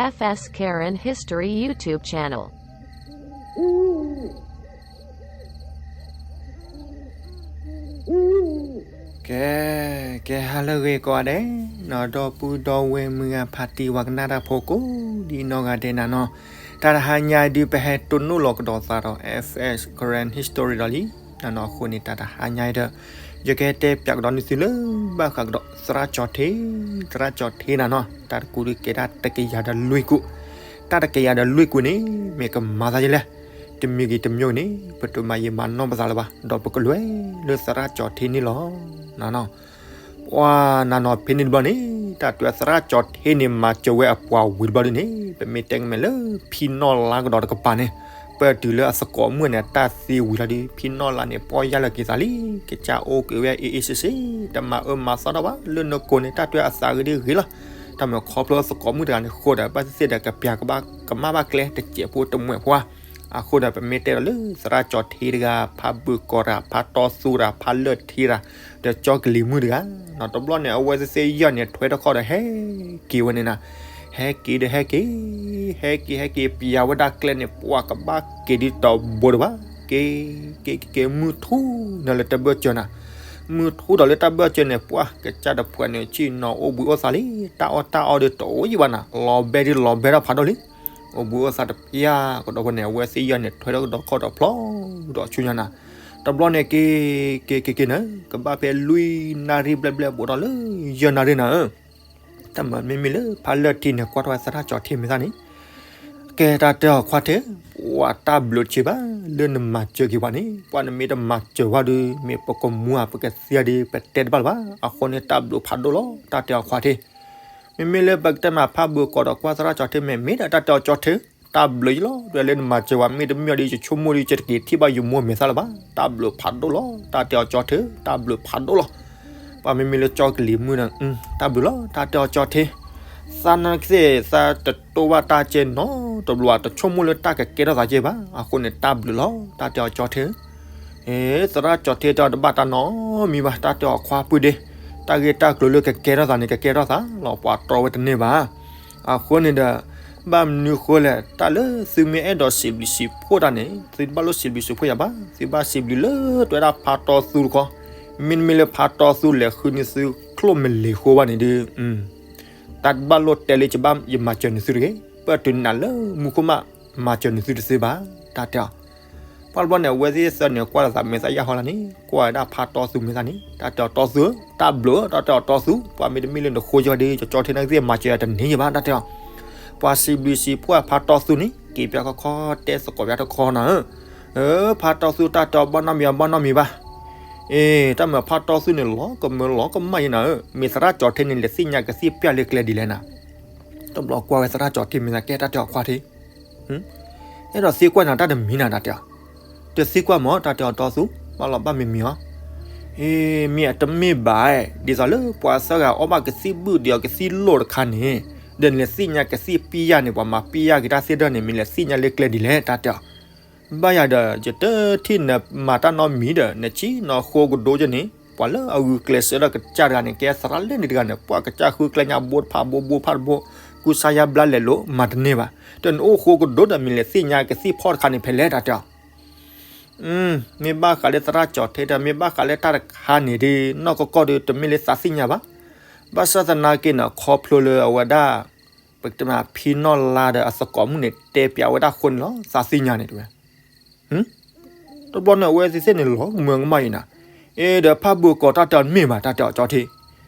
F S Karen History YouTube channel. ကဲ ကဲ ဟါလၢအဂ့ၤကိးဂၤဒဲး နီၢ်ဒီပုၢ်ဒီဝဲၢ်မုၢ်ဂၤဖးတံၢ်ဝၤကနၣ်တၢ်ဖိကိးဒ်နီၢ်ဂၤဒဲးနၤနီၤ, တၢ်တဟါညါအံၤဒုး ပဟဲတိၢ်နီၣ်လီၤကဒီးသးဒီး F S Karen History ဒီးလံ နၤနီၤ အဃိန့ၣ် တၢ်တဟါညါအံၤဒီး ယကဟဲတဲပၠးကဒီးန့ၢ်သုလၢ ဘၣ်ဃးကဒီးသရၣ်ကၠီၤထ့, သရၣ်ကၠီၤထ့နၤနီၤ တၢ်တကူးဒုးကဲတၢ်တကယၤဒီးလွံၢ်ကူး, တၢ်တကယၤဒီးလွံၢ်ကူးန့ၣ် မ့ၢ်ကမၤသးယလဲၣ်, တမံၤဂ့ၤတမံၤဂ့ၤန့ၣ် ပတမၤယံာ်မၤနီၢ်ပသးလၢၤဘၣ်, ဒီးပကလဲၤလၢသရၣ်ကၠီၤထ့န့ၣ်လီၤ နၤနီၤ. ပှၤနၤနီၤ ဖဲန့ၣ်တဘျီန့ၣ် တၢ်တဲသရၣ်ကၠီၤထ့န့ၣ် မၤစၢၤဝဲအပှၤဝံၤတဘျီဒုးန့ၣ် ပမ့ၢ်တဲကမဲာ်လၢဖံနီၢ်လါကဒီးတကပၤန့ၣ် ပတုၤလၢအသကိးမုၣ်န့ၣ် တၢ်သံဝံၤလီၤဒုး ဖံနီၢ်လါန့ၣ် ပီၢ်ယၢ်လီၤက့ၤသးလံ, ကစၢ်အိၣ်က့ၤဝဲအ့ၣ်အ့ၣ်စ့စ့, တမၤအၢမၤသီတၢ်ဘၣ်, လၢနကိာ်န့ၣ် တၢ်တဲအသးဂ့ၤဒ်ဂ့ၤလီၤ, တၢ်မ့ၢ်ခီဖျိသကိးမုၣ်တဂၤန့ၣ်ဃိဒီး ဘၣ်သ့ၣ်သ့ၣ်ဒီးကပျၢ်ကဘၣ်ကမၣ်ဘၣ်ကျဲ တစဲးဖိတမှဲးဖိဧါ, အဃိဒီး ပမ့ၢ်တဲဒီးလၢသရၣ်ကၠီၤထ့တဂၤ, ဖးဘုးကီၤတဂၤ, ဖးတီသူတဂၤ, ဖးလၢၢ်ထံတဂၤ, ဒီးကၠီကလံၤမုၣ်တဂၤ, နီၢ်တဘျီန့ၣ် အဝဲသ့ၣ်သ့ၣ်ယီၢ်န့ၣ် ထွဲတခီဒီးဟဲက့ၤဝဲန့ၣ်နၤ, ဟဲက့ၤဒီးဟဲက့ၤ, ဟဲက့ၤဟဲက့ၤ ပျၢ်ဝဲဒၣ်ကျဲန့ၣ် ပှၤကဘၣ်က့ၤဒုးတဘိတဘၣ်, က့ၤက့ၤက့ၤ မုၢ်ထူၣ်ဒီးလၢတၢ်ဘၢၣ်စၢၤနၤ, မုၢ်ထူၣ်ဒီးလၢတၢ်ဘၢၣ်စၢၤန့ၣ် ပှၤကစၢ်တဖုန့ၣ် ဆ့ၣ်နီၤအိၣ်ဘှံးအိၣ်သါလံ, တၢ်အီၣ်တၢ်အီဒီးတအိၣ်ယံၤဘၣ်နၤ, လီၤဘဲဒ်လီၤဘဲထီၣ်ဖးဒိၣ်လံ အိၣ်ဘှံးအိၣ်သါတပျၢ်ကဒီးဝဲန့ၣ် အဝဲသ့ၣ်ယီၢ်န့ၣ် ထွဲထီၣ်ကဒီးခီၣ်ဒီးဖျီဒီးဆူညါနၤ, တဘျီန့ၣ်က့ၤ က့ၤက့ၤက့ၤန့ၣ် ကဘၣ်ဖဲလွံၢ်နၣ်ရံၣ်ဘျဲၣ်ဘျဲၣ်ဘူးထီၣ်လၢယဲၢ်နၣ်ရံၣ်နၤဧၢ, တၢ်မၤမ့မ့ၢ်လၢဖးလၢၢ်ထံန့ၣ် ကွၢ်ထီၣ်ဝဲသရၣ်ကၠီၤထ့မဲာ်သၣ်န့ၣ်, ကဲတၢ်တဲအီၤခွါထ့, ပှၤတၢ်ဘျုးတဆံးဘၣ် လၢနမၤစၢၤက့ၤပှၤန့ၣ်, ပှၤနမ့ၢ်တမၤစၢၤဝဲဒီး မ့ၢ်ပကမူဧါ ပကသံဧါဒီး ပတဲတဘၣ်လၢၤဘၣ်, အဃိန့ၣ် တၢ်ဘျုးဖးဒိၣ်လီၤ တၢ်တဲအီၤခွါထ့ မ့မ့ၢ်လၢပကတဲမ့ၢ်ဖးဘုးကီၤဒီးကွၢ်သရၣ်ကၠီၤထ့မဲာ် မ့ၢ်ဒီးတၢ်တဲအီၤကၠီၤထ့, တၢ်ဘျုးယလီၤ ဒ်လၢနမၤစၢၤဝဲ မ့ၢ်တမ့ၢ်အီၤဒီး ယဆိကမိၣ်ဒီး ယတက့ၤထံၣ်ဘၣ်ယမိၢ်မဲာ်သၣ်လၢၤဘၣ်, တၢ်ဘျုးဖးဒိၣ်လီၤ တၢ်တဲအီၤကၠီၤထ့, တၢ်ဘျုးဖးဒိၣ်လီၤ. ပှၤမ့မ့ၢ်လၢကၠီကလံၤမုၣ်ဒီး တၢ်ဘျုးလီၤ တၢ်တဲအီၤကၠီၤထ့, သးနာ်က့သးတတိၢ်ဘၣ်တၢ်ကဲနီတဘျီ တဆိကမိၣ်လၢတၢ်ကကဲထီၣ်သးကဲဘၣ်, အဃိန့ၣ် တၢ်ဘျုးလီၤ တၢ်တဲအီၤကၠီၤထ့ သရၣ်ကၠီၤထ့တဲအီၤတဘၣ်တၢ်နီတမံၤဘၣ်, တၢ်တဲအီၤခွါပုၢ်ဒ့, တၢ်ဂ့ၢ်တၢ်ကျိၤလၢကကဲထီၣ်သးန့ၣ် ကကဲထီၣ်သးလီၤ ပှၤတီဝဲတန့ၢ်ဘၣ်. အဃိန့ၣ်ဒီး ဘၣ်မနုၤဃိလဲၣ် တၢ်လၢသုမ့ၢ်အဲၣ်ဒိးစံးဘျုးစံးဖှိၣ်တၢ်န့ၣ် သုတဘၣ်လိၣ်စံးဘျုးစံးဖှိၣ်ယၤဘၣ်, သုဘၣ်စံးဘျုးလၢတၢ်ဝဲဒၣ်ဖါတီသူတခီ, မ့တမ့ၢ်လၢဖါတီသူလဲၤဃုန့ၢ်သုချိၣ်မလဲၤဃိဘၣ်န့ၣ်ဒီး တၢ်တဘၣ်လိၣ်တဲလၢယဘၣ်ယမၤစၢၤန့ၢ်သုတဂ့ၤ, ပတုၤနၤလၢမူခိၣ်မး မၤစၢၤန့ၢ်သုတသ့ဘၣ်, တၢ်တဲအီၤ ပှၤတဘျီန့ၣ် အဝဲသ့ၣ်သၢန့ၣ် ကွၢ်လီၤသးမဲာ်သၣ်ယၢ်ဟီလီၤန့ၣ် ကွၢ်ဝဲဒၣ်ဖါတီသူမဲာ်သၣ်န့ၣ် တၢ်တဲအီၤတီသူ, တၢ်ဘျုး တၢ်တဲအီၤတီသူ, ပှၤမ့တမ့ၢ်လၢနဃိယီၤဒီး ကၠီကၠီထ့နာ်က့သ့ၣ်မၤစၢၤယၤတန့ၢ်ယဘၣ် တၢ်တဲအီၤ, ပှၤစံးဘျုးစံးဖှိၣ်ဖါတီသူန့ၣ် က့ၤပၠးခီခီတဲသကိးပၠးတခီနၤဧၢ, ဖါတီသူတၢ်တဲအီၤဘၣ်နီတမံၤဘၣ်နီတမံၤဘၣ်, အ့ တၢ်မၤဖါတီသူန့ၣ် လီၤကမၢလီၤကမၣ်ယဲနၤဧၢ, မ့ၢ်သရၣ်ကၠီထ့န့ၣ် လဲၤသ့ၣ်ညါကသံၣ်ပျၢ်လၢကျဲဒ်လဲၣ်နၤ တဘျီကွၢ်ဝဲသရၣ်ကၠီထ့မ့ၢ်သးကဲတၢ်တဲအီၤခွါထ့, အဲၣ်ဒိးသံကွၢ်နၤတၢ်တမံၤနၤတၢ်တဲအီၤ, တသံကွၢ်မၢ် တၢ်တဲအီၤတီသူ, ဘၣ်လီၤဘၣ်မံၤမံၤအီၤ, အ့ မ့ၢ်အတမ့ၢ်ဘၣ်, ဒ်သိးလၢပှၤသၢဂၤအီၣ်ဘၣ်ကသံၣ်ဘုၣ်ဒီးကသံၣ်လိၣ်တခါန့ၣ်, ဒီးနလဲၤသ့ၣ်ညါကသံၣ်ပျၢ်န့ၣ် ပှၤမၤပျၢ်က့ၤတၢ်သ့ၣ်ဒၢန့ၣ် မ့ၢ်လဲၤသ့ၣ်ညါလၢကျဲဒ်လဲၣ် တၢ်တဲအီၤ ဘၣ်ယၤဒီး ယတထံၣ်နမၤတၢ်နီတမံၤဒီး နဆံးနီၢ်ဃိကဒိကၠန့ၣ် ပှၤလၢအဂုာ်ကျဲးစၢးဒီးကစၢ်တဂၤန့ၣ် ကဲသရၣ်လၢန့ၣ်တဂၤန့ၣ် ပှၤကစၢ်ဃုကျဲညါဘိတဖၣ်ဘိဘိဖၣ်တဘိ, ကူစါယါဘျါလဲၤလိာ် မၤတန့ၢ်ဘၣ်, ဒီးနအိၣ်ဃိကဒိဒီး မ့ၢ်လဲၤသ့ၣ်ညါကသံၣ်ဖီၣ်တခါန့ၣ် ဖဲလဲၣ်တၢ်တဲအီၤ မ့ၢ်ဘၣ်ဃးလၢသရၣ်ကၠီထ့ဒီး မ့ၢ်ဘၣ်ဃးလၢတၢ်တခါန့ၣ်ဒီး နီၢ်ကီၢ်ကီၢ်ဒီး တမ့ၢ်လၢသးသ့ၣ်ညါဘၣ်. ဘၣ်ဆၣ်သနာ်က့န့ၣ် ခီဖျိလၢအဝဲဒၣ် ပကတဲမ့ၢ်ဖံနီၢ်လါဒီးအသကိးမုၣ်န့ၣ် တဲပၠးဝဲဒၣ်ဃိန့ၣ်လီၤ သးသ့ၣ်ညါန့ၣ်တဲဝဲ တဘျီန့ၣ် အဝဲသ့ၣ်သ့ၣ်န့ၣ် လီၤကမၢကမၣ်အံၤနၤ, အ့ ဒီးဖးဘိးကီးတၢ်တဲအီၤမ့ၢ်ဘၣ် တၢ်တဲအီၤကၠီထ့,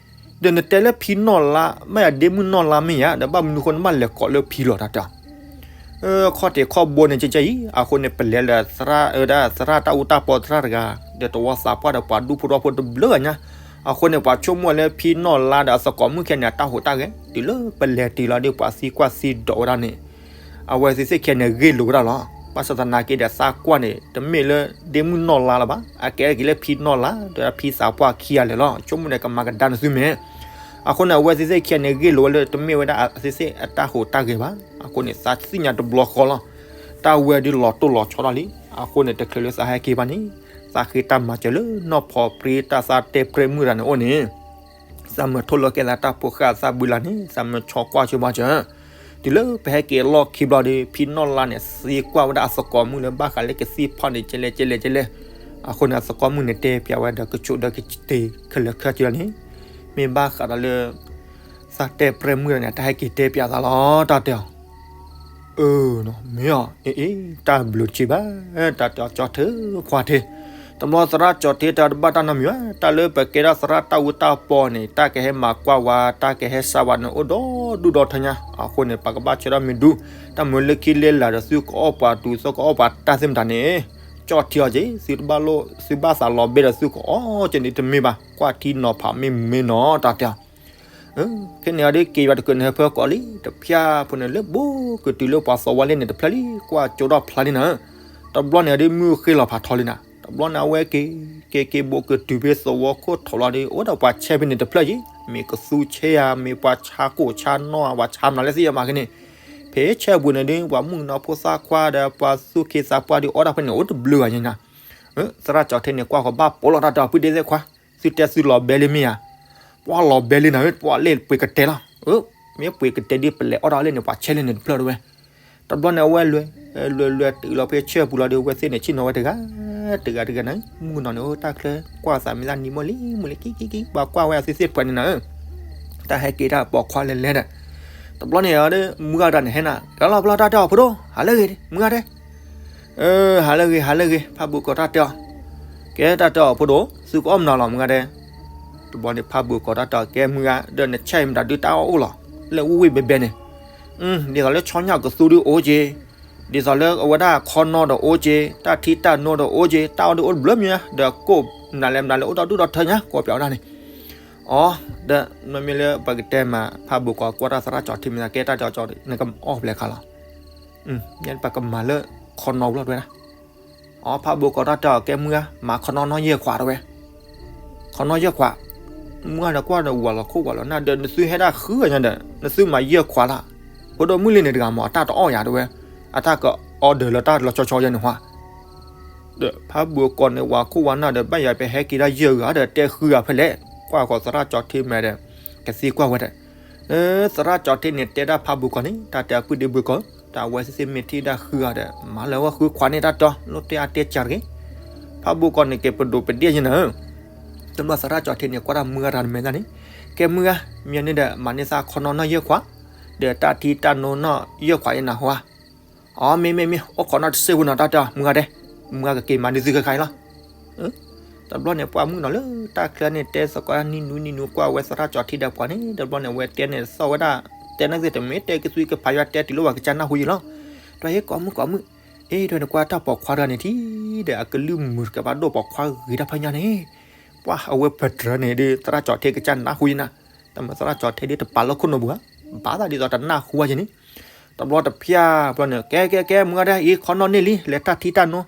ဒီးနတဲလၢဖံနီၢ်လါ ဘၣ်ယၤဒ့မုၣ်နီၢ်လါမ့ၢ်ယၤ ဒီးဘၣ်မနုၤဃိနဘၣ်လဲၤကိးလၢဖံလီၤ တၢ်တဲအီၤ ခီၣ်ထံးခီၣ်ဘိန့ၣ် ကဲကဲအံၤ အဃိန့ၣ် ပလဲၤလၢသရၣ်အဝဲဒၣ် သရၣ်တၢ်အူတၢ်ပီသရၣ်တဂၤ ဒီးတဝီသးပှၢ်ဒီးပှၤဒူဖိထီဖိတဘျုးဂၤညါ, အဃိန့ၣ် ပှၤဆိကမိၣ်လၢဖံနီၢ်လါဒီးအသကိးမုၣ်ခဲန့ၣ် အတၢ်ဟူးတၢ်ဂဲၤ တုၤလၢပလဲၤတုၤလီၤဒီး ပှၤသံကွၢ်သံဒိးဝဲဒၣ်န့ၣ် အဝဲသ့ၣ်သ့ၣ်ခဲန့ၣ်ဂ့ၢ်လိာ်ဝဲဒၣ်လီၤ. ဘၣ်ဆၣ်သနာ်က့ဒီးသးကွၢ်န့ၣ် တမ့ၢ်လၢဒ့မုၣ်နီၢ်လါလၢၤဘၣ်, အကဲက့ၤလၢဖံနီၢ်လါ ဒီးဖံသးပှၢ်ခံဂၤလၢာ်လီၤ. ဆိကမိၣ်န့ၣ် ကမၤကဒါနသုမဲာ် အဃိန့ၣ် အဝဲသ့ၣ်သ့ၣ်ခံဂၤန့ၣ် ဂ့ၢ်လိာ်ဝဲလၢတမ့ၢ်ဝဲဒၣ်အသ့ၣ်သ့ၣ်အတၢ်ဟူးတၢ်ဂဲၤဘၣ်. အဃိန့ၣ် သးသ့ၣ်ညါတဘျီဃီလီၤ. တၢ်ဝဲဒုးလီၤတိၢ်လီၤဆီထီၣ်လံ. အဃိန့ၣ် တချုးလၢသးဟဲက့ၤဘၣ်န့ၣ် သးဃ့တၢ်မၤစၢၤလၢနီၢ်ဖီပြံတၢ်သးတဲပြဲမုၢ်တဂၤန့ၣ်အိၣ်န့ၣ် သးမၢထိၣ်လီၤကဲသးတၢ်ဖိဃာ်သးဘုလါန့ၣ် သးမၢဆီကွၢ်ဆိဘၣ်စၢၤ တုၤလၢပဟဲက့ၤအလီၢ်ခံဘျီဒီး ဖံနီၢ်လါန့ၣ် သံကွၢ်ဝဲဒၣ်အသကိးမုၣ်လၢဘၣ်ဃးလၢကသံၣ်ဖီၣ်န့ၣ် ကဲလဲၣ်ကဲလဲၣ်ကဲလဲၣ်. အဃိန့ၣ် အသကိးမုၣ်န့ၣ်တဲပၠးဝဲဒီး ကဆိးဒီးကတ့ခဲလၢာ်ခဲဆ့လီၤန့ၣ်, မ့ၢ်ဘၣ်ဃးဒီးလၢ သးတဲပြဲၢ်မုၣ်တဂၤန့ၣ် တၢ်ဟဲက့ၤတဲပၠးသးလီၤ တၢ်တဲအီၤ. အၢ မ့ၢ်အီၤ အ့ အ့ တၢ်ဘျုးတဆံဘၣ် တၢ်တဲအီၤ ကၠီထ့ခွါထ့. တဘျီသရၣ်ကၠီထ့တဲအီၤ တဘၣ်တၢ်နီတမံၤဘၣ်, တၢ်လၢပကဲဒၣ်သရၣ်တၢ်အူတၢ်ပီန့ၣ် တၢ်ကဟဲမၤကွၢ်ဝဲ တၢ်ကဟဲစးဝဲန့ၣ် အိၣ်ဒီဒူၣ်ဒီထၢညါ. အဃိန့ၣ် ပကဘၣ်ဆၢထၢၣ်မ့ၢ်ဒူၣ်, တၢ်မုာ်လၢခံလၢလာ်ဒီး သုကအီၣ်ပှၤတူ သုကအီၣ်ပှၤတၢ်သ့ၣ်မတၤန့ၣ် ကၠီထံအီၤက့ၤ, သုတဘၣ်လိၣ် သုဘၣ်သးလီၤဘဲဒီး သုကအီၣ်က့ၤန့ၣ်တမ့ၢ်ဘၣ်, ကွၢ်ထံနီၤဖးမ့ၢ်မုာ်မ့ၢ်နီၤ တၢ်တဲအီၤ. ခဲန့ၣ်အီၤဒီး က့ၤယွၤတကုာ်န့ၣ် ဟၢဖၢကီးလံ တဖျၢၣ်ဖိန့ၣ် လၢဘိကတုၤလၢပှၤသဝီလ့ၣ်န့ၣ် တဖျၢၣ်လံ ကွၢ်ကၠိထီၣ်ဖျါလံနၤ. တဘျီန့ၣ်အီၤဒီး မုၢ်ဃ့လီၤဖးထီလံနၤ. တဘျီန့ၣ် အဝဲက့ၤ က့ၤက့ၤဘိကတုၤဖဲသဝီခိၣ်ထီလီၤဒီး အိၣ်ဒီးပှၤဆဲဖဲန့ၣ်တဖျၢၣ်က့ၤ, မ့ၢ်ကသူဆဲဧါ, မ့ၢ်ပှၤဆါကိၣ်ဆါနီၣ်ဧါ, ပှၤဆါမနုၤလဲၣ်သ့ၣ်ညါမးက့ၤန့ၣ်, ဖဲဆဲပူၤန့ၣ်ဒီး ပှၤမုၣ်ကနီၤဖိသၣ်ခွါဒီး ပှၤသူၣ်က့သးပှၢ်ဒီး အိၣ်ဒၣ်ဖဲန့ၣ် အိၣ်တဘျုးဂၤညါနၤ. သရၣ်ကၠီထ့န့ၣ် ကွၢ်ဃီၤဘၣ်ပိာ်လီၤတၢ်တဲအီၤ ပုၢ်ဒ့သ့ၣ်ခွါ, သုတဲသုလီၤဘဲလံမ့ၢ်ဧါ. ပှၤလီၤဘဲလံနၤ, ပှၤလ့ၣ်ပှ့ၤကတဲလီၤ. မ့ၢ်ပှ့ၤကတဲဒ်ပလဲၤအီၣ်တၢ်လ့ၣ်န့ၣ် ပှၤဆဲလ့ၣ်န့ၣ်တဖျၢၣ်တဝဲ. တဘျီန့ၣ် အဝဲလွဲ လွဲ လွဲတုၤလီၤဖဲဆဲပူၤလီၤဒီး အဝဲသ့ၣ်န့ၣ် ဆ့ၣ်နီၤဝဲတဂၤ တဂၤတဂၤနၤ, မုၣ်ကနီၤန့ၣ် တၢ်ချၢကွၢ်သးမံၤသၣ်နံၤမိၢ်လံ မုၢ်လံ ကံကံကံ ပှၤကွၢ်ဝဲအသုသ့ၣ်တဖၣ်န့ၣ်နၤ. တၢ်ဟဲက့ၤတၢ်ပိာ်ခွါလဲၤလဲၤဒီး တဘျီန့ၣ် မုၢ်ဂၤတဂၤန့ၣ်ဟဲနၤ, ကလီၤဘျီတၢ်တဲအီၤ ဖိဒိၣ် ဟးလၢဂ့ၤ မုၢ်ဂၤဒဲး. ဟးလၢဂ့ၤ ဟးလၢဂ့ၤ ဖးဘိၣ်ကီးတၢ်တဲအီၤ, ကဲတၢ်တဲအီၤ ဖိဒိၣ် သုကအီၣ်မနုၤလီၤ မုၢ်ဂၤဒဲး. တဘျီန့ၣ် ဖးဘိၣ်ကီးတၢ်တဲအီၤ ကဲမုၢ်ဂၤ ဒီးနဆဲအံၤမတၤဒုးတၢ်အီၣ်အိၣ်လီၤ, လၢဝ့ၢ်ဝ့ၢ်ဘဲဘဲန့ၣ်. ဒ်သိးလၢဆီညၣ်ကသူဒုးအိၣ်က့ၤ, ဒ်သိးလၢအဝဲဒၣ်ခီနီဒီးအိၣ်က့ၤ, တၢ်ထံတၢ်နိဒီးအိၣ်က့ၤ, တၢ်အီၣ်ဒုးအိၣ်တဘျုးမံၤညါ, ဒီးကိၣ်မနုၤလဲၣ်မနုၤလဲၣ် အိၣ်ဒီဒူၣ်ဒီထၢညါ ကိးပၠးဝဲဒၣ်န့ၣ်. အိ ဒီးမ့မ့ၢ်လၢပကတဲမး ဖးဘိၣ်ကီးကွၢ်တၢ်သရၣ်ကၠီထ့မ့ၢ်သး ကဲတၢ်တဲအီၤကၠီ နကအီၣ်ဖဲလဲၣ်ခါလီၤ. ပကမၤလၢခီနီပူၤလီၤတဝဲဒၣ်. အိ ဖးဘိၣ်ကီးတၢ်တဲအီၤ ကဲမုၢ်ဂၤ မၤခီနီနီၣ်ယဲၢ်ခွးတဝဲ. ခီနီယဲၢ်ခွး, မုၢ်ဂၤဒီးကွၢ်ဒီးဝၤလီၤခိၣ်ဝၤလီၤနၢ်ဒီး နသုဟဲဒၣ်ဃုဂၤညါဒီး နသုမၤယဲၢ်ခွးလၢ်. ဖိဒိၣ်မုၢ်လံန့ၣ်တဂၤမး အတၢ်တအီၣ်ယၤတဝဲ, အတၢ်က order လၢတၢ်လီၤဆီဆီယဲၢ်န့ၣ်ဟါ. ဒီးဖးဘိၣ်ကီးန့ၣ် ဝၤခိၣ်ဝၤနၢ်ဒီး ဘၣ်ယၤပဟဲက့ၤဒၣ်ယဲၢ်ဂၤဒီး တဲဃုဂၤဖဲလဲၣ်, ကွၢ်ဃီၤသရၣ်ကၠီထ့မးဒီး ကသံကွၢ်ဝဲဒၣ်. သရၣ်ကၠီထ့န့ၣ် တဲဒၣ်ဖးဘိၣ်ကီးန့ၣ် တၢ်တဲအပုၢ်ဒ့ဘိၣ်ကီး, တၢ်ဝဲသ့ၣ်သ့ၣ်မ့ၢ်ထံၣ်ဒၣ်ဃုဂၤဒီး မၤလၢဝဲဃုခွးန့ၣ်တၢ်တဲအီၤ လိၣ်တဲအါတဲကၢ်တဂ့ၤ. ဖးဘိၣ်ကီးန့ၣ် ကဲပဒိၣ်ပဒ့ၣ်ယဲၢ်နၤဧၢ. တဘျီသရၣ်ကၠီထ့န့ၣ် ကွၢ်တၢ်မုၢ်ဂၤတဂၤန့ၣ်မဲာ်သၣ်န့ၣ်, ကဲမုၢ်ဂၤ, မ့ၢ်န့ၣ်ဒီး မၤန့ၢ်သးခီနီနီၣ်ယဲၢ်ခွး, ဒီးတၢ်ထံတၢ်နိနီၣ်ယဲၢ်ခွးယဲၢ်နၤဟါ. အိ မ့ၢ်မ့ၢ်မ့ၢ် အိၣ်ခိးနီၣ်တစဲးဖိနီၤ တၢ်တဲအီၤ မုၢ်ဂၤဒဲး, မုၢ်ဂၤကက့ၤမၤန့ၢ်သုခဲခါအံၤလီၤ. တဘျီန့ၣ် ပှၤမုၣ်ကနီၤလၢတၢ်ချၢန့ၣ် တဲသကိးနံၤနူနံၤနူကွၢ်ဝဲသရၣ်ကၠီထ့ဒီးပှၤန့ၣ် တဘျီန့ၣ် အဝဲတဲန့ၣ်သီၣ်ဝဲဒၣ်, တဲန့ၣ်သ့ၣ်တမ့ၢ်တဲကသွံကဖးယွၤတဲတုၤလၢပှၤကစၢ်နၢ်ဟူယံၤလီၤ. ဒီးဟ့ၣ်ကိးမုၣ်ကိးမုၣ်, အ့ ဒီးနကွၢ်တၢ်ပိာ်ခွါတဂၤန့ၣ်ထံၣ်ဒီး အကလုၢ်မုာ်တကးဘၣ်ဒိၣ်ပိာ်ခွါဂ့ၤတၢ်ဖးညါန့ၣ်, ပှၤအဝဲပတြၢၤန့ၣ်ဒီး သရၣ်ကၠီထ့ကစၢ်နၢ်ဟူယံၤနၤ, တမ့ၢ်သရၣ်ကၠီထ့ဒီးတပာ်လီၤခိၣ်နူာ်ပူၤဧါ, ဘၣ်သးဒ်သိးတနၢ်ဟူဝဲယံၤန့ၣ်. တဘျီတဖျၢၣ်ဘျီန့ၣ် ကဲကဲကဲ မုၢ်ဂၤဒဲး အံၤခီနီၣ်န့ၢ်လံ လဲၤတၢ်ထံတၢ်နိ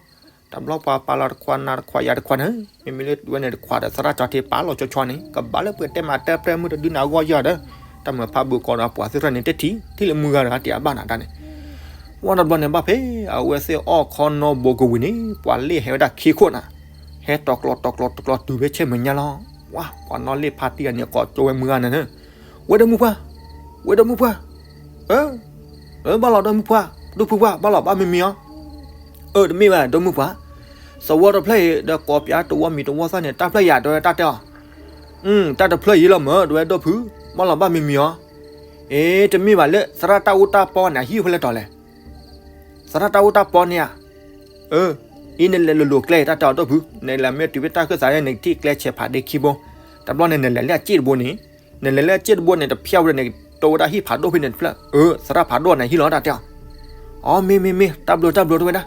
တဘျီပှၤပာ်လီၤတခွးနၤတခွးယၤတခွးန့ၣ်, မ့မ့ၢ်လၢဝဲန့ၣ်တခွးဒီးသရၣ်ကၠီထ့ပာ်လီၤဆီဆီန့ၣ် ကဘၣ်လၢပကတဲမးတၢ်ပြဲၢ်မုၣ်တဒုန့ၣ်အဂီၢ်ယီၤဒီး, တၢ်မုာ်ဖးဘိၣ်ကီးဒီးပှၤသ့ၣ်တဖၣ်န့ၣ် တထံၣ် ထံၣ်လၢမုၢ်ဂၤတဂၤတ့ၢ်အဘၣ်နၤတၢ်န့ၣ်. ဝဲတဘျီန့ၣ်ဘၣ်ဖဲ အဝဲသ့ၣ်အီၣ်ခီနီဘိကဝံၤန့ၣ် ပှၤလ့ၣ်ဟဲဝဲဒၣ်ခံခိၣ်နၤ, ဟဲတီၤကျီတီၤကျီတီၤကျီတုၤဖဲဆဲမဲာ်ညါလီၤ. ဝါ ပှၤနီၣ်လ့ၣ်ဖါတံၢ်ဂၤန့ၣ် ကိးကၠိဝဲမုၢ်ဂၤန့ၣ်, ဝဲဒီမုၣ်ပှၢ်, ဝဲဒီမုၣ်ပှၢ်, အၢ အၢ ဘၣ်လီၤဒီမုၣ်ပှၢ်, ဒိၣ်ဖုပှၢ် ဘၣ်လီၤဘၣ်မံမံၤအီၤ. အၢ တမ့ၢ်ဘၣ် ဒီမုၣ်ပှၢ်, သဝီတဖျၢၣ်အံၤ ဒီးကိးပၠးတဝီမံၤတဝီသၣ်န့ၣ် တၢ်ဖျၢၣ်ယၤတဲဝဲတၢ်တဲအီၤ. တၢ်တဖျၢၣ်အံၤလီၤမၢ် တဲဝဲဒိၣ်ဖု, ဘၣ်လီၤဘၣ်မံမံၤအီၤ. အ့ တမ့ၢ်ဘၣ်လၢ သရၣ်တၢ်အူတၢ်ပီန့ၣ် အဟံၣ်အိၣ်ဖဲလဲၣ်တီၤလဲၣ်. သရၣ်တၢ်အူတၢ်ပီန့ၣ်ဧါ. အၢ အံၤနလဲၤလိၤလိၤကျဲ တၢ်တဲအီၤဒိၣ်ဖု, နလဲၤမ့ၢ်တုၤဖဲတၢ်ခၢၣ်သးန့ၣ် နကထံၣ်ကျဲဆဲးဖးဒ့ခံဘိ, တဘျီန့ၣ် နလဲၤလၢအစ့ၣ်တဘိန့ၣ်, နလဲၤလၢအစ့ၣ်တဘိန့ၣ် တဖျၢၣ်ဝဲန့ၣ် တိဝဲဒၣ်ဟံၣ်ဖးဒိၣ်ဖဲန့ၣ်တဖျၢၣ်, အၢ သရၣ်ဖးဒိၣ်န့ၣ်ဟံၣ်လီၤတၢ်တဲအီၤ. အိ မ့ၢ်မ့ၢ်မ့ၢ် တၢ်ဘျုးတၢ်ဘျုးတဲဝဲဒၣ်.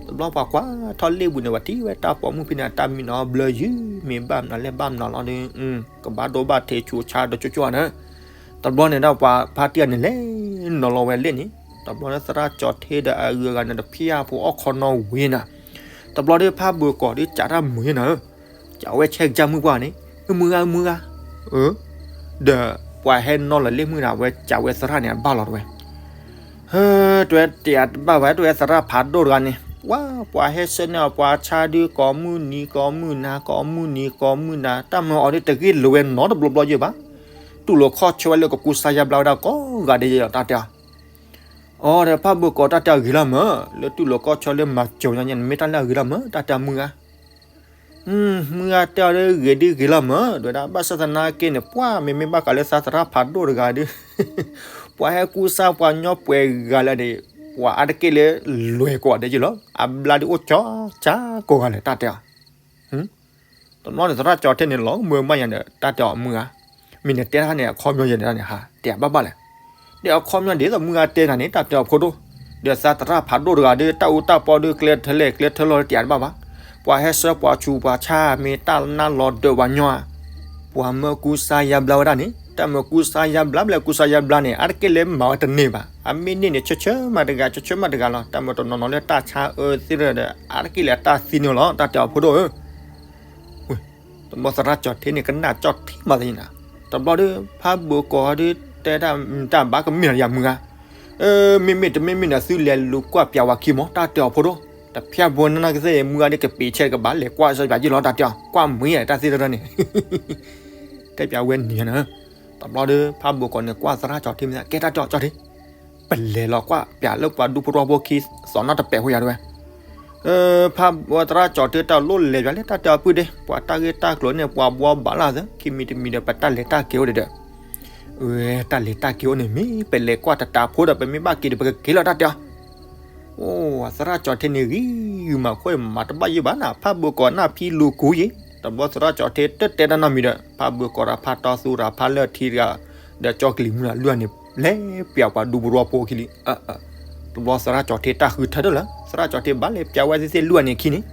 တဘျီပှၤကွၢ်ထီၣ်လ့ၣ်ပူၤန့ၣ် ပှၤထံၣ်ဝဲတၢ်ပိာ်မုၣ်ဖဲန့ၣ် တၢ်မံနီၤဘျၢယုၢ် မ့ၢ်ဘၣ်မနုၤလဲၣ်ဘၣ်မနုၤလီၤဒီး ကဘၣ်ဒိဘၣ်ထံးဆူးဆါဒီးကၠိကၠိန့ၣ်. တဘျီန့ၣ်ဒီးပှၤဖါတံၢ်ဂၤန့ၣ် လဲၤနီၤလီၤဝဲလ့ၣ်န့ၣ်, တဘျီန့ၣ်သရၣ်ကၠီထ့ဒီးအဂုၤအဂၤန့ၣ် တဖၣ်ဖိအီၣ်ခီနီဝံၤနၤ, တဘျီဒီးဖးဘိၣ်ကီးဒီးကးတၢ်မုာ်ယဲၢ်နၤဧၢ, ကးဝဲဆဲးကစၢ်မုၣ်ပှၢ်န့ၣ်, မုၢ်ဂၤ မုၢ်ဂၤ, အၢ, ဒီးပှၤဟဲနီၤလီၤလ့ၣ်မုၢ်နၤ အဝဲကးဝဲသရၣ်န့ၣ် အဘၣ်လီၤတဝဲ ဟၢ, တဝဲတဲအတဘၣ်ဝဲ တဝဲသရၣ်ဖးဒိၣ်တဂၤန့ၣ်, ဝါ, ပှၤဟဲဆှၢန့ၢ်အီၤပှၤဆါဒုးကိးမုၢ်နံၤကိးမုၢ်နၤ ကိးမုၢ်နံၤကိးမုၢ်နၤ တၢ်မၤအီၤဒ်တဂ့ၢ်လိာ်ဝဲနီတဘျီဘျီယဲၢ်ဘၣ်, တူၢ်လိာ်ခီၣ်ဆၢဝဲလၢကကူစါယါဘျါဝဲဒၣ်ကိးဂၤဒဲးယဲၢ်လီၤ တၢ်တဲအီၤ. အီၤဒီးဖးဘိကိးတၢ်တဲအီၤဂ့ၤလီၤမၢ်, လၢတူၢ်လိာ်ကီၢ်ဆီလၢမၤစၢၤညါန့ၣ် မ့ၢ်တၢ်လၢအဂ့ၤလီၤမၢ် တၢ်တဲအီၤမုၢ်ဂၤ. မုၢ်ဂၤတဲအီၤဒီးဂ့ၤဒ်ဂ့ၤလီၤမၢ်, ဒ်ဝဲဒၣ် ဘၣ်ဆၣ်သနာ်က့န့ၣ် ပှၤမ့မ့ၢ်ဘၣ်ဃးလၢသးသရၣ်ဖးဒိၣ်တဂၤဒီး ပှၤဟဲကူစါပှၤညီပှဲၤဂၤလၢာ်န့ၣ် ပှၤအါတက့ၢ်လၢလွဲၢ်ကိးဂၤဒဲးယ့ၢ်လီၤ. အဘျါဒုးအိၣ်ကၠီကၠါကိးဂၤလဲၣ် တၢ်တဲအီၤ တဘျီန့ၣ်သရၣ်ကၠီထဲန့ၣ်လီၤမၢမၢယၤဒီး တၢ်တဲအီၤမုၢ်ဂၤ, မ့ၢ်နတဲတၢ်န့ၣ် အခီပညီယဲန့ၣ်တၢ်န့ၣ် ဟးတဲအဘၣ်ဘၣ်လဲၣ်. ဒီးအခီပညီဒ်သိးမုၢ်ဂၤတဲနၤန့ၣ် တၢ်တဲအီၤဖိဒိၣ်, ဒီးသးသရၣ်ဖးဒိၣ်တဂၤဒီး တၢ်အူတၢ်ပီဒီး ကျဲထဲလဲၣ်ကျဲထဲလီၤတဲအဘၣ်ဘၣ်. ပှၤဟဲဆှၢပှၤဆူးပှၤဆါ မ့ၢ်တၢ်နါလီၤဒၢးပှၤညီဧါ, ပှၤမၢကူစါယါဘျါဝဲဒၣ်န့ၣ် တၢ်မၢကူစါယါဘျါဘျဲၣ်ကူစါယါဘျါန့ၣ် အါတက့ၢ်လၢမၤဝဲတန့ၢ်ဘၣ်. အမ့ၢ်န့ၢ်န့ၣ် ဆၢဆၢမးတဂၤ ဆၢဆၢမးတဂၤလီၤ. တၢ်မၢတနီၤနီၤလၢတၢ်ဆါအၢသ့ၣ်ဒီး အါတက့ၢ်လၢအတၢ်သံန့ၣ်လီၤ တၢ်တဲအီၤဖိဒိၣ်ဧၢ တဘျီသရၣ်ကၠီထဲန့ၣ် ကနၣ်ကၠီထံမးသ့ၣ်နၤ, တဘျီဒီး ဖးဘိကိးဒီး တဲတၢ်မတၢ်ဘၣ်ကမ့ၢ်လီၤယၤမုၢ်ဂၤ, မ့မ့ၢ်တမ့မ့ၢ်န့ၣ် သုလဲၤလူၤကွၢ်ပျးဝဲခံမး တၢ်တဲအီၤဖိဒိၣ်, တဖၠၣ်ဘိနနီၢ်ကသ့ၣ်မုၢ်ဂၤဒီး ကပ့ၤဆဲးကဘၣ်လဲၤကွၢ်စၢ်ပျးယ့ၢ်လီၤ တၢ်တဲအီၤ ကွၢ်မ့ၢ်တၢ်သ့ၣ်တဖၣ်န့ၣ် တဲပျးဝဲန့ၣ်နၤ, တဘျီဒီး ဖးဘိကိးန့ၣ် ကွၢ်သရၣ်ကၠီထဲမ့ၢ် ကဲတၢ်တဲအီၤကၠီထဲ ပလဲၤလီၤကွၢ်ပျးလၢပှၤဒူဖိတဝီဖိခံ သီၣ်နီတပဲာ်ဖိယၤတဝဲ ဖးဘိသရၣ်ကၠီထဲတၢ်လိၣ်လဲၤပျးလၢတၢ်တဲအီၤပုၢ်ဒ့ ပှၤတၢ်ဂ့ၢ်တၢ်ကျိၤန့ၣ် ပှၤဘှီဘၣ်လၢ်သၢ ခံမံၤတမံၤဒီး ပတၢ်လဲၤတၢ်က့ၤအိၣ်ဒဲးဒီး ဝဲတၢ်လဲၤတၢ်က့ၤအိၣ်န့ၣ် မ့ၢ်ပလဲၤကွၢ်တတးဖိဒီး ပမ့ၢ်ဘၣ်က့ၤဒီး ပကက့ၤလီၤတၢ်တဲအီၤ အိၣ်သရၣ်ကၠီထဲန့ၣ်ဂံၤဂုာ်မး ခိၣ်မၤတဘၣ်ယိၣ်ဘၣ်နၤ ဖးဘိကိးနၢ်ဖံလူၤကူယ့ၣ်, တဘျီသရၣ်ကၠီထဲတတဲတၢ်နီတမံၤဒီး ဖးဘိကိးဒီးဖးတီသူဒီးဖးလၢၢ်ထံတဂၤ ဒီးကၠီကလံၤမုၢ်လၢ်လွံၢ်ဂၤန့ၣ် လဲၤပျးပှၤဒူဖိတဝီဖိခံလံ, တဘျီသရၣ်ကၠီထဲတၢ်ဃုထၢထၢၣ်လၢ သရၣ်ကၠီထဲဘၣ်လဲၤပျးဝဲသ့ၣ်သ့ၣ်လွံၢ်ဂၤန့ၣ်အခံန့ၣ်,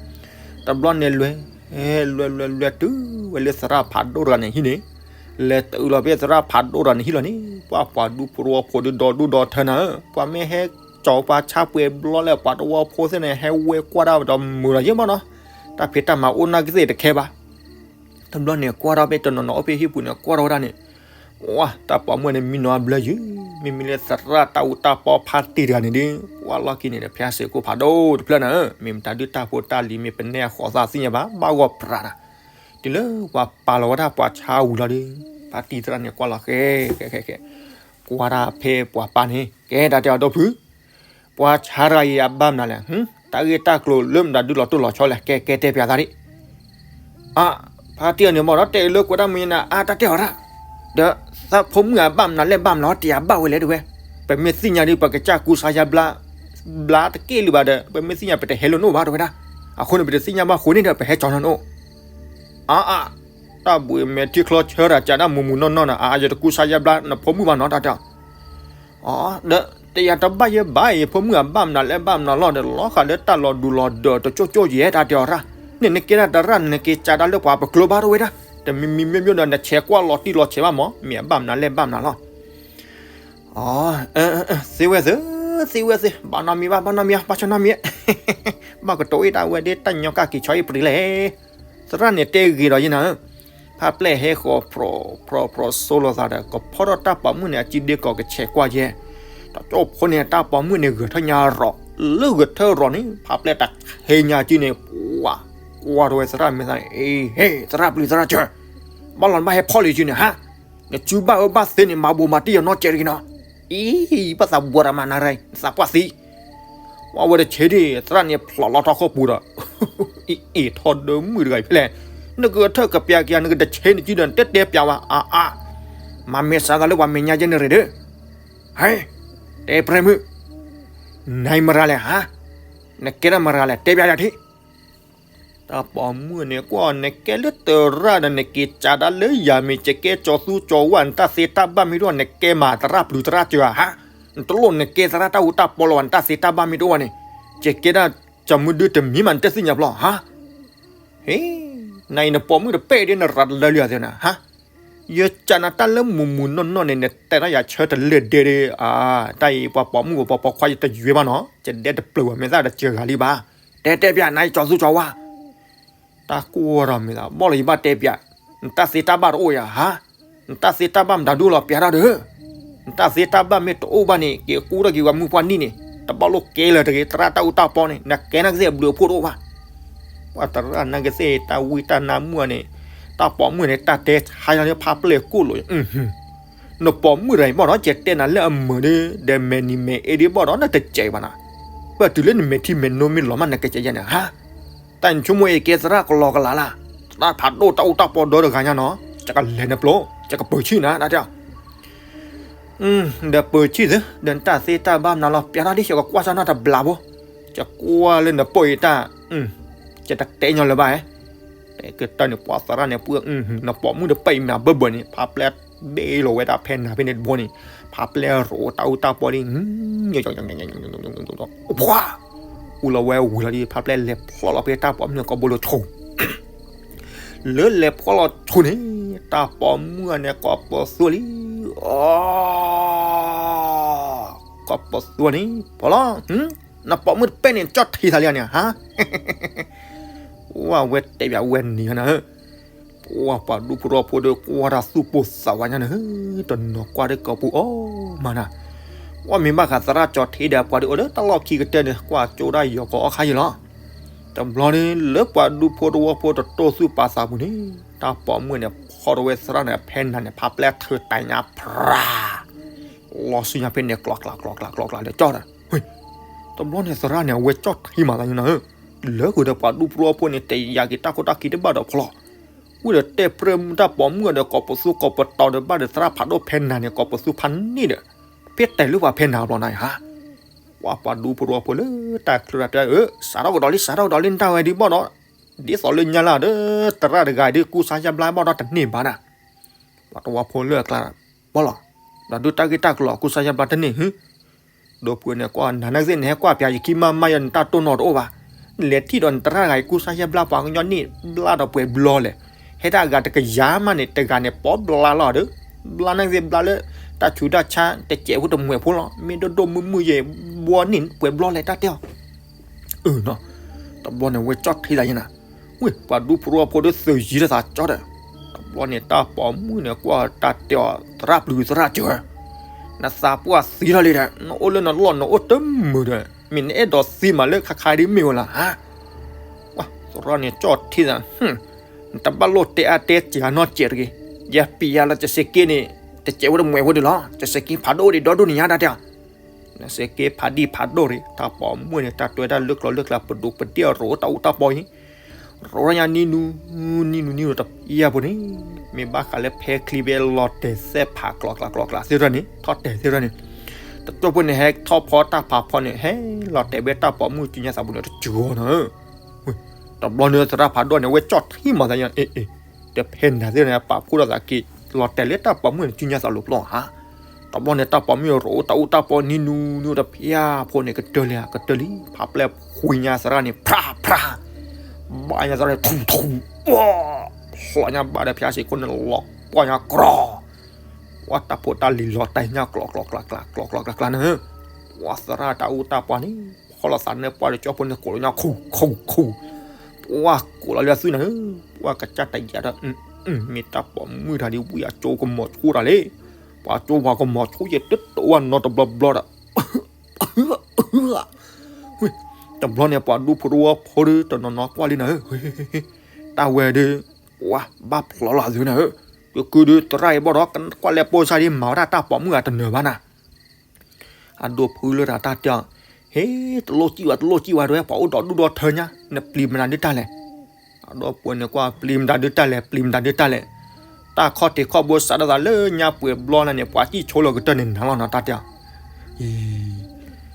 တဘျီန့ၣ်လွဲၤ လွဲၤလွဲၤလွဲၤတုၤဝဲလၢသရၣ်ဖးဒိၣ်တဂၤန့ၣ်ဟံၣ်န့ၣ်, လဲၤတုၤလီၤဖဲသရၣ်ဖးဒိၣ်တဂၤန့ၣ်ဟံၣ်လီၤန့ၣ် ပှၤပှၤဒူဖိတဝီဖိဒီးဒီဒူၣ်ဒီထၢနၤဧၢ, ပှၤမ့ၢ်ဟဲကၠီၤပှၤဆါပှဲၤဘျီလၢပှၤတဝီဖိသ့ၣ်န့ၣ် ဟဲဝဲကွၢ်တၢ်ဒီးမုာ်လီၤယ့ၢ်မးနီၤ, တၢ်ဖံးတၢ်မၤအိၣ်နၢ်ကသ့ၣ်တခဲဘၣ် တဘျီန့ၣ်ကွၢ်ထီၣ်ဖဲတနီၤနီၤအိၣ်ဖဲဟံၣ်ပူၤန့ၣ် ကွၢ်ထီၣ်ဝဲဒၣ်န့ၣ်, ဝါ တၢ်ပိာ်မုၣ်န့ၣ်မံနီၤအဘျၢယုၤ, မ့မ့ၢ်လၢသရၣ်တၢ်အူတၢ်ပီဖးတံၢ်တဂၤန့ၣ်ဒီး ကွၢ်လီၢ်ခံန့ၣ်ဒီး ဖၠါစ့ၢ်ကီးဖးဒိၣ်တဖျၢၣ်နၤဧၢ, မ့ၢ်မတၤဒုးတၢ်ဖိတၢ်လံၤမ့ၢ်ပနဲအဃိးသးသ့ၣ်ညါဘၣ် ဘၣ်ဂီၢ်ပြးတၢ်, တုၤလၢပှၤပာ်လီၤဝဲဒၣ်ပှၤဆါဝံၤလီၤဒီး ဖးတံၢ်သရၣ်န့ၣ်ကွၢ်လီၤဃဲ ဃဲ ဃဲ ဃဲ, ကွၢ်တၢ်ဖဲပှၤပာ်န့ၣ် ကဲတၢ်တဲအီၤဒီဖု ပှၤဆါတဂၤအံၤအဘၣ်မနုၤလဲၣ်, တၢ်ဂ့ၢ်တၢ်ကျိၤလၢမတၤဒုးလီၤတိၢ်လီၤဆီလဲၣ် ကဲကဲတဲပျးသးဒံး, အါ, ဖါတံၢ်အီၤန့ၣ်မ့ၢ်ဒီးတဲလၢကွဲးတၢ်မံၤနၤ အါတၢ်တဲအီၤရၣ်, ဒီးသးဖိမုၣ်အဘၣ်မနုၤလဲၣ်ဘၣ်မနုၤလီၤ တယၤဘၣ်ဝဲလဲၣ်တဝဲ, ပမ့ၢ်သ့ၣ်ညါဒီး ပကစၢ်ကူစါယါဘျါ ဘျါတက့ၢ်လၢၤဘၣ်ဒီး ပမ့ၢ်သ့ၣ်ညါပတဟဲလၢနအိၣ်ဘၣ်တဝဲဒၣ်, အဃိန့ၣ် ပတသ့ၣ်ညါဘၣ်ဃိန့ၣ်ဒီး ပဟဲကၠီၤနၤနအိၣ်, အါအါ, တၢ်ဘှံးမဲာ်ထံချီဆၢတၢ်ကးဒၣ်မူးမူးနီၢ်နီၢ်နၤ အါ ယတကူစါယါဘျါနဖိမုၣ်ဘၣ်နီၤ တၢ်တဲအီၤ အီ ဒီးတယၤတဘၣ်ယဲဘၣ်အံၤ ဖိမုၣ်အဘၣ်မနုၤလဲၣ်ဘၣ်မနုၤလီၤဒီး လီၤဃာ်လၢတၢ်လီၤဒူလီၤဒီးတကၠိကၠိယဲ တၢ်တဲအီၤရၣ်, န့ၣ်နကဲဒၣ်တရၣ် နက့ၤကးတၢ်လၢပှၤပကျိဘၣ်တဝဲဒၣ်, တမံၤမံၤမ့ၢ်မ့ၢ်ဒီး နဆဲးကွၢ်လီၤတံၢ်လီၤဆဲးဘၣ်မး မ့ၢ်အဘၣ်မနုၤလဲၣ်ဘၣ်မနုၤလီၤ အီ သ့ဝဲသ့, သ့ဝဲသ့, ဘၣ်နီတမံၤဘၣ် ဘၣ်နီတမံၤ ဘၣ်ဆၢနီတမံၤ, ဘၣ်ကတိၤအ့ၣ်တၢ်ဝဲဒၣ် တၢ်ညီကၢ်က့ၤဆီအ့ၣ်ပြံၤလဲၣ် သရၣ်န့ၣ်တဲဂ့ၤဒီးယဲနၤ, ဖါပျဲၢ်ဟဲဃီၤဖြီဖြီဖြီ ဆိလိာ်သးဒီး ကဖီထီၣ်တၢ်ပိာ်မုၣ်န့ၣ် အစုဒ့ကီးကဆဲးကွၢ်ယဲ, တၢ်ကၠီၣ်ဖိန့ၣ် တၢ်ပိာ်မုၣ်န့ၣ် ဂဲၤထၢၣ်ညါရီၤ, လၢဂဲၤထၢၣ်ရီၤန့ၣ် ဖါပျဲၢ်တၢ်ဟဲညါစုန့ၣ် ပှၤကွၢ်ထီၣ်ဝဲသရၣ်မဲာ်သၣ်န့ၣ် အ့ ဟ့ သရၣ်ပျုၤသရၣ်စၢၤ, ဘၣ်လီၤနဘၣ်ဟဲဖီၣ်လံစုန့ၣ်ဟါ, နစုဘၣ်အၢဘၣ်သီန့ၣ် မၤဘိးမၤတံၢ်အီၤနီတစဲးတဂ့ၤနီၤ, အံၤ ဘၣ်သးဘှီတၢ်မၤနၤရၢ် နသးပှၢ်သံ ဝဲတဆ့ဒံး သရၣ်န့ၣ်ဖျိးလီၤထီၣ်ခိၣ်ပူၤဒီး အ့ၣ် ထီၣ်ဒၢမုၣ်တဂၤအံၤဖဲလဲၣ်, နကထၢၣ်ကပျးက့ၤ နကတဆ့နစုဒီး နတဲတဲပျးဝဲ အါအါ, မၤမဲာ်ဆှးသးလၢပှၤမဲာ်ညါယဲန့ၣ်ရ့ၣ်ဒီး, ဟဲ, တဲပြဲမုၣ်, နမၤမရၤလဲၣ်ဟါ, နကဲထီၣ်မရၤလဲၣ် တဲပျးယၤထံ တၢ်ပိာ်မုၣ်န့ၣ်ကွၢ် နကဲလၢသရၣ်ဒီး နက့ၤကးတၢ်လၢယၤမ့ၢ်ကကဲကၠီၤသူကၠီၤဝါ နတၢ်သ့တၢ်ဘၣ်မ့ၢ်တအိၣ် နကဲမၤသရၣ်ပျုၤသရၣ်စၢၤဧါဟါ, နတလိၣ်နကဲသရၣ်တၢ်အူတၢ်ပီလီၤဘၣ် နတၢ်သ့တၢ်ဘၣ်မ့ၢ်တအိၣ်ဘၣ်န့ၣ်, ကကဲဒၣ်ကၠီၤမုၢ်ဒုတမံၤမး နတသ့ၣ်ညါဖျီဟါ, ဟ့, နအံၤနပိာ်မုၣ်တပဲာ်ဒ်နရၤတလၢလံဧါသ့ၣ်နၤဟါ, ယကးနၤတၢ်လၢမုာ်မုာ်နီၢ်နီၢ်န့ၣ် နတဲထီၣ်ယၤဆၢတလဲၢ်ဒဲးဒ်, တၢ်အံၤ ပှၤပိာ်မုၣ်ပှၤပိာ်ခွါယတယွဲဘၣ်နီၤ, ယဒဲတပျၢၤဘၣ် မဲာ်သၣ်တစၢၤဂၤလံဘၣ်, တဲတဲပျး နအံၤကၠီၤသူကၠီၤဝါ တၢ်ကိၢ်ဒီးမဲာ်သၣ် ဘီၣ်လီၤယဘၣ်တဲပျး, နတၢ်သ့တၢ်ဘၣ်တအိၣ်ယၤဟါ, နတၢ်သ့တၢ်ဘၣ်မတၤဒိၣ်လီၤပျးထီၣ်ဒီး, နတၢ်သ့တၢ်ဘၣ်မ့ၢ်တအိၣ်ဘၣ်န့ၣ် က့ၤကူထီၣ်က့ၤပှၤမုၢ်ပှၢ်နံၣ်န့ၣ်, တဘၣ်လိၣ်ကဲလၢၤတဂ့ၤ သရၣ်တၢ်အူတၢ်ပီန့ၣ် နကဲနာ်က့ၤသ့ၣ်ဘျုးဖှိၣ်တအိၣ်ဘၣ်. ပှၤသရၣ်နာ်က့ၤသ့ၣ်တၢ်ဝံတၢ်နါမုၣ်န့ၣ်, တၢ်ပိာ်မုၣ်န့ၣ် တၢ်တဲဆါလၢဖါပျဲၢ်ကိၣ်လိာ်, နပိာ်မုၣ်တဂၤအံၤဘၣ်ဒီး ကတဲနၤလၢအမုာ်ဒီး ဒီးမဲာ်နံၤမဲာ်အ့ဒ်ဘၣ်ဒီး နတစဲးဘၣ်နၤ, ပတုၤလၢနမဲာ်ထံမဲာ်နိမ့ၢ်လီၤမး နကစဲးယဲန့ၣ်ဧါ. တၢ်ဆိကမိၣ်အံၤကဲသရၣ်ကလီကလီလၢ်, သရၣ်ဖးဒိၣ်တၢ်အူတၢ်ပီဒီတဂၤညါနီၤ, ယကလဲၤနပျိ, ယကပၢၤဆံၣ်နၤ တၢ်တဲ ဒီးပၢၤဆံၣ်သု, ဒီးနတၢ်သ့တၢ်ဘၣ်မနုၤလီၤ ပျဲထီၣ်ဒ် ယကကွၢ်စၢ်နီၢ်တဘျီဖိ, ယကွၢ်လၢနပိာ်အံၤတၢ်, ယတတဲညီလၢၤဘၣ်ဧါ. ကတၢၢ်န့ၣ် ပှၤသရၣ်န့ၣ် ပှၤ, နပိာ်မုၣ်တပာ်အံၤမးဘၢဘၢန့ၣ် ဖးပျဲဘ့ၣ်လီၤဝဲဒၣ်ဖဲနၤဖဲန့ၣ်တဘိန့ၣ်, ဖးပျဲရိးတၢ်အူတၢ်ပီလံ, ပှၤ, အူလီၤဝဲဝံၤလီၤဒီး ဖးပျဲလဲၤဖျီၣ်လီၤဖဲတၢ်ပိာ်မုၣ်ကိာ်ဘိလိာ်ဆိ လၢလဲၤဖျီၣ်လီၤဆိန့ၣ်, တၢ်ပိာ်မုၣ်န့ၣ်ကိးပသူလံ, အ, ကိးပသူန့ၣ် ဖီလီၤ, နပိာ်မုၣ်တပာ်န့ၣ် ကၠီၣ်ထံသးလံန့ၣ်ဧါ. ဝဲတဲဘၣ်ဝဲန့ၣ်နၤဧၢ, ပှၤပှၤဒူဖိတဝီဖိဒီး ကွၢ်တၢ်သူၣ်ပိၢ်သးဝးညါန့ၣ်, တနီၤကွၢ်ဒီးကိာ်ပူၤအီၣ်မးနၤ, ကွၢ်မ့ၢ်ဘၣ်ဃးသရၣ်ကၠီၣ်ထံဒီးပှၤဒုးအိၣ်လၢတၢ်လီၢ်ခံကတၢၢ်န့ၣ် ကွၢ်ကၠိဒၣ်ယီၤကအီၣ်ခါယံၤလီၤ. တဘျီန့ၣ် လၢပှၤဒူဖိတဝီဖိတတိၢ်သူၣ်ပာ်သးပူၤန့ၣ်, တၢ်ပိာ်မုၣ်န့ၣ် ဖီၣ်ဒီးဝဲသရၣ်န့ၣ် ဖဲနၤန့ၣ် ဖးပျဲထုးတၢ်ညါဖြါ လီၤဆူညါဖဲန့ၣ် ကျီကျီကျီကျီကျီကျီလၢကၠီၣ်ဒီး, တဘျီန့ၣ်သရၣ်န့ၣ် အဝဲကၠီၣ်ထံမးသးညါနၤဧၢ, လၢဃုာ်ဒီးပှၤဒူဖိတဝီဖိန့ၣ် တယာ်က့ၤတၢ်ခိၣ်တၢ်ခံတဘၣ်ဒီးဖီလီၤ. ဝံၤဒီးတဲပြဲမုၢ်တၢ်ပိာ်မုၣ်ဒီး ကိးပသူကိးပတီၤဒီးဘၣ်ဒီးသရၣ်ဖးဒိၣ်ဖဲနၤန့ၣ် ကိးပသူဖးန့ၣ်ဒီး, ဖဲတဲလၢပှၤဖဲနၤဘျီနၤဧါ. ပှၤပှၤဒူဖိတဝီဖိလၢတၢ်ချၢတၢ်တဲအၢ စးထီၣ်ကဒီးလံ စးထီၣ်ကဒီးလံ နတၢ်ဝဲဒ်ဘၣ်ဒီး, ဒ်သိးလၢညါလၢဒီး သရၣ်တဂၤအံၤဒ်ကူစါယါဘျါဘၣ်ဒီးတန့ၢ်ဘၣ်နၤ. ပှၤတဝီဖိလၢအကျါ ဘၣ်လီၤ, ဒီးဒုးတၢ်ဂ့ၢ်တၢ်ကျိၤကူစါယါဘျါတန့ၢ်ဟူ ဒီပုၢ်ဝဲၢ်န့ၣ်ကွၢ် နၤနာ်က့သ့ၣ်န့ၣ် ဟဲကွၢ်ပၠးယခံမးမးယၤ နတၢ်တိၢ်နီၣ်တအိၣ်ဘၣ်. နလဲၤထံၣ်ဒီးနသရၣ်တဂၤအံၤ ကူစါယါဘျါပှၤကညီန့ၣ် ဘျါဒီးပှဲၤဘျီလဲၣ်. ဟဲဒၣ်အဂၤတကယၤမးန့ၣ် တဂၤန့ၣ် ပီဘျါလီၤဒီး ဘျါနာ်က့သ့ၣ်ဘျါလၢ တၢ်ဆူးတၢ်ဆါ တစဲးဖိတမှဲးဖိလီၤ. မ့ၢ်ဒိၣ်ဒိၣ်မုၢ်မုၢ်ယဲၢ် ဘှီန့ၣ်ပှဲၤဘျီလဲၣ် တၢ်တဲအီၤ အၢ နီၤ, တဘျီန့ၣ်ဝဲကၠီၣ်ထံသးယဲနၤ, ဝ့ၢ် ပှၤဒူဖိတဝီဖိဒီးသုးယံၤလၢသးကၠီဒီး, တဘျီန့ၣ်တၢ်ပိာ်မုၣ်န့ၣ်ကွၢ်တၢ်တဲအီၤ သရၣ်ပျုၤသရၣ်စၢၤ, နသးပှၢ်သံထီၣ်လံဒီး နအိၣ်လၢနလီၢ်နအိၣ်တမုာ်ဒီး မ့ၢ်နအဲၣ်ဒိးသံမးလၢခါခါဒ်မ့ၢ်ဝဲလီၤဧါ. ပှၤသရၣ်န့ၣ်ကၠီၣ်ထံသး, နတဘၣ်လိၣ်တဲအါတဲစဲးအနီၢ်စဲးတဂ့ၤ, ယပျံၤယၤလီၤ ကစဲးက့န့ၣ် တစဲးဖိတမှဲးဖိဒံးလီၤ. ကစဲးက့ဖးဒိၣ်ဒံးဒီဒိၣ်န့ၣ်ညါ တၢ်တဲအီၤ နစဲးက့ဖးဒံၣ်ဖးဒိၣ်ရံၣ် တၢ်ပိာ်မုၣ်န့ၣ် တၢ်တွဲတၢ်လၢကျိၤလၢကျါ ပဒိၣ်ပဒ့ၣ်ရိးတၢ်အူတၢ်ပီအံၤ, ရိးတၢ်ညါနံၤနူၤ, နံၤနူၤနံၤနူၤတပျၢ်ဖိန့ၣ်, မ့ၢ်ဘၣ်ဃးလၢဖဲချံဘဲလီၤတဲာ်သဲၣ်ဖးကျိးကျါကျိးကျါသ့ၣ်တဖၣ်န့ၣ် ထီၣ်တဲာ်သ့ၣ်တဖၣ်န့ၣ်, တကၠိၢ်ဖိန့ၣ် ဟဲထီၣ်ဖီတၢ်ဖးဖီန့ၣ် ဟဲလီၤတဲာ်ဘဲတၢ်ပိာ်မုၣ်စုညါသးပူၤန့ၣ် တစှၤနီၤဧၢ တဘျီန့ၣ်သရၣ်ဖးဒိၣ်န့ၣ် အဝဲကၠီၣ်ထံမၤသးယဲ, အ့ အ့ တဖဲနၤသ့ၣ်န့ၣ် ပာ်ဖှိၣ်ထီၣ်သးက့ၤ လီၤတဲာ်လၢတၢ်ပိာ်မုၣ်န့ၣ်စုညါသးလိၤပျီဧါ. တဘျီန့ၣ်တၢ်ပိာ်မုၣ်ရိးတၢ်အူတၢ်ပီနံၤနူၤနံၤတပျၢ်ဖိန့ၣ် ကတၢၢ်လံဧါ ကတၢၢ်လံ ဖးပျဲၢ်ဖှံညါသရၣ်န့ၣ် ဖြါဖြါ, ဘၣ်ညါသရၣ်န့ၣ် ထူထူ, ဖျိညါဘၣ်ဒီးဖၠါစ့ၢ်ခိၣ်န့ၣ် လီၤပှီၢ်ညါကြီ, ပှၤတၢ်ဖိတၢ်လံၤလီၤတဲာ်ညါကျိးကျိးကျါကျါ ကျိးကျိးကျါကျါန့ၣ်, ပှၤသရၣ်တၢ်အူတၢ်ပီန့ၣ် ဖီၣ်လီၤသးန့ၢ်ပှၤဒီးကၠီဖိန့ၣ် ကိးလီၤညါခူခူခူ, ပှၤကိးလီၤလၢအသွံၣ်န့ၣ်, ပှၤကစၢ်တယာ်ဒီး, မ့ၢ်တၢ်ပိာ်မုၣ်တဂၤဒ်ဝံၤအကၠိကမီၤဆိတၢ်လံ, ပှၤကၠိပှၤကမီၤဆိယဲၢ်တတအိၣ်နီတဘျီဘျီဒီး တဘျီန့ၣ် ပှၤဒူဖိတဝီဖိဒီး တနီၤနီၤကွၢ်လံနၤဧၢ, တၢ်ဝဲဒီး ပှၤဘၣ်ဖျီလီၤအသုနၤဧၢ, ကကုဒုးသရၣ်အံၤဘၣ်ဒီး ကွၢ်လဲၤပိာ်စၢ်ဒ်မၤဝဲဒၣ်တၢ်ပိာ်မုၣ်အတနၢၤဘၣ်နၤ, အဒိဖုလၢတၢ်တၢ်တဲအီၤ, ဟ့ တလိၣ်စံၣ်ဝဲ တလိၣ်စံၣ်ဝဲ တဝဲ ပှၤအိၣ်ဒီးဒူၣ်ဒီးထၢညါ နပျံၤမတၤဒုးတၢ်လဲၣ် အဒီပုၢ်ဝဲၢ်န့ၣ်ကွၢ် ပျံၤမတၤဒုးတၢ်လဲၣ် ပျံၤမတၤဒုးတၢ်လဲၣ်, တၢ်ခီၣ်ထံးခီၣ်ဘိစးထီၣ်သးလၢညါပှဲၤဘျီလၢ်န့ၣ် ပှၤစံၣ်ဆိလီၤကတၢၢ်န့ၣ်နၤလီၤနီၤ တၢ်တဲအီၤ, အံ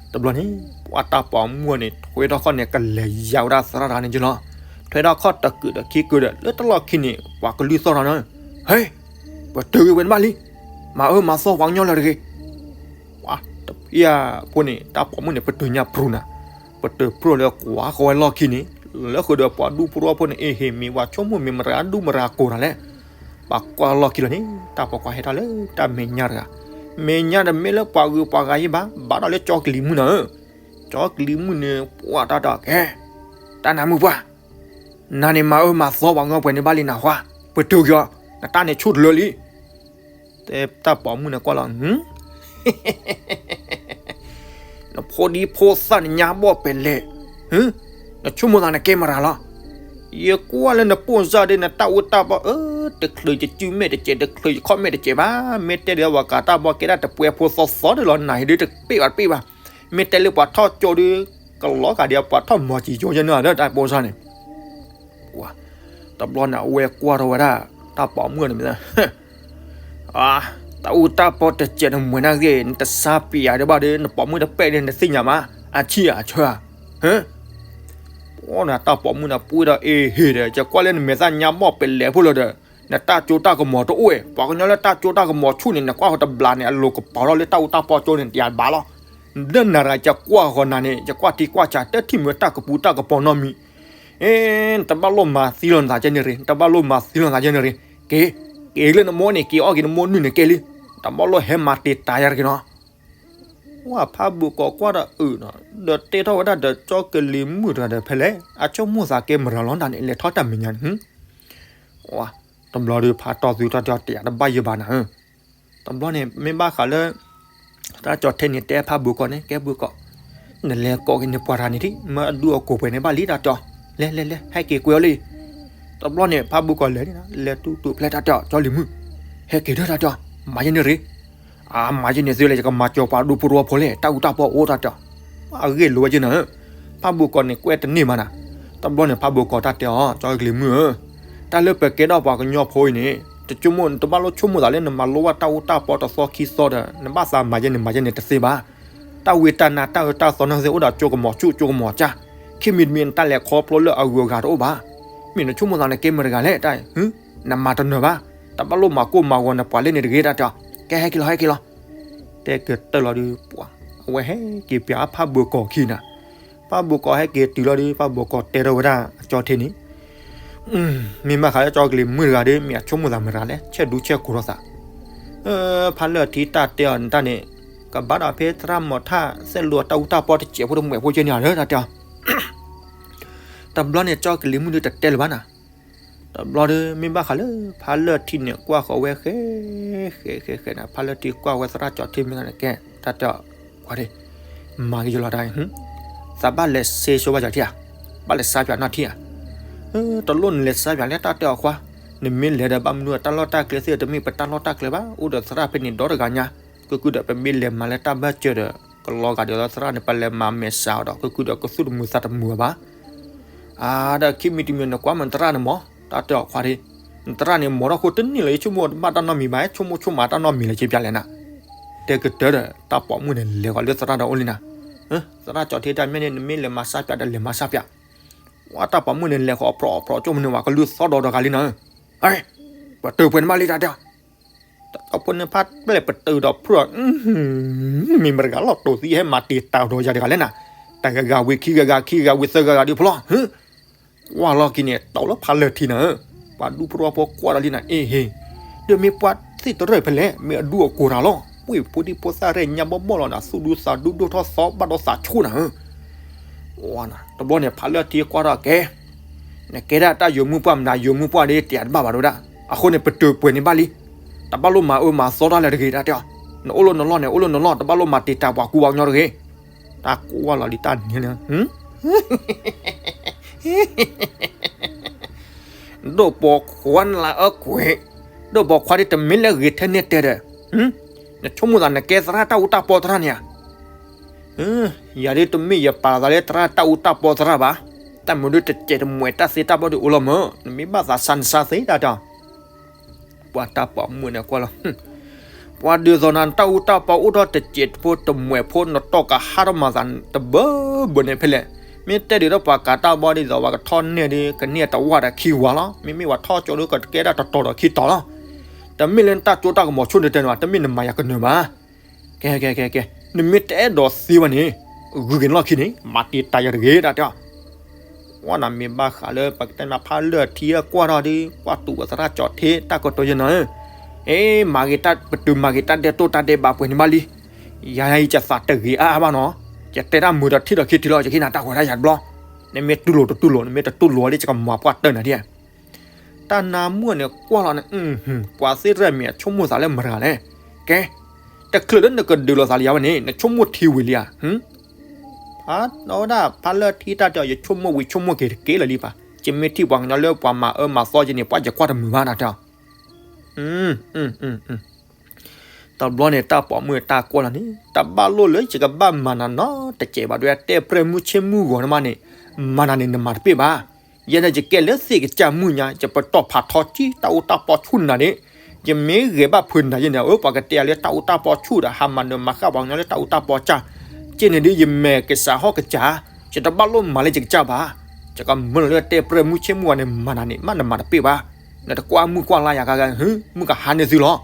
ၤ, တဘျီန့ၣ် ပှၤတၢ်ပိာ်မုၣ်န့ၣ် ထွဲထီၣ်ခီၣ်န့ၣ် ကလဲၤယါဝဲဒၣ်သရၣ်တဂၤန့ၣ်က့လီၤ, ထွဲထီၣ်ခီၣ်တကုာ်ဒီးခံကုာ်ဒီး လၢတၢ်လီၢ်ခံန့ၣ် ပှၤကလုၢ်သီၣ်ထီၣ်န့ၣ်, ဟဲ, ပတုာ်က့ၤဝဲတဘၣ်လံ, မၤအၢမၤသီပှၤကညီလၢာ်တဂ့ၤ ပှၤတဖၣ်ဖိန့ၣ် တၢ်ပိာ်မုၣ်န့ၣ် ပတုာ်ညါဖြူနၤ, ပတုာ်ဖြူလၢကွၢ်ဃီဝဲလီၢ်ခံန့ၣ်, လၢဃုာ်ဒီးပှၤဒူဖိတဝီဖိန့ၣ် အ့ဟ့ၣ်မ့ၢ်ပှၤဆိကမိၣ်မ့ၢ်မတၤဒူမတၤကိးတၢ်လဲၣ်, ပှၤကွၢ်လီၢ်ခံလီၤန့ၣ် တၢ်ပိာ်ခွါဟဲထီၣ်လၢတၢ်မဲာ်ညါတဂၤ, မဲာ်ညါတမ့ၢ်လၢပှၤဂုၤပှၤဂၤယံၤဘၣ်, ဘၣ်ဒီးလၢကၠီကလံၤမုၣ်နၤဧၢ, ကၠီကလံၤမုၣ်န့ၣ် ပှၤတၢ်တၢ်ကဲ, တၢ်နၤမုၣ်ပှၢ် နၤန့ၣ်မၤအၢမၤသီပှၤကညီပှဲၤန့ၣ်ဘၣ်လံနၤဟါ, ပတုာ်က့ၤအီၤ, နတၢ်န့ၣ်ဆူၣ်တလၢလံ, တဲတၢ်ပိာ်မုၣ်န့ၣ်ကွၢ်လီၤ, နဖိဒံဖိသၣ်န့ၣ်ညါဘီၣ်ပဲၤလဲၣ်, နဆိကမိၣ်သးနကဲမတၤလီၤ, ယကွၢ်လၢနပိာ်စၢ်ဒီးနတၢ်အိၣ်တၢ်ပီၢ်ဧၢ တချုးယစုမဲာ်တစဲး တချုးယခီၣ်မဲာ်တစဲးဘၣ်. မ့ၢ်တဲဒ်ပှၤကးတၢ်ဘီကဲဒၣ်တပှဲၤဖိသီသီဒ်လီၤ နၤဟ့ၣ်ဒုးတပ့ၢ်ဘၣ်တပ့ၢ်ဘၣ်. မ့ၢ်တဲလၢပှၤထီၣ်ကၠိဒုး ကလီၤဂာ်ဒ်ပှၤထီၣ်မီၤစံၤကၠိယဲၢ်န့ၣ်ဒီးတၢ်ပိစါန့ၣ် တဘျီန့ၣ် အဝဲကွၢ်ထီၣ်ဝဲဒၣ် တၢ်ပိာ်မုၣ်န့ၣ်မ့ၢ် တၢ်အူတၢ်ပီတစဲးနမဲာ်နဂ့ၢ် နတဆါပျးဒံးဘၣ်ဒီး နပိာ်မုၣ်တပဲာ်ဒီး နသ့ၣ်ညါမး အဆံၣ်အဆၢဧါ. ဟၢ ပှၤန့ၣ် တၢ်ပိာ်မုၣ်န့ၣ် ပှ့ၤဒီးအ့ဟ့ၣ်ဒီး ယကွၢ်လၢနမဲာ်သၣ်ညါဘီၣ်ပလဲၤဖိလီၤဒီး နတၢ်ကၠိတၢ်ကမီၤတအိၣ်ဝဲ ပှၤကညီလၢတၢ်ကၠိတၢ်ကမီၤဆူၣ်န့ၣ် နကွၢ်ဃီတဘျီန့ၣ် အလိၤကပီၤထီၣ်လၢတၢ်အူတၢ်ပီကၠိန့ၣ် တယၤတဘၣ်လီၤ. လၢနၤရၤ ယကွၢ်ဃီနၤန့ၣ် ယကွၢ်ထံကွၢ်ဆး တထံၣ်မ့ၢ်တၢ်ကပူၤတၢ်ကပီၤနီတမံၤ အ့ နတဘၣ်လိၣ်မၤသံလီၤနသးကဲန့ၣ်ရ့ၣ်, နတဘၣ်လိၣ်မၤသံလီၤနသးကဲန့ၣ်ရ့ၣ်, က့ၤ, က့ၤလၢနမိၢ်န့ၣ် က့ၤအီၣ်က့ၤနမိၢ်နုၢ်န့ၣ်ကဲလံ, တဘၣ်လိၣ်ဟဲမၤတံာ်တာ်ယၤတဂ့ၤနီၤ. ဝဲဖးဘိၣ်ကီးကွၢ်ဒီးအုးနီၤ, ဒီးတဲထီၣ်ဝဲဒၣ်ဒီးကၠီကလံၤမုၣ်တဂၤဒီးဖဲလဲၣ်, အဆိကမိၣ်သးကဲမရၤလီၤနၤန့ၣ် လဲၤထီၣ်တၢ်မဲာ်ညါန့ၣ်, တဘျီဒီးဖးတီၢ်သုတၢ်တဲအီၤ တယၤတဘၣ်ယဘၣ်နၤဧၢ. တဘျီန့ၣ် မ့ၢ်ဘၣ်ဃးလၢ သရၣ်ကၠီၤထ့န့ၣ် တဲဖးဘိၣ်ကီးန့ၣ် ကဲဘိၣ်ကီး, နလဲၤကိးက့ၤန့ၣ်ပှၤတဂၤန့ၣ်ဒံး မ့ၢ်အဒူအကိာ်ပှဲၤန့ၣ်ဘၣ်လံတၢ်တဲအီၤ, လဲၤလဲၤလဲၤ ဟဲက့ၤကွဲးအီၤလံ. တဘျီန့ၣ် ဖးဘိၣ်ကီးလဲၤန့ၣ် လဲၤတူၢ်တူၢ်ဖျဲၣ်တၢ်တဲအီၤ ကၠီလံၤမုၣ်, ဟဲက့ၤဒၢတၢ်တဲအီၤ, မၤယဲန့ၣ်ရ့ၣ်, အမၤယဲန့ၣ်သုလဲၣ် ယကမၤစၢၤပှၤဒူဖိတဝီဖိလဲၣ် တၢ်အူတၢ်ပီအိၣ်တၢ်တဲအီၤ, အဂ့ၢ်လိာ်ဝဲက့ၤနၤဧၢ. ဖးဘိၣ်ကီးန့ၣ် ကွဲးတန့ၢ်မးနၤ. တဘျီန့ၣ် ဖးဘိၣ်ကီးတၢ်တဲအီၤ ကၠီကလံၤမုၣ်ဧၢ, တၢ်လၢပကဲထီၣ်ပှၤကညီဖိအံၤန့ၣ် တဆိကမိၣ် နတဘၣ်လိၣ်ဆိကမိၣ်သးလၢနမၤလိဘၣ်တၢ်အူတၢ်ပီတသီခံသီဒီး နဘၣ်သးမၤယဲန့ၣ်မၤယဲန့ၣ်တသ့ဘၣ်. တၢ်ဝံတၢ်နါတၢ်အၢတၢ်သီနီၢ်သ့ၣ်အိၣ်ဒီးကၠိကမီၤဆူၣ်ကၠိကမီၤကၢ်, ခံမံၤတမံၤနတၢ်လဲၤခီဖျိလၢအဂုၤအဂၤတအိၣ်ဘၣ်. မ့ၢ်နဆိကမိၣ်သးနကဲမတၤတဂၤလဲၣ်တၢ်, နမၤတနၢၤဘၣ်, တဘၣ်လိၣ်မၤကိၢ်မၤဂီၤနပှၤလၢန့ၣ်တဂ့ၤတၢ်တဲအီၤ, ကဲဟဲက့ၤလီၤဟဲက့ၤလီၤ. တဲကတၢၢ်လီၤဒုး ပှၤ အဝဲဟဲက့ၤပျးဖးဘိၣ်ကီးခံနၤ. ဖးဘိၣ်ကီးဟဲက့ၤတုၤလီၤဒုး ဖးဘိၣ်ကီးတဲထီၣ်ဝဲဒၣ်အကၠီၤထ့န့ၣ်, မ့ၢ်မးဃးလၢကၠီကလံၤမုၣ်တဂၤဒီး မ့ၢ်အဆိကမိၣ်သးမတၤလဲၣ် ဆဲးဒူဆဲးကိာ်ထီၣ်သး, ဖးလၢထံတၢ်တဲအီၤနတၢ်န့ၣ် ကဘၣ်ဒီးဖဲသရၣ်မီၤထၣ်သဲးလိာ်တၢ်အူတၢ်ပီတစဲးဖိတမှဲးဖိကဲန့ၣ်ဧါလၢတၢ်တဲအီၤ တဘျီန့ၣ် ကၠီကလံၤမုၣ်ဒုးတတဲလၢၤဘၣ်နၤ. တဘျီဒီး မ့ၢ်ဘၣ်ဃးလၢ ဖးလၢထံန့ၣ် ကွၢ်ဃီၤဝဲဃဲ ဃဲ ဃဲ ဃဲနၤ, ဖးလၢထံကွၢ်ဝဲသရၣ်ကၠီၤထ့မ့ၢ်နၤန့ၣ် ကဲ တၢ်တဲအီၤ ကွၢ်ဒ့ မၤက့ၤယလီၤတၢ်, သးဘၣ်လဲၤစ့ဆိဘၣ်ကၠီၤထ့ဧါ, ဘၣ်လဲၤစါပၠးနီၢ်ထံဧါ, တလိၣ်နလဲၤစါပၠးလဲၣ် တၢ်တဲအီၤခွါ, နမ့ၢ်လဲၤဒီးဘၣ်မနုၤ တၢ်လီၢ်တၢ်ကျဲသ့ၣ်တမ့ၢ်ပတၢ်လီၢ်တၢ်ကျဲဘၣ်, အိၣ်ဒီးသရၣ်ဖဲန့ၣ်ဒီတဂၤညါ, ကကုဒီးပမ့ၢ်လဲၤမၤလၢတၢ်ဘၢၣ်စၢၤဒီး ကလီၤဂာ်ဒီးသရၣ်န့ၣ် ပလဲၤမၤမဲာ်ဆှးအီၤဒီး ကကုဒီးကသူၣ်တမုာ်သးတမုာ်ဘၣ်. အါ ဒီးခံမံၤတမံၤနကွၢ်မး နသရၣ်န့ၣ်မး တၢ်တဲအီၤခွါဒ့, နသရၣ်န့ၣ် မီၤထီၣ်ဃိတန့ၢ်လၢၤ ယဆိကမိၣ်တဘၣ်တၢ်နီတမံၤဘၣ်, ဆိကမိၣ်ဆိကမးတၢ်နီတမံၤလၢၤ က့ၤပျးလဲၣ်နၤ, တဲကတၢၢ်ဒီး တၢ်ပိာ်မုၣ်န့ၣ် လဲၤဃီၤလၢသရၣ်ဒီးအိၣ်လံနၤ, သရၣ်ကၠီၤထ့တၢ်မ့ၢ်န့ၣ် နမ့ၢ်လဲၤမၤစါပၠးဒီးလဲၤမၤစါပၠး, ဝဲတၢ်ပိာ်မုၣ်န့ၣ် လဲၤဃီၤအဖျိးအဖျိးကၠိမနုၤဝဲ ကလုၢ်သီဒီးတဂၤလံနၤ, ပတုာ်ပှဲၤန့ၣ်ဘၣ်လံတၢ်တဲအီၤ တၢ်ဖိန့ၣ်ဖးပျဲၢ်ပတုာ်ဒီးဖုးအီၤ, မ့ၢ်မတၤတဂၤလီၤတိာ်သံဟဲမၤတံာ်တာ်ဒီးယၤတဂၤလဲၣ်နၤ, တဂၤဂၤဝံၤခံဂၤဂၤ ခံဂၤဂၤဝံၤသၢဂၤဂၤဒုးဖျီ, ကွၢ်လီၤက့ၤန့ၣ် တီၢ်လၢဖးလၢၢ်ထံနၤ, ပှၤဒူဖိတဝီဖိကွၢ်ဒီးလံနၤ အ့ဟ့, ဒီးမ့ၢ်ပှၤသ့ၣ်တရၢၣ်ဖဲလဲၣ် မ့ၢ်အဒူအကိာ်တၢ်လီၤ, ဝ့ၢ်ဖိဒံဖိသၣ်ရဲၣ်ညါဘီၣ်ဘီၣ်လီၤနၤ သူၣ်ဒူသးဒူဒိၣ်ထီၣ်သီဘၣ်ဒီးသးဆိနၤဧၢ တဘျီန့ၣ် ဖးလၢထံကွၢ်ထီၣ်ကဲ, နကဲဒၣ်တၢ်ယိာ်မုၢ်ပှၢ်မနုၤ ယိာ်မုၢ်ပှၢ်ဒ် တယၤတဘၣ်ဘၣ်ဒိဒၣ်, အဃိန့ၣ် ပတုာ်ပှဲၤန့ၣ်ဘၣ်လံ, တဘၣ်လိၣ်မၤအၢမၤသီတၢ်လၢၤတဂ့ၤ တၢ်တဲအီၤ, နအိၣ်လၢနလီၢ်န့ၣ် အိၣ်လၢနလီၢ် တဘၣ်လိၣ်မၤတံာ်တာ်ပှၤကူပှၤကညီတဂ့ၤ, တၢ်ကွၢ်လီၤလံတၢ်န့ၣ်လၢ ဒိၣ်ပိာ်ခွါနလၢအကွဲး, ဒိၣ်ပိာ်ခွါဒ်တမ့ၢ်လၢဂ့ၤထဲန့ၣ်တဲဒီး, နဆိကမိၣ်သးနကဲသရၣ်တၢ်အူတၢ်ပီသရၣ်န့ၣ်ဧါ, ယၤဒ်တမ့ၢ်ယပာ်သးလၢသရၣ်တၢ်အူတၢ်ပီသရၣ်ဘၣ်, တၢ်မုာ်ဒ်တစဲးတမှဲးတၢ်သ့တၢ်ဘၣ်ဒ်အိၣ်လီၤမၢ်, နမ့ၢ်ဘၣ်သးစါနစါသ့တၢ်တဲအီၤ ပှၤတၢ်ပိာ်မုၣ်န့ၣ်ကွၢ်လီၤ, ပှၤဒ်သိးနၤ နတၢ်အူတၢ်ပီအိၣ်ထီၣ်တစဲးဖိတမှဲးဖိ နတီၢ်ကဟးထီၣ်မၤသးတဘၢဘၢန့ၣ်ဖဲလဲၣ်, မ့ၢ်တဲဒ်သိးပှၤကးတၢ်ဘီဒ်သိး ပှၤကထီၣ်နဲၣ်ဒ် ကန့ၢ်တဝၢ်ဒီးခံဝၤလီၤ, မ့မ့ၢ်ပှၤထီၣ်ကၠိဒ်ကကဲဒၣ်တတီၤဒီးခံတီၤလီၤ, တမ့ၢ်လၢနတၢ်ကၠိတၢ်ကမီၤဆိၣ်န့ၣ်တဲန့ၣ်ဘၣ်, တမ့ၢ်နမၤယၤကနၢၤဘၣ်, ကဲကဲကဲကဲ, နမ့ၢ်တအဲၣ်ဒိးသ့ဘၣ်န့ၣ်, ဂုၤက့ၤလီၢ်ခံန့ၣ် မၤတံာ်တာ်ယၤတဂ့ၤ တၢ်တဲအီၤ ဝဲနၤမ့ၢ်ဘၣ်ဃးလၢပကတဲမးဖးလၢထံကွၢ်ထီၣ်ဒ် ကွၢ်တူာ်ဝဲသရၣ်ကၠီၤထ့တၢ်ကတိၤယဲနီၤ, အ့ မၤဂ့ၤတၢ်ပတုာ်မၤဂ့ၤတၢ်ဒဲးတိၢ်တၢ်ဒဲးဘးပှဲၤန့ၣ်ဘၣ်လံ, ယၤယၤအံၤယသးတဂ့ၤအါအါဘၣ်နီၤ, ယတဲတၢ်မုာ်ဒီးထံၣ်ဒီးခံထံလီၤ ယကဟ့ၣ်နၤတၢ်ဂီၤတၢ်ယၤတဘျီ, နမ့ၢ်တူၢ်လိာ်တတူၢ်လိာ် နမ့ၢ်တတူၢ်လိာ်လၢယကမၤပှၢ်တၢၢ်နၤဒ် တၢ်နါမုၣ်န့ၣ်ကွၢ်လီၤန့ၣ်, ပှၤသ့ၣ်တရၢၣ်မ့ၢ်အဆိကမိၣ်သးလၢမတၤတဂၤလဲၣ်, ကဲ, တချုးလၢနကဒုးလိာ်သးလၢယၤဝဲန့ၣ် နဆိကမိၣ်ထံဝံၤလံဧါ, ဖးဒီဝဲဒၣ်ဖးလၢထံတၢ်တဲအီၤ ယဆိကမိၣ်ဝံၤဆိကမိၣ်က့ၤတက့ၢ်လၢၤလံဘၣ်, ယမ့ၢ်ထံၣ်ပှၤကညီလၢပှၤမၤအၢမၤသီယဲန့ၣ် ပှၤယကွၢ်တမုာ်ဘၣ်တၢ်တဲအီၤ, တဘျီန့ၣ်တၢ်ပိာ်မုၣ်တၢ်ကွၢ်လီၤန့ၣ် တဘၣ်လိၣ်လၢယကဘၣ်မၤနၤနီတစဲးဘၣ်ဒဝဲ တဲပြဲၢ်မုၢ်ဆ့ၣ်မုၢ်ဂီၤန့ၣ်မးန့ၣ် မၤနၤန့ၣ်နမၤတပ့ၢ်ဘၣ်. ယဲန့ၣ်ယကဲလၢသ့ၣ်ကစၢ်မုၣ်ညါ ယပတီၢ်ဖးထီကံတၢ်အူတၢ်ပီဆူၣ်နၤန့ၣ် ယမ့ၢ်ဂဲၤဘၣ်ဖုးနၤယဲန့ၣ် အၢ ပှၤကတဲယၤလၢတၢ်အူတၢ်ပီဆူၣ်ဒီး ဟးမၤနၢၤမၤဃၣ်ပှၤကညီလၢတၢ်အူတၢ်ပီစၢ် က့န့ၣ်ဒ်ယမဲာ်ကစၢ်ဟီၣ်ကစၢ် ယတဘၣ်လိၣ်မၤလၢယကစၢ်ဘၣ်. ယကမၢလီၤလၢတဲပြဲၢ်မုၢ်ဆ့ၣ်မုၢ်ဂီၤန့ၣ် မၤနၤန့ၣ် မးနမၤတပ့ၢ်ဘၣ်. နတကွၢ်မုၢ်ကွၢ်လါယၤဂၤဂၤ ဟု မုၢ်ကဟါန့ၢ်သုလီၤ.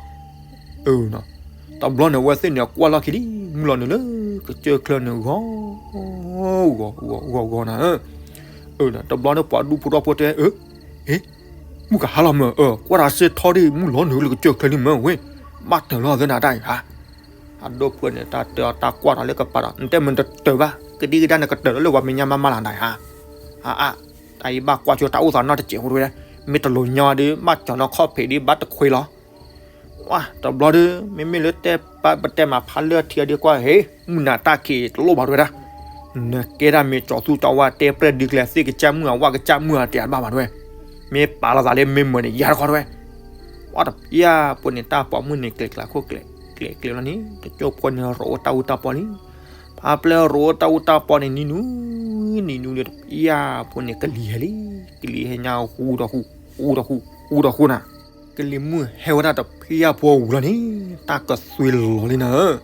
တဘျီန့ၣ် အဝဲသ့ၣ်န့ၣ် ကွၢ်လီၢ်ခံလံ မုၢ်လီၤနုာ်လၢကစၢၢ်ချၢန့ၣ် ဂီၤ ဂီၤ ဂီၤ ဂီၤ ဂီၤနၤဧၢ. တဘျီန့ၣ် ပှၤဒူဖိထီဖိတဲ အၢ မုၢ်ကဟါလီၤမၢ် အၢ ကွၢ်တၢ်စ့ၢ်ထီဒ် မုၢ်လီၤနုာ်လၢကစၢၢ်ချၢလံမၢ်ဝဲ ဘၣ်တၢၢ်လီၤသ့နၤတၢ်အံၤဧါ. အဒိၣ်ဖုန့ၣ် တၢ်တဲအီၤ တၢ်ကွၢ်တၢ်လၢကပၤဒီး နတဲမ့ၢ်နတတၢၢ်ဘၣ် ကဒံကဒါနကတၢၢ်လၢလၢပှၤမဲာ်ညါမးမးလၢနၤဧါ. အါအါ တၢ်အံၤဘၣ်ကွၢ်ဆိတၢ်အိၣ်သးနီတစဲးဖိတဝဲ မ့ၢ်တလိၤညီဒီး ဘၣ်ကၠီၤနီၢ်ခီၣ်ဖံးဒီး ဘၣ်တခွ့လီၤ. ဝါ တဘျီဒီး မ့မ့ၢ်လၢတဲပတဲမးဖးလၢထံအီၤဒီးကွၢ် ဟ့ မုၢ်နၤတၢ်ခံးတလိၣ်ဘၣ်တဝဲဒၣ်. နကဲဒၣ်မ့ၢ်ကၠီၤသူကၠီၤဝါ တဲပြဲၢ်ဒုးကျဲ သ့ၣ်ကစၢ်မုၣ်အဝၣ်ကစၢ်မုၣ်အတၢ်ဘၣ်ဘၣ်တဝဲ မ့ၢ်ပာ်လီၤသးလၢမ့ၢ်မၢန့ၣ် ယၤတခီတဝဲ. ဝါတဖျၢၣ်ဖိန့ၣ် တၢ်ပိာ်မုၣ်န့ၣ် ကျဲၤကျဲၤခိၣ်ကျဲၤကျဲၤလီၤန့ၣ် တကၠိဖိန့ၣ် ရိးအိၣ်တၢ်အူတၢ်ပီလံ. ဖးဖျၢၣ်ရိးအိၣ်တၢ်အူတၢ်ပီန့ၣ် နံၤနူၤ နံၤနူၤဒီး တဖျၢၣ်ဖိန့ၣ် ကလံၤဟဲလံ ကလံၤဟဲညါ ဃူဒီးဃူ ဃူဒီးဃူ ဃူဒီးဃူနၤ ကလံၤမုၢ်ဟဲဝဲဒၣ်တဖျၢၣ်ဖိဝံၤလီၤန့ၣ် တၢ်ကသွံလီၤလံနၤဧၢ.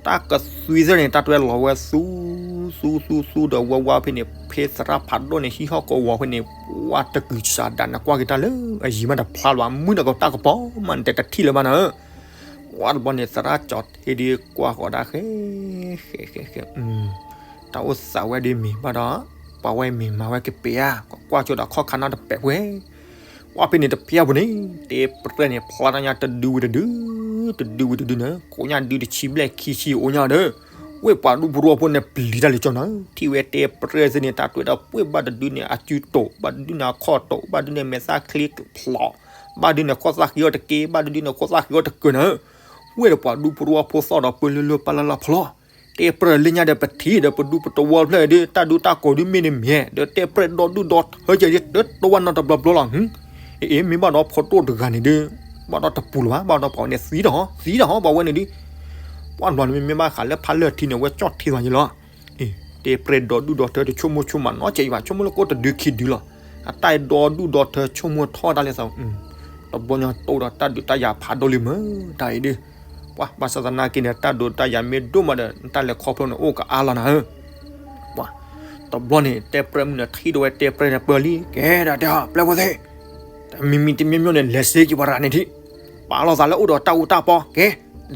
တၢ်ကသွံသ့ၣ်န့ၣ် တၢ်တွဲလီၤဝဲသူ သူ သူ သူဒီးဝဲဝါဖဲန့ၣ် ဖဲသရၣ်ဖးဒိၣ်န့ၣ် ဟံၣ်ဟီၣ်ကဝီၤဖဲန့ၣ် ဝါတကုၤစးဒး နကွၢ်က့ၤတၢ်လၢအယံၤမးတဖျါလၢၤဘၣ် မုၢ်နကတၢ်ကပီၤမး နတဲတထံၣ်လၢၤဘၣ်နၤဧၢ. ဝါတဘျီန့ၣ် သရၣ်ကၠီၤထံဒုးကွၢ်ဃီၤဒၣ်ဃဲ ဃဲ ဃဲ ဃဲ တၢ်အိၣ်သးဝဲဒ်မ့ၢ်ဘၣ်ဒီး ပှၤဝဲမ့ၢ်မၤဝဲကပ့ၤဧါ ကွၢ်ဆိဒီးခီၣ်ခါနီတပဲာ်ပှဲၤ ဝါဖဲန့ၣ်တဖျၢၣ်ဖိန့ၣ် တဲပြဲၢ်န့ၣ် ဖျါတၢ်ညါတဒုဝံၤတဒု တဒုဝံၤတဒုန့ၣ် ကိးညါဒုတဆံဘျဲၣ်ခံဆံအိၣ်ညါဒီး ဝ့ၢ်ပှၤဒူဖိထီဖိန့ၣ် ပျံၤတၢ်လံကၠီနၤ ထံၣ်ဝဲတဲပြဲၢ်သ့ၣ်န့ၣ် တၢ်တွဲဒီးပှ့ၤဘၣ်တဒုန့ၣ် အစုတိာ် ဘၣ်တဒုန့ၣ် အခီၣ်တိာ် ဘၣ်တဒုန့ၣ် မဲာ်သၣ်ချ့ဖျိး ဘၣ်တဒုန့ၣ် ခိၣ်သၣ်ဃံအီၣ်တက့ၢ် ဘၣ်တဒုန့ၣ် ခိၣ်သၣ်ဃံအီၣ်တကၢၢ်နၤ ဝ့ၢ်ဒီးပှၤဒူဖိထီဖိသီၣ်ဒီးပၢလၢလၢပၢလၢလၢဖျီ တဲပြဲၢ်လၢညါဒီးပထံၣ်ဒီးပဒူပတဝီဖျၢၣ်ဒီး တၢ်ဒူတၢ်ကိးဒုမ့ၢ်တမံၤ ဒီးတဲပြဲၢ်ဒီဒူၣ်ဒီထၢကဲဒ်တဝၢ်နီတဘျီဘျီလီၤ. အ့ မ့ၢ်ဘၣ်ဒီးဖိဒိၣ်တဂၤန့ၣ်ဒီး ဘၣ်ဒီးတပူၤလၢၤဘၣ် ဘၣ်ဒီးပှၤဝဲန့ၣ်သံဒီး သံဒီးပှၤဝဲန့ၣ်ဒီး ပှၤဘျီန့ၣ်မ့မ့ၢ်ဘၣ်ဃးလၢဖးလၢၢ်ထံန့ၣ် အဝဲကၠီၣ်ထံသးယ့လီၤ. အ့ တဲပြဲၢ်ဒီဒူၣ်ဒီထၢတဆိကမိၣ်ဆိကမးနီတစဲးအံၤဘၣ် ဆိကမိၣ်လၢကအိၣ်တဒုခံဒုလီၤ. အတၢ်အံၤဒီဒူၣ်ဒီထၢဆိကမိၣ်ထီၣ်တၢ်လၢသး တဘျီညါတိၢ်ဒီးတၢ်ဒုးတၢ်ယၤဖးဒိၣ်လံမၢ် တၢ်အံၤဒီး ပှၤဘၣ်ဆၣ်သနာ်က့န့ၣ် တၢ်ဒုးတၢ်ယၤမ့ၢ်ဒိၣ်မးဒီး နတၢ်လဲၤခီဖျိန့ၣ်အိၣ်ကအါလီၤနၤဧၢ. ပှၤ တဘျီန့ၣ် တဲပြဲၢ်မုၣ်န့ၣ်ထံၣ်ဒိၣ်ဝဲတဲပြဲၢ်န့ၣ်ပၢလံ ကဲဒၣ်တဲဟီၣ် ပျဲၢ်ဖိသ့ၣ် တမံၤမံၤတမံၤမံၤန့ၣ် လဲၤစ့က့ၤပှၤတဂၤန့ၣ်ထံၣ် ပာ်လီၤသးလၢအိၣ်ဒီးတၢ်အူတၢ်ပီ ကဲ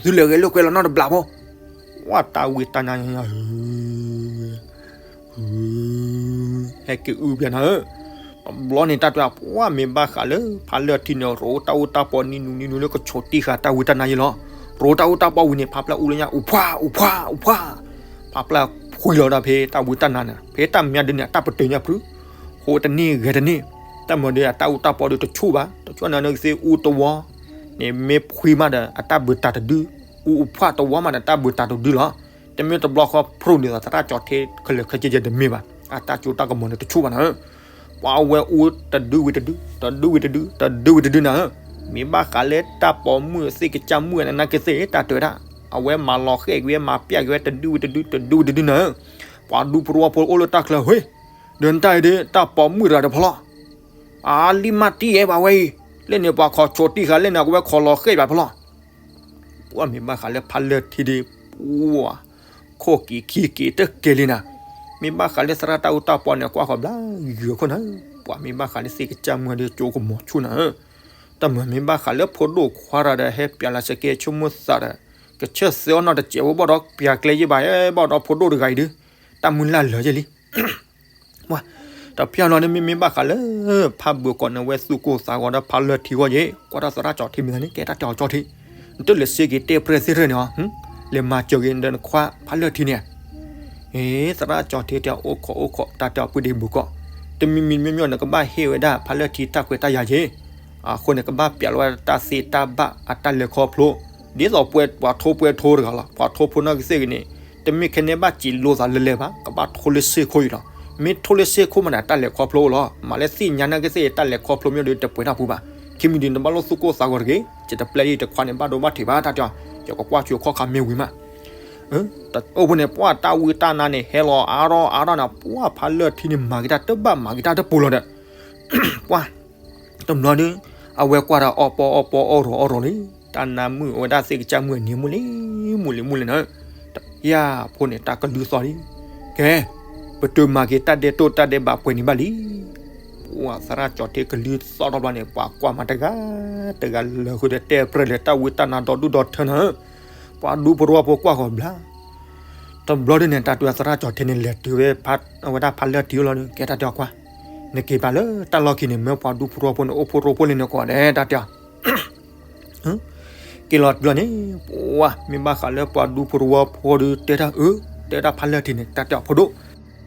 သုလဲၤဂဲၤလိာ်ကွဲလီၤနီတဘျီဖိ ဝဲတၢ်ဝံတၢ်နါ ဟဲက့ၤအူပျဲၢ်နၤဧၢ. တဘျီန့ၣ်တၢ်တဲ ပှၤမ့ၢ်ဘၣ်ဃးလၢဖးလၢၢ်ထံန့ၣ် ရိးတၢ်အူတၢ်ပီနံၤနူၤနံၤနူၤလၢကဆိးတံၢ်ဃာ်တၢ်ဝံတၢ်နါယ့လီၤ. ရိးတၢ်အူတၢ်ပီဝံၤန့ၣ် ဖးဖျၢၣ်အူလၢညါ အူးဖှါ အူးဖှါ အူးဖှါ ဖးဖျၢၣ်ဖှံလီၤဒီးဖဲတၢ်ဝံတၢ်နါန့ၣ် ဖဲတၢ်မၤဒုးန့ၣ် အတၢ်ပတုာ်ညါဖု ဃိတန့ၢ်ဂဲၤတန့ၢ် တၢ်မၤဒုးအတၢ်အူတၢ်ပီဒီးတဆူၣ်ဘၣ် တဆူၣ်နၤန့ၣ်ကသ့အူတဝီ န့ၣ်မ့ၢ်ဖှံမးဒီး အတၢ်ဘုးတၢ်တဒု အူးအူးဖှါတဝီမးဒီး တၢ်ဘုးတၢ်တဒုလီၤ. တမ့ၢ်တဘျီဃီဖျိန့ၣ်သး သရၣ်ကၠီၤထံခဲလၢာ်ခဲဆ့ယဲတမ့ၢ်ဘၣ် အတၢ်ကၠိတၢ်ကမီၤန့ၣ်တဆူၣ်ဘၣ်နၤ ပှၤဝဲအူတဒုဝံၤတဒု တဒုဝံၤတဒု တဒုဝံၤတဒုနၤဧၢ. မ့ၢ်ဘၣ်ဃးလၢတၢ်ပိာ်မုၣ်သ့ၣ်ကစၢ်မုၣ်အနကသ့ၣ်တၢ်တဲဝဲဒၣ် အဝဲမၤလီၤဃဲၣ်က့ၤဝဲမၤပျဲက့ၤဝဲတဒုဝံၤတဒု တဒုဝံၤတဒုနၤဧၢ. ပှၤဒူဖိထီဖိအိၣ်လၢတၢ်ချၢ ဟ့ၣ် ဒီးနတၢ်အံၤဒီး တၢ်ပိာ်မုၣ်တဂၤတဖီလီၤ. အါလံမးတံၢ်အဲၣ်ပှၤဝဲအံၤ လၢန့ၣ်ပှၤခိးဆိးတံၢ်ဃာ် လၢန့ၣ်ကဝဲခိးလီၤဃဲၣ်ဘၣ်ဖီလီၤ. ပှၤမ့ၢ်ဘၣ်ဃးလၢဖးလၢၢ်ထံဒီး ပှၤ ခိၣ်က့ၤခံက့ၤတကဲလံနၤ. မ့ၢ်ဘၣ်ဃးလၢသရၣ်တၢ်အူတၢ်ပီန့ၣ် ကွၢ်ဃီၤဘျါဂုၤအခိၣ်နၤ. ပှၤမ့ၢ်ဘၣ်ဃးလၢသ့ၣ်ကစၢ်မုၣ်ဒီးကၠိကမီၤဆူၣ်နၤဧၢ. တၢ်မၤမ့ၢ်ဘၣ်ဃးလၢဖိဒိၣ်ခွါတဂၤဒီး ဟဲပျးလၢစကဲဆိကမိၣ်သးဒီး ကဆၢသၢအီၤနီတစဲးဝဲဘၣ်ဒီး ပျးကျဲယ့ၢ်ဘၣ် ဘၣ်ဒီးဖိဒိၣ်တဂၤအံၤဒီး တၢ်မုၢ်လၢ်လၢာ်ယဲၢ်လံ တဖၣ်လီၤန့ၣ် မ့မ့ၢ်ဘၣ်ဃးလၢ ဖးဘၢၣ်ကီးန့ၣ် ဝဲသူၣ်ကိၢ်သးဂီၤဒီးဖးလၢၢ်ထံဂီၢ်ယ့ၢ် ကွၢ်တၢ်သရၣ်ကၠီၤထံမ့ၢ်သးန့ၣ် ကဲတၢ်တဲအီၤကၠီၤထံ နတလဲၤစ့က့ၤတဲပြဲၢ်သ့ၣ်ထၢၣ်န့ၣ်အီၤ လဲၤမၤစၢၤက့ၤဒီးနခွါဖးလၢၢ်ထံန့ၣ် အ့ သရၣ်ကၠီၤထံတဲအိၣ်ခိးအိၣ်ခိး တၢ်တဲအီၤပုၢ်ဒ့ဘုၣ်ကီး တမံၤမံၤမ့ၢ်မ့ၢ်နကဘၣ်ဟ့ၣ်ဝဲဒၣ်ဖးလၢၢ်ထံတၢ်ခွဲးတၢ်ယာ်ယ့ၢ် အဃိန့ၣ် ကဘၣ်ပျးလီၤဝဲတၢ်သ့တၢ်ဘၣ်အတၢ်လဲၤခီဖျိ ဒ်သိးပှဲၤပှၤထိပှဲၤထိတဂၤလီၤ ပှၤထိဖိနီၢ်ကသ့ၣ်ဂ့ၤန့ၣ် တမ့ၢ်ခဲန့ၣ်ဘၣ်စံးလိာ်သးလၢလဲၣ်ဘၣ် ကဘၣ်ထိလၢစ့ၢ်ခိၣ်အံၤလီၤ. မ့ၢ်ထိလၢစ့ၢ်ခိၣ်မးန့ၣ် တၢ်လဲၤခီဖျိလီၤ. မၤလၢသ့ၣ်ညါနီၢ်ကသ့ၣ်တၢ်လဲၤခီဖျိမ့ၢ်ဒီးတပှဲၤတၢ်ပူၤဘၣ်. ခံမံၤဒ်န့ၣ် တဘၣ်လိၣ်သူၣ်ကိၢ်သးဂီၤတဂ့ၤ, ယတပျဲယတခွါန့ၣ် ဘၣ်ဒိဘၣ်ထံးဘၣ်တၢ်တဲအီၤ, ယကကွၢ်ဆိခီၣ်ခါမ့ၢ်ဝံၤမး. အိၣ်ဖဲန့ၣ် ပှၢ်တၢ်ဝံတၢ်နါန့ၣ် ဟဲလီၤအါထီၣ်အါထီၣ်န့ၣ် ပှၢ်ဖးလၢထံန့ၣ် မၤက့ၤတၢ်တဘၣ်မၤက့ၤတၢ်တပူၤလီၤဒီး ပှၢ် တဘျီဒီး အဝဲကွၢ်ဒီးအီၣ်ပီအီၣ်ပီအီၣ်ရီၤအီၣ်ရီၤလံ, တၢ်နါမုၣ်အဝဲဒၣ်သ့ၣ်ကစၢ်မုၣ်အနံၤမုၣ်လံ, မုၣ်လံမုၣ်လံန့ၣ်, ယၤဖိန့ၣ် တၢ်ကလုၢ်သီၣ်လံ, ကဲ ပတုၤမၤက့ၤတၢ်ဒဲးတိၢ်တၢ်ဒဲးဘးပှဲၤန့ၣ်ဘၣ်လံ. ပှၢ်သရၣ်ကၠီၤထ့ကလုၢ်သီၣ်ထီၣ်ဘျီန့ၣ် ပှၤကွၢ်မးတဂၤတဂၤလၢာ်ဃုာ်ဒီးတဲပြဲၢ်လၢတၢ်ဝံတၢ်နါဒီဒူၣ်ဒီထၢနၤဧၢ, ပှၤဒူဖိတဝီဖိကွၢ်ဃီၤဘျါ တဘျီဒ်န့ၣ် တၢ်တုၤသရၣ်ကၠီၤထ့န့ၣ် လဲၤတုၤဝဲ အဝဲဒၣ်ဖးလၢထံအိၣ်လီၤဒီး ကဲတၢ်တဲအီၤကွၢ်, နက့ၤဘၣ်လၢတၢ်လီၢ်ခံန့ၣ် မၢပှၤဒူဖိတဝီဖိန့ၣ် အိၣ်ဖှိၣ်ရိဖှိၣ်လံန့ၣ်ကီးဒဲး တၢ်တဲအီၤ က့ၤလီၤတဘျီန့ၣ် ပှၢ် မ့ၢ်ဘၣ်ဃးလၢပှၤဒူဖိတဝီဖိဒီး တဲတၢ်အၢ တဲတၢ်ဖးလၢထံန့ၣ် တၢ်တဲအီၤဖိဒိၣ်,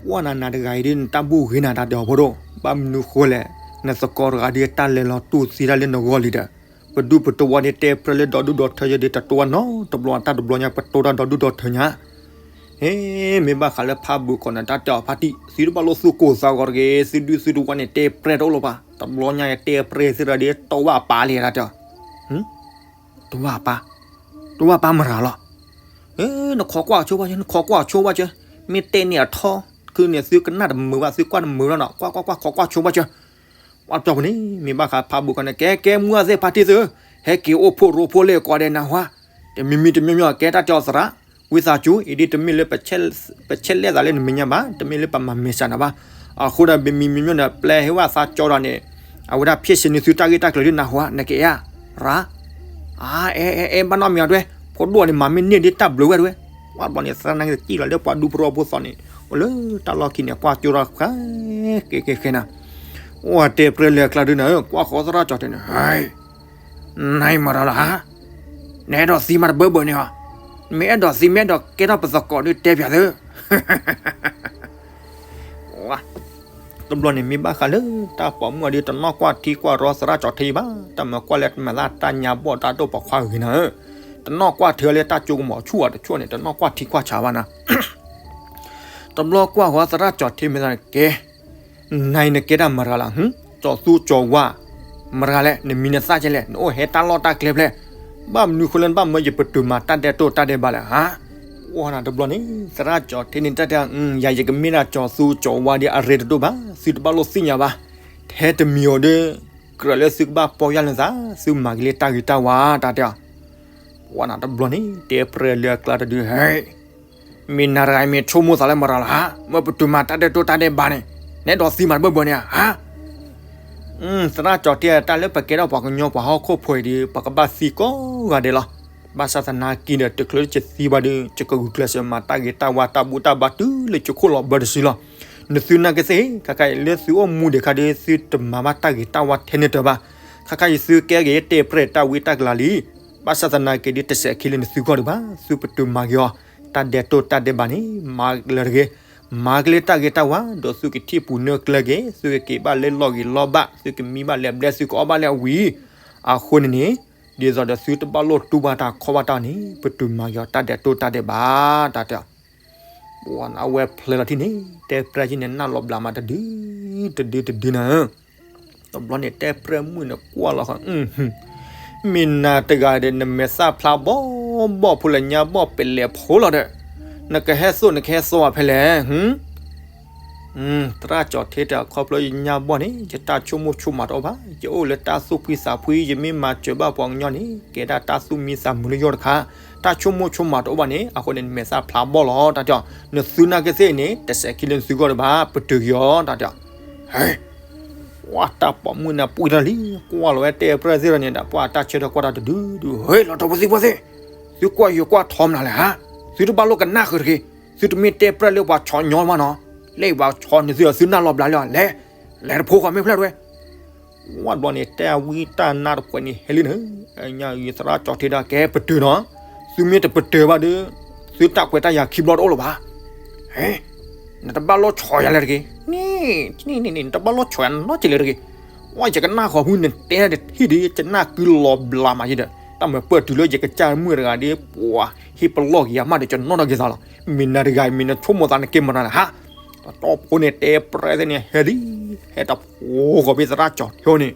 ပှၢ်နၤနၤတဂၤအံၤဒ်နတၢ်ဘူၣ်ဂ့ၤနၤ တၢ်တဲအီၤဖိဒိၣ်, ဘၣ်မနုၤဃိလဲၣ်, နသကိးတဂၤဒ်တၢ်လဲၤလီၤတူၢ်သံတၢ်လၢနဂီၢ်လံဒီး, ပဒူပတဝီန့ၣ် တဲပြဲၢ်လၢဒီဒူၣ်ဒီထၢယဲဒ်တတိဝဲနီတဘျီ တၢ်တဘျီညါ ပတိတၢ်ဒီဒူၣ်ဒီထၢညါ ဟ့ မ့ၢ်ဘၣ်ဃးလၢဖးဘုးခိၣ်န့ၣ် တၢ်တဲအီၤဖးတံၢ် သုတဘၣ်လိၣ်သူၣ်ကိၢ်သးဂီၤတဂ့ၤ, သုဒူသုတဝီန့ၣ် တဲပြဲၢ်တအိၣ်လၢၤဘၣ်, တဘျီညါတဲပြဲၢ်သ့ၣ်တဂၤဒီး တဝၣ်ပၢ်လံ တၢ်တဲအီၤ, တဝၣ်ပၢ်, တဝၣ်ပၢ်မရၤလီၤ, နခိးကွၢ်ဆိဘၣ်စၢၤ, နခိးကွၢ်ဆိဘၣ်စၢၤ, မ့ၢ်တဲန့ၢ်အထီ ခုန့ၣ် သုကနၣ်တမုာ်ဘၣ်, သုကွၢ်တမုာ်ဘၣ်နီၤ, ကွၢ်ကွၢ်ကွၢ် ခိးကွၢ်ဆိဘၣ်စၢၤ ပှၢ်ပျီပူၤန့ၣ် မ့ၢ်ဘၣ်ဃးဖးဘုးခိၣ်န့ၣ် ကဲကဲမုၢ်အသ့ၣ်ဖးတံၢ်သု, ဟဲက့ၤအိၣ်ဖှိၣ်ရိဖှိၣ်လၢကိးဒဲးနၢ်ဟူဧါ, တမံၤမံၤတမံၤမံၤ ကဲတၢ်တဲအီၤသရၣ်, ဝံသးစူၤ အံၤဒ်တမ့ၢ်လၢ ပဆဲးလဲၣ်သးလၢနမဲာ်ညါဘၣ်, တမ့ၢ်လၢပမၤမဲာ်ဆှးနၤဘၣ်, အဃိဒီးမံၤမံၤမံၤမံၤဒီး ပျဲဟ့ၣ်ဝဲသးကၠီဒီးန့ၣ်, အဝဲဒၣ်ဖျဲၣ်ဆ့န့ၢ်သုတၢ်ဂ့ၢ်တၢ်ကျိၤလၢနၢ်ဟူဧါ, နကအဲၣ်ဧါ, အဲၣ်အဲၣ်အဲၣ် ဘၣ်နီတမံၤအီၤဒွဲ, ဖိဒိၣ်န့ၣ် မၤမ့ၢ်န့ၢ်ဒ်တၢ်ဘျုးဝဲဒွဲ, ပှၢ်ဘျီန့ၣ် သရၣ်နာ်က့ၤစံၣ်လီၤလၢပှၤဒူဖိတဝီဖိသီန့ၣ်, အိၣ်လၢတၢ်လီၢ်ခံန့ၣ် ကွၢ်ကၠိထီၣ်ဃဲကဲကဲဃဲနၤ, အိၣ်တဲပြဲၢ်လၢအကျါဒုန့ၣ် ကွၢ်ဃီသရၣ်ကၠီၤထ့န့ၣ်, နအံၤမၤတၢ်လီၤဧါ, နအဲၣ်ဒိးသံမးတဘၢဘၢန့ၣ်ဧါ, မ့ၢ်အဲၣ်ဒိးသံ မ့ၢ်အဲၣ်ဒိးကဲထီၣ်ပသကိးဒုးတဲပၠးသု တဘျီန့ၣ် မ့ၢ်ဘၣ်ဃးလၢတၢ်ပိာ်မုၣ်အီၤဒီး တနီၣ်ကွၢ်ထံကွၢ်ရီသရၣ်ကၠီၤထ့ဘၣ်, တၢ်မၤကွၢ်လၢတမၤသးတၢ်ညါဘီၣ်တၢ်ဒိၣ်ပိာ်ခွါဂ့ၤနၤဧၢ, တနီၣ်ကွၢ်ထံလၢတၢ်ကၠိကမီၤဆူၣ်အီၤတဆူၣ်န့ၣ် တနီၣ်ကွၢ်ထံကွၢ်ဆးဘၣ်နၤ တဘျီကွၢ်ဃီသရၣ်ကၠီၤထ့မ့ၢ်သးန့ၣ်ကဲ, နအံၤနကဲတၢ်မရၤလီၤ, ကၠီၤသူကၠီၤဝါ, မရၤလဲၣ်, နမံၤနသၣ်ကဲလဲၣ်, နအိၣ်ဟဲတၢ်လီၢ်တၢ်ကျဲဖျဲၣ်, ဘၣ်မနုၤဃိလၢနဘၣ်မၢယပတုာ်မၤတၢ်ဒဲးတိၢ်တၢ်ဒဲးဘးလဲၣ်ဧါ, ကွၢ်နၤတဘျီန့ၣ် သရၣ်ကၠီၤထ့န့ၣ်တၢ်တဲ, ယၤယကမ့ၢ်ဒၣ်ကၠီၤသူကၠီၤဝါဒီးအရ့တဒိၣ်ဘၣ်, သုတဘၣ်လိၣ်သ့ၣ်ညါဘၣ်, ထဲတမံၤအီၤဒီး ကြၢးလၢသုကဘၣ်ပီၢ်ယၢ်လၢသး, သုမၤက့ၤလၢတၢ်ဂ့ၤတၢ်ဝါတၢ်တဲ, ကွၢ်နၤတဘျီန့ၣ် တဲပြဲၢ်လၢအကျါတဒု, ဟဲ မ့ၢ်နၤတဂၤအံၤမ့ၢ်ဆိကမိၣ်သးလၢမရၤလီၤဧါ, မ့ၢ်ပတုာ်မၤတၢ်ဒဲးတိၢ်တၢ်ဒဲးဘးန့ၣ်, နအဲၣ်ဒိးသံမးတဘၢဘၢန့ၣ်ဧါ, သရၣ်ကၠီၤထ့ တၢ်လၢပကဲထီၣ်ပှၤကညီပှၤဟီၣ်ခိၣ်ဖိအံၤဒီး ပကဘၣ်သံကိးဂၤဒဲးလီၤ, ဘၣ်ဆၣ်သနာ်က့ဒီး တချုးလၢယသံဘၣ်ဒီး ယကဂုာ်ကျဲးစၢးမၤတၢ်ဂ့ၤတၢ်ဝါတၢ်ဘူၣ်တၢ်ဘါတုၤလၢယခိၣ်လီၤဘၢတစုလီၤ, နသုနာ်က့ၤသ့ၣ် ခါခါအံၤလၢသုအိၣ်မူဒံးခါဒီး သုတမၤဘၣ်တၢ်ဂ့ၤတၢ်ဝါထဲန့ၣ်တၢ်ဘၣ်, ခါခါအံၤသုကဲက့ၤတဲပြဲၢ်တၢ်ဝံတၢ်ကလၤလံ ဘၣ်ဆၣ်သနာ်က့ဒီး တစဲးခံလၢနသုဂီၢ်ဒံးဘၣ်, သုပတုာ်မၤက့ၤအီၤ, တၢ်ဒဲးတိၢ်တၢ်ဒဲးဘးန့ၣ် မၤကလၢတဂ့ၤ, မၤကလၢတၢ်ဂ့ၤတၢ်ဝါ, ဒီးသုကထံၣ်ပူၤနၢကျၢၤက့ၤ, သုကက့ၤဘၣ်လၢလီၢ်ဂ့ၤလီၢ်ဘၣ်, သုကမံဘၣ်လၢအဘျဲၣ် သုကအီၣ်ဘၣ်လၢအဝံၤ, အဃိန့ၣ်န့ၣ်, ဒ်သိးဒီးသုတဘၣ်လိၣ်တူၢ်ဘၣ်တၢ်ခီဘၣ်တၢ်န့ၣ် ပတုာ်မၤက့ၤအီၤတၢ်ဒဲးတိၢ်တၢ်ဒဲးဘး, တၢ်တဲ အဝဲဖျဲလီၤထံၣ်န့ၣ် တဲပြဲၢ်က့ၤန့ၣ် နၢ်လီၤဘျးမးတဒု, တဒုတဒုနၤဧၢ, တဘျီန့ၣ် တဲပြဲၢ်မုၣ်န့ၣ်ကွၢ်လီၤဃီ, မ့ၢ်နၤတဂၤဒီး နမဲာ်သၣ်ဖျါဘီၣ်ဘီၣ်ဖိလၢညါဘီၣ်ပလဲၤဖိလီၤဒီး, နကဟဲသိၣ်နကဟဲသီဖဲလဲၣ်, သရၣ်ကၠီၤထ့တဲ ခီဖျိယညါဘီၣ်န့ၣ် ယတၢ်ဆိကမိၣ်ဆိကမးတအိၣ်ဘၣ်, ယအိၣ်လၢတၢ်သူၣ်ဖှံသးဖှံ, ယမ့ၢ်မၤစၢၤဘၣ်ပှၤကညီန့ၣ် ကဲဒၣ်တၢ်သူၣ်မံသးမုာ်လၢယိာ်တခါ, တၢ်ဆိကမိၣ်ဆိကမးတအိၣ်ဘၣ်န့ၣ် အဃိန့ၣ် နမဲာ်သၣ်ဖျါဘီၣ်လီၤ, တၢ်တဲအီၤ, နသုနာ်က့ၤသ့ၣ်န့ၣ် တစဲးခံလၢနသုဂီၢ်ဒံးဘၣ်, ပတုာ်က့ၤအီၤ, တၢ်တဲအီၤ, ဟဲ ကွၢ်တၢ်ပိာ်မုၣ်န့ၣ်ပှံၢ်ထီၣ်လံ, ကွၢ်လီၤဝဲတဲပြဲၢ်သ့ၣ်ဒီးန့ၣ်ဒီး ပှၤတၢ်ဆၢထၢၣ်ကွၢ်တၢ်တဒုဒု, ဟဲ လီၤတီၤဖိသံဖိသ့ၣ်, သုကွၢ်ယိၤကွၢ်ထီမနုၤလဲၣ်ဧါ, သုတဘၣ်လိၣ်ကနၣ်ဃုာ်တဂ့ၤ, သုတမ့ၢ်တဲပြဲၢ်လၢပှၤဆီညီမးနီၤ, လၢပှၤဆီန့ၢ်သုဒီးသုနၢ်လီၤဘျးလၢအီၤ, လဲၤ လဲၤတဖိဃီမ့ၢ်ဖျၢၣ်တဝဲ ဝဲဘျီန့ၣ် တဲအဝံတၢ်နါတပှဲၤန့ၣ်ဟဲလံန့ၣ်, ညါအံၤသရၣ်ကၠီၤထ့ဒီးကဲပတုာ်နီၤ, သုမ့ၢ်တပတုာ်ဘၣ်ဒီး သုတၢ်ခွဲးတၢ်ယာ်ခံဘျီတအိၣ်လၢၤဘၣ်, ဟဲ နတဘၣ်လိၣ်ဆီယၤလၢၤတဂ့ၤ, န့ၣ် န့ၣ် နတဘၣ်လိၣ်ဆီယၤနီတစဲးလၢၤတဂ့ၤ, ဝဲယကနၣ်ဃီၤဖုနတဲတဟံၣ်ဒီး ယနၢ်ကုလီၤဘျးမးယဒီး တၢ်မၤပၢၢ်တုၤလၢယကစၢ်မုၣ်တဂၤဒီး ပှၤဟ့ၣ်ပလီၢ်က့ၤယၤမးဒီး ယနီၣ်ထီၣ်က့ၤသးလီၤ, မ့ၢ်နၤတဂၤအံၤ မ့ၢ်နဆိကမိၣ်သးနကဲမနုၤလဲၣ်ဟါ, တီၢ်ဖိန့ၣ်တဲပြဲၢ်သ့ၣ်န့ၣ် ဟဲလံ, ဟဲတဖိဃီၤဖဲသရၣ်ကၠီၤထ့န့ၣ်,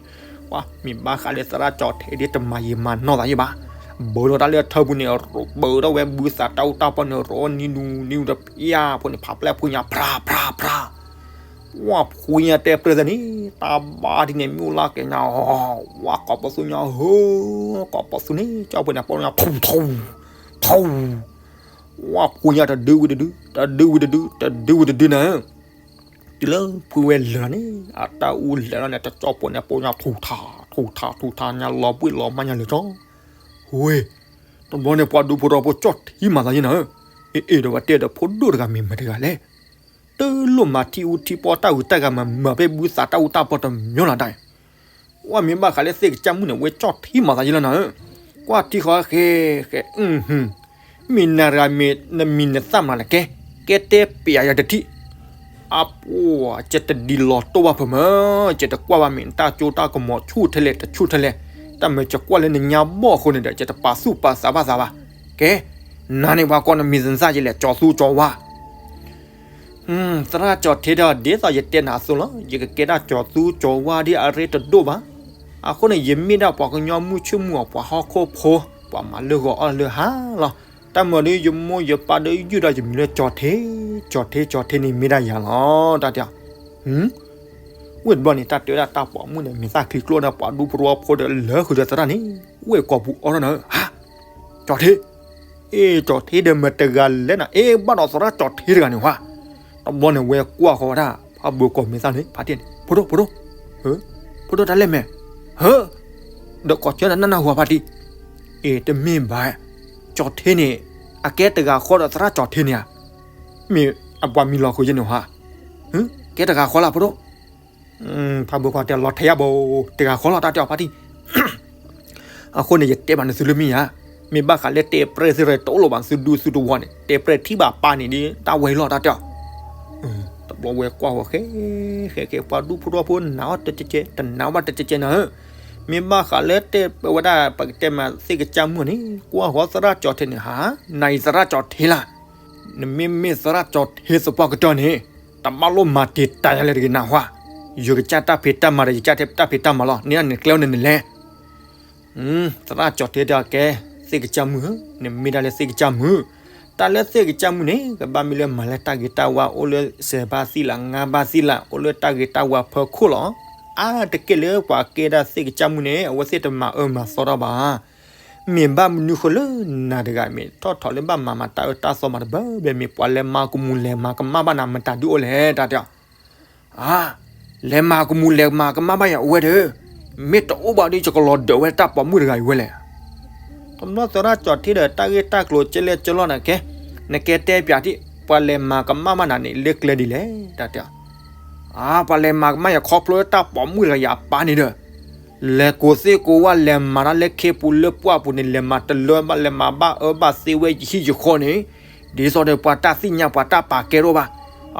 ပှၤမ့ၢ်ဘၣ်ဃးလၢသရၣ်ကၠီၤထံးဒ်တမၤယံာ်မၤနီၢ်သးယံာ်ဘၣ်. ဘၢထီၣ်တၢ်လၢအထၢပူၤန့ၣ် ဘၢထီၣ်ဝဲဘုသးတၢ်အူတၢ်ပီၢ်န့ၣ် ရိနံၤနူနံၤတပျၢ်ဖိန့ၣ် ဖးပျဲၢ်ဖှံညါ ဖြါဖြါဖြါ ဝဲဖှံညါတဲပြဲၢ်သးန့ၣ် တၢ်ဘါဒ်န့ၣ် မ့ၣ်အူလၢက့ၤညါ ဝဲကိးပသူညါဧၢ, ကိးပသူန့ၣ် ကၠီဖှံန့ၣ် ပိၢ်ညါ ထူ ထူ ထူ ဝဲဖှံညါတဒုဝံၤတဒု, တဒုဝံၤတဒု, တဒုဝံၤတဒုန့ၣ်, တုၤလၢဖှံဝဲလၢာ်န့ၣ် အတၢ်အူလၢာ်လီၤန့ၣ် တကၠီဖှံန့ၣ် ပိၢ်ညါ ထူထး ထူထး ထူထးညါ လီၤဘှံးလီၤမါညါလၢာ်ကၠီ. ဝဲ, တဘျီန့ၣ် ပှၤဒူဖိထီဖိ ကၠီထံမၤသးယဲနၤဧၢ, အ့ၣ်အ့ၣ်ဒီးဝဲတဲဒီး ဖိဒိၣ်တဂၤမ့ၢ်မတၤတဂၤလဲၣ်. တလိၣ်မၤထံအူထံပီတၢ်ဂုၤတၢ်ဂၤမၤ မၤဖဲဘုသးတၢ်အူတၢ်ပီၢ်တမံၤလီၤဒၣ်. ဝဲမ့ၢ်ဘၣ်ဃးလၢသ့ၣ်ကစၢ်မုၣ်န့ၣ် ဝဲကၠီထံမၤသးယဲလီၤနၤဧၢ, ကွၢ်ထံဃီဃဲဃဲ, မ့ၢ်နၤတဂၤမ့ၢ်နမံၤနသၣ်မနုၤလဲၣ်ကဲ, ကဲတဲပျးယၤတထံၣ်. အပှၤ ကတဒ်လီၤတိၢ်ဘၣ်ဖုးမး, ကတကွၢ်ဘၣ်မ့ၢ်နတၢ်ကၠိတၢ်ကမီၤဆူၣ်ထဲလဲၣ်တဆူၣ်ထဲလဲၣ်, တၢ်မ့ၢ်ကကွၢ်လၢနညါဘီၣ်အဃိန့ၣ်ဒီး ကတပာ်သူၣ်ပာ်သးဘၣ်သးဘၣ်. ကဲ, နၤန့ၣ်ပှၤကိးနမံၤနသၣ်ယဲလဲၣ် ကၠီသူကၠီဝါ သရၣ်ကၠီၤထ့ဒီး ဒ်သိးယတဲနၤအသိးလီၤ, ယကကဲဒၣ်ကၠီၤသူကၠီၤဝါဒ်အရ့တဒိၣ်ဘၣ်. အဃိန့ၣ် ယမ့ၢ်ဒၣ်ပှၤကညီမုၢ်ဆ့ၣ်မုၢ်ဂီၤ ပှၤဟီၣ်ခိၣ်ဖိ, ပှၤမၤလၢဂီၤအီၣ်လၢဟါလီၤ. တၢ်မၤဒီးယမိၢ်ယပၢ်ဒီးယုၢ်ဒီးယမံၤလၢကၠီၤထ့, ကၠီၤထ့ ကၠီၤထ့န့ၣ်မ့ၢ်ဒၣ်ယၤလီၤ တၢ်တဲ. ဝံၤတဘျီန့ၣ် တၢ်တဲဝဲဒၣ်တၢ်ပိာ်မုၣ်န့ၣ် မ့ၢ်သၣ်ချံကျိၣ်ဒီးပှၤဒူဖိထီဖိဒီးလၢဃုာ်ဒီးသရၣ်န့ၣ် ဝဲၢ်ကိာ်ပူၤအီၣ်ထီၣ်နၤဧၢ, ဟါ, ကၠီၤထ့ အ့ၣ် ကၠီၤထ့ဒီးမတၤတဂၤလဲၣ်နၤ, အ့ၣ် ဘၣ်ဒီးသရၣ်ကၠီၤထ့တဂၤန့ၣ်ဝါ. တဘျီန့ၣ်ဝဲကွၢ်ဃီၤဝဲဒၣ် ဖးဘိကိးမံၤသၣ်န့ၣ် ဖါတံၢ်န့ၣ် ဖိဒိၣ် ဖိဒိၣ်, ဖိဒိၣ်တၢ်လဲၣ်မဲာ်, ဟၢ, ဒီးကိးကၢနၤနၢ်နၢ်ဟူဖါတံၢ်, အ့ၣ် တမ့ၢ်ဘၣ်, ကၠီၤထ့န့ၣ် အကဲတဂၤဃီဒီးသရၣ်ကၠီၤထ့န့ၣ်ဧါ, မ့ၢ်အပှၤမံၤလီၤဃုာ်ယဲန့ၣ်ဟါ, ကဲတဂၤဃီလီၤဖိဒိၣ် ဖးဘိကွၢ်တဲလီၤထဲယၤဘိ, တဂၤဃီလီၤ တၢ်တဲအီၤဖါတံၢ်. အဃိန့ၣ် ယတဲဘၣ်နသုလၢမ့ၢ်ဧါ, မ့ၢ်ဘၣ်ဃးလၢတဲပြဲၢ်သ့ၣ်တအိၣ်လီၤဘၣ် သုဒူသုတဝီန့ၣ် တဲပြဲၢ်ထံၣ်ဘၣ်ပၢ်န့ၣ်ဒ်တၢ်ဝဲအံၤလီၤ တၢ်တဲအီၤ. တဘျီဝဲကွၢ်ဃီၤဃဲ ဃဲဃဲ ပှၤဒူဖိထီဖိ နာ်အီၤတကဲကဲ တနာ်ဘၣ်တကဲကဲနၤဧၢ, မ့ၢ်ဘၣ်ဃးလၢတဲဝဲဒၣ် ပကတဲမးသ့ၣ်ကစၢ်မုၣ်န့ၣ် ကွၢ်ဃီၤသရၣ်ကၠီၤထ့န့ၣ်ဟါ, နၤအံၤသရၣ်ကၠီၤထ့လၢ နမ့မ့ၢ်သရၣ်ကၠီၤထ့သပှၢ်ကတၢၢ်န့ၣ် တဘၣ်လိၣ်မၤတံာ်တာ်ယၤလဲၣ်တဂ့ၤနၢ်ဟူဧါ, ယကစၢ်တၢ်ဖံးတၢ်မၤဒီး ယကစၢ်တၢ်ဖံးတၢ်မၤလီၤ, န့ၣ်နကျဲန့ၣ်နလဲၤ. သရၣ်ကၠီၤထ့တဲအီၤကဲ, သ့ၣ်ကစၢ်မုၣ်ဧၢ, နမ့ၢ်ဒၣ်လၢသ့ၣ်ကစၢ်မုၣ်, တၢ်လၢသ့ၣ်ကစၢ်မုၣ်န့ၣ် ကဘၣ်မ့ၢ်လၢမၤလၢတၢ်ဂ့ၤတၢ်ဝါ အိၣ်လၢစဲးဘၣ်သံလၢ ငါးဘၣ်သံလၢ အိၣ်လၢတၢ်ဂ့ၤတၢ်ဝါဖီခိၣ်လီၤ. အါတက့ၢ်လၢပှၤကဲဒၣ်သ့ၣ်ကစၢ်မုၣ်န့ၣ် အဝဲသ့ၣ်တမၤအၢမၤသီတၢ်ဘၣ်. မ့ၢ်ဘၣ်မနုၤဃိလၢနၤတဂၤ မ့ၢ်ထီၣ်ထီၣ်လၢဘၣ်မၤမၤတၢ်အၢတၢ်သီမးတဘၢဘၢ မ့ၢ်ပှၤလဲၤမၤကမူၣ်လဲၤမၤကမၣ်ဘၣ်နၤ မတၤဒုအိၣ်လဲၣ် တၢ်တဲအီၤ. အါ, လဲၤမၤကမူၣ်လဲၤမၤကမၣ်ဘၣ်ယၤအိၣ်ဝဲဒီး, မ့ၢ်တအိၣ်ဘၣ်ဒီး ယကလီၤဒၢးဝဲတၢ်ပိာ်မုၣ်တဂၤအံၤဝဲလဲၣ်. တဘျီသရၣ်ကၠီၤထ့ဒီး တၢ်ဂ့ၢ်တၢ်ကျိၤကဲလဲၣ်ကဲလီၤနၤကဲ, နကဲတဲပၠးထံၣ် ပှၤလဲၤမၤကမၣ်ဘၣ်နၤန့ၣ် လၢကျဲဒ်လဲၣ် တၢ်တဲအီၤ. အါ, ပှၤလဲၤမၤကမၣ်ယၤခီဖျိလၢတၢ်ပိာ်မုၣ်တဂၤယၤအပၢ်န့ၣ်ဒီး, လဲၤကိးသ့ၣ်ကိးဝၣ် လဲၤမၤတၢ်လၢခ့ပူၤလၢပှၢ်ပူၤန့ၣ် လဲၤမၤတလၢဘၣ် လဲၤမၤဘၣ်အၢဘၣ်သီဝဲယဟံၣ်ယဃီန့ၣ်, ဒ်သိးဒီးပှၤတၢ်သ့ၣ်ညါပှၤတၢ်ပာ်ကဲထီၣ်ဘၣ်.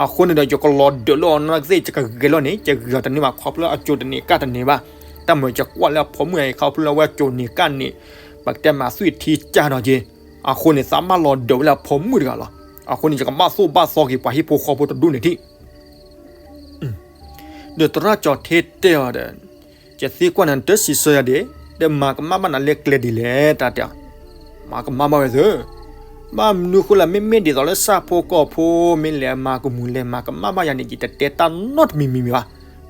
အဃိန့ၣ်ဒီး ယကလီၤဒၢးလၢအီၤနီၢ်ကသ့ၣ် ယကဂဲၤလီၤန့ၣ် ယဂဲၤတန့ၢ်ဘၣ် ခီဖျိအကၠိတန့ၢ်ကၣ်တန့ၢ်ဘၣ်. တၢ်မၤယကွၢ်လၢအဖိမုၣ်အံၤ ခီဖျိလၢအဝဲကၠိန့ၢ်ကၣ်န့ၢ်, ပကတဲမၤသွံၣ်ထံကၢ်ဒီးက့ၤ, အဃိန့ၣ် သးဘၣ်လီၤဒၢးဝဲလၢအဖိမုၣ်တဂၤလီၤ. အဃိန့ၣ် ယကဘၣ်သိၣ်ဘၣ်သီက့ၤပှၤဟံၣ်ဖိဃီဖိတဒူၣ်န့ၣ်ထံၣ် ဒီးသရၣ်ကၠီၤထ့တဲအီၤဒီး, ယသံကွၢ်နၤ တစံးဆၢယၤဒၣ်, ဒီးမၤကမၣ်ဘၣ်နၤလၢကျဲဒ်လဲၣ် တၢ်တဲအီၤ. မၤကမၣ်ဘၣ်ဝဲသ့ၣ်, ဘၣ်မနုၤဃိလဲၣ် မ့မ့ၢ်ဒ်သိးလၢဆၣ်ဖိကီၢ်ဖိ မ့ၢ်လဲၤမၤကမူၣ်လဲၤမၤကမၣ်ဘၣ်ယၤန့ၣ် ယတတဲတၢ်နီတမံၤမံၤဘၣ်.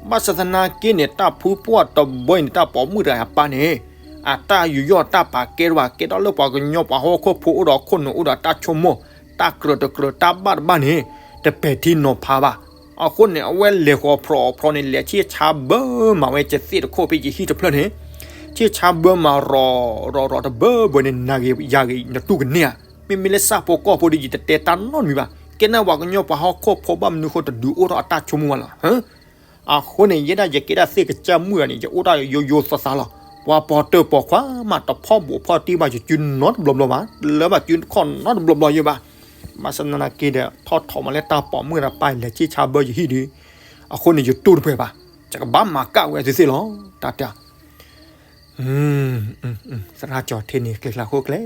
ဘၣ်ဆၣ်သနာ်က့န့ၣ် တၢ်ဖုပှၢ်တဘီအံၤန့ၣ် တၢ်ပိာ်မုၣ်တဂၤအပၢ်န့ၣ်, အတၢ်ယူးယီၣ်တၢ်ပာ်ကဲထီၣ်ဘၣ် ကဲထီၣ်လၢပှၤကညီပှၤဟီၣ်ခိၣ်ဖိအိၣ်ဒီးခိၣ်နူာ်အိၣ်ဒီးတၢ်ဆိကမိၣ်, တၢ်ကြၢးတကြၢးတၢ်ဘၣ်တဘၣ်န့ၣ်, တပဲာ်ထံနီၤဖးဘၣ်. အဃိန့ၣ် အဝဲလဲၤဃီၤဖျိးဖျိးန့ၣ် လဲၤဆ့ၣ်ဆါဘၢမၤဝဲကသ့ၣ်တခိၣ်ဖဲယဟံၣ်တဖျၢၣ်န့ၣ်, ဆ့ၣ်ဆါဘၢမၤရီၤရီၤရီၤတဘၢဘၢန့ၣ် နၤဂ့ၤယၤဂ့ၤ နတူၢ်ကန့ၢ်ဧါ. မ့မ့ၢ်လၢဆၣ်ဖိကီၢ်ဖိဒီး ယတတဲတၢ်နီတမံၤဘၣ်. ကဲန့ၣ်ပှၤကညီပှၤဟီၣ်ခိၣ်ဖိဘၣ်မနုၤဃိတဒုးအိၣ်ထီၣ်အတၢ်ဆိကမိၣ်ဘၣ်လီၤ. အဃိန့ၣ် ယဲဒၣ်ယကဲဒၣ်သ့ၣ်ကစၢ်မုၣ်န့ၣ် ယအိၣ်တၢ်ယိယိသးသးလီၤ. ပှၤပိာ်တၢၢ်ပိာ်ခွါမး တဖီၣ်ဘူးဖီၣ်တံၢ်ဘၣ်ယစုနီတဘျီဘျီဘၣ်, လၢဘၣ်စုတခီၣ်နီတဘျီဘျီယဲဘၣ်. ဘၣ်ဆၣ်သနာ်က့ဒီး ထီၣ်ထီၣ်မးလၢတၢ်ပိာ်မုၣ်တဂၤအပၢ် လဲၤဆ့ၣ်ဆါဘၢယဟံၣ်ဒီး, အဃိန့ၣ် ယတူၢ်တပှဲၤဘၣ်, ယကဘၣ်မၤကၣ်ဝဲသ့ၣ်သ့ၣ်လီၤ တၢ်တဲ. သရၣ်ကၠီၤထ့န့ၣ် ကျဲၤကျဲၤဃိကျဲၤ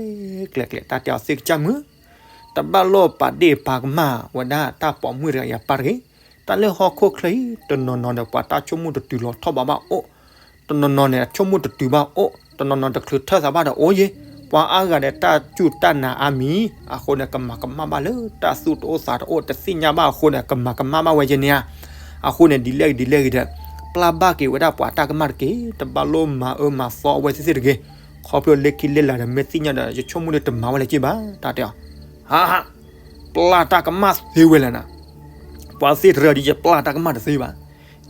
ကျဲၤကျဲၤ တၢ်တဲအီၤသ့ၣ်ကစၢ်မုၣ်, တဘၣ်လိၣ်ပာ်ဒ့ၣ်ပာ်ကမၣ်ဝဲဒၣ်တၢ်ပိာ်မုၣ်တဂၤအံၤအပၢ်တဂ့ၤ. တၢ်လၢဟီၣ်ခိၣ်ချၢအံၤ တနီၤနီၤဒီး ပှၤတၢ်ဆိကမိၣ်တတုၤလီၤထီၣ်ဘးဘၣ်အိၣ်, တနီၤနီၤန့ၣ် အဆိကမိၣ်တတုၤဘၣ်အိၣ်, တနီၤနီၤတချုးထၢၣ်သးဘၣ်ဒီးအိၣ်ယ့ၣ်, ပှၤအါဂၤဒီးတၢ်စူၢ်တၢ်နာ်အါမံၤ, အဃိန့ၣ် ကမၤကမၣ်ဘၣ်လၢတၢ်သူၣ်တအိၣ်သးတအိၣ် တသ့ၣ်ညါဘၣ်အဃိန့ၣ် ကမၤကမၣ်ဘၣ်ဝဲယဲန့ၣ်ဧါ. အဃိန့ၣ် ဒ်လဲၣ်ဂ့ၤဒ်လဲၣ်ဂ့ၤဒီး ပျၢ်ဘၣ်က့ၤဝဲဒၣ်ပှၤတၢ်ကမၣ်တက့ၢ်, တဘၣ်လိၣ်မၤအၢမၤသီအဝဲသ့ၣ်သ့ၣ်တဂ့ၤ. ခီဖျိလၢခံလၢလာ်ဒီး မ့ၢ်သ့ၣ်ညါဒီး ယဆိကမိၣ်ဒီးတမၤဝဲလၢၤက့ၢ်ဘၣ် တၢ်တဲအီၤ. ဟါ, ပျၢ်တၢ်ကမၣ်သ့ဝဲလဲၣ်နၤ, ပှၤသ့ၣ်တရၢဒီး ယပျၢ်တၢ်ကမၣ်တသ့ဘၣ်.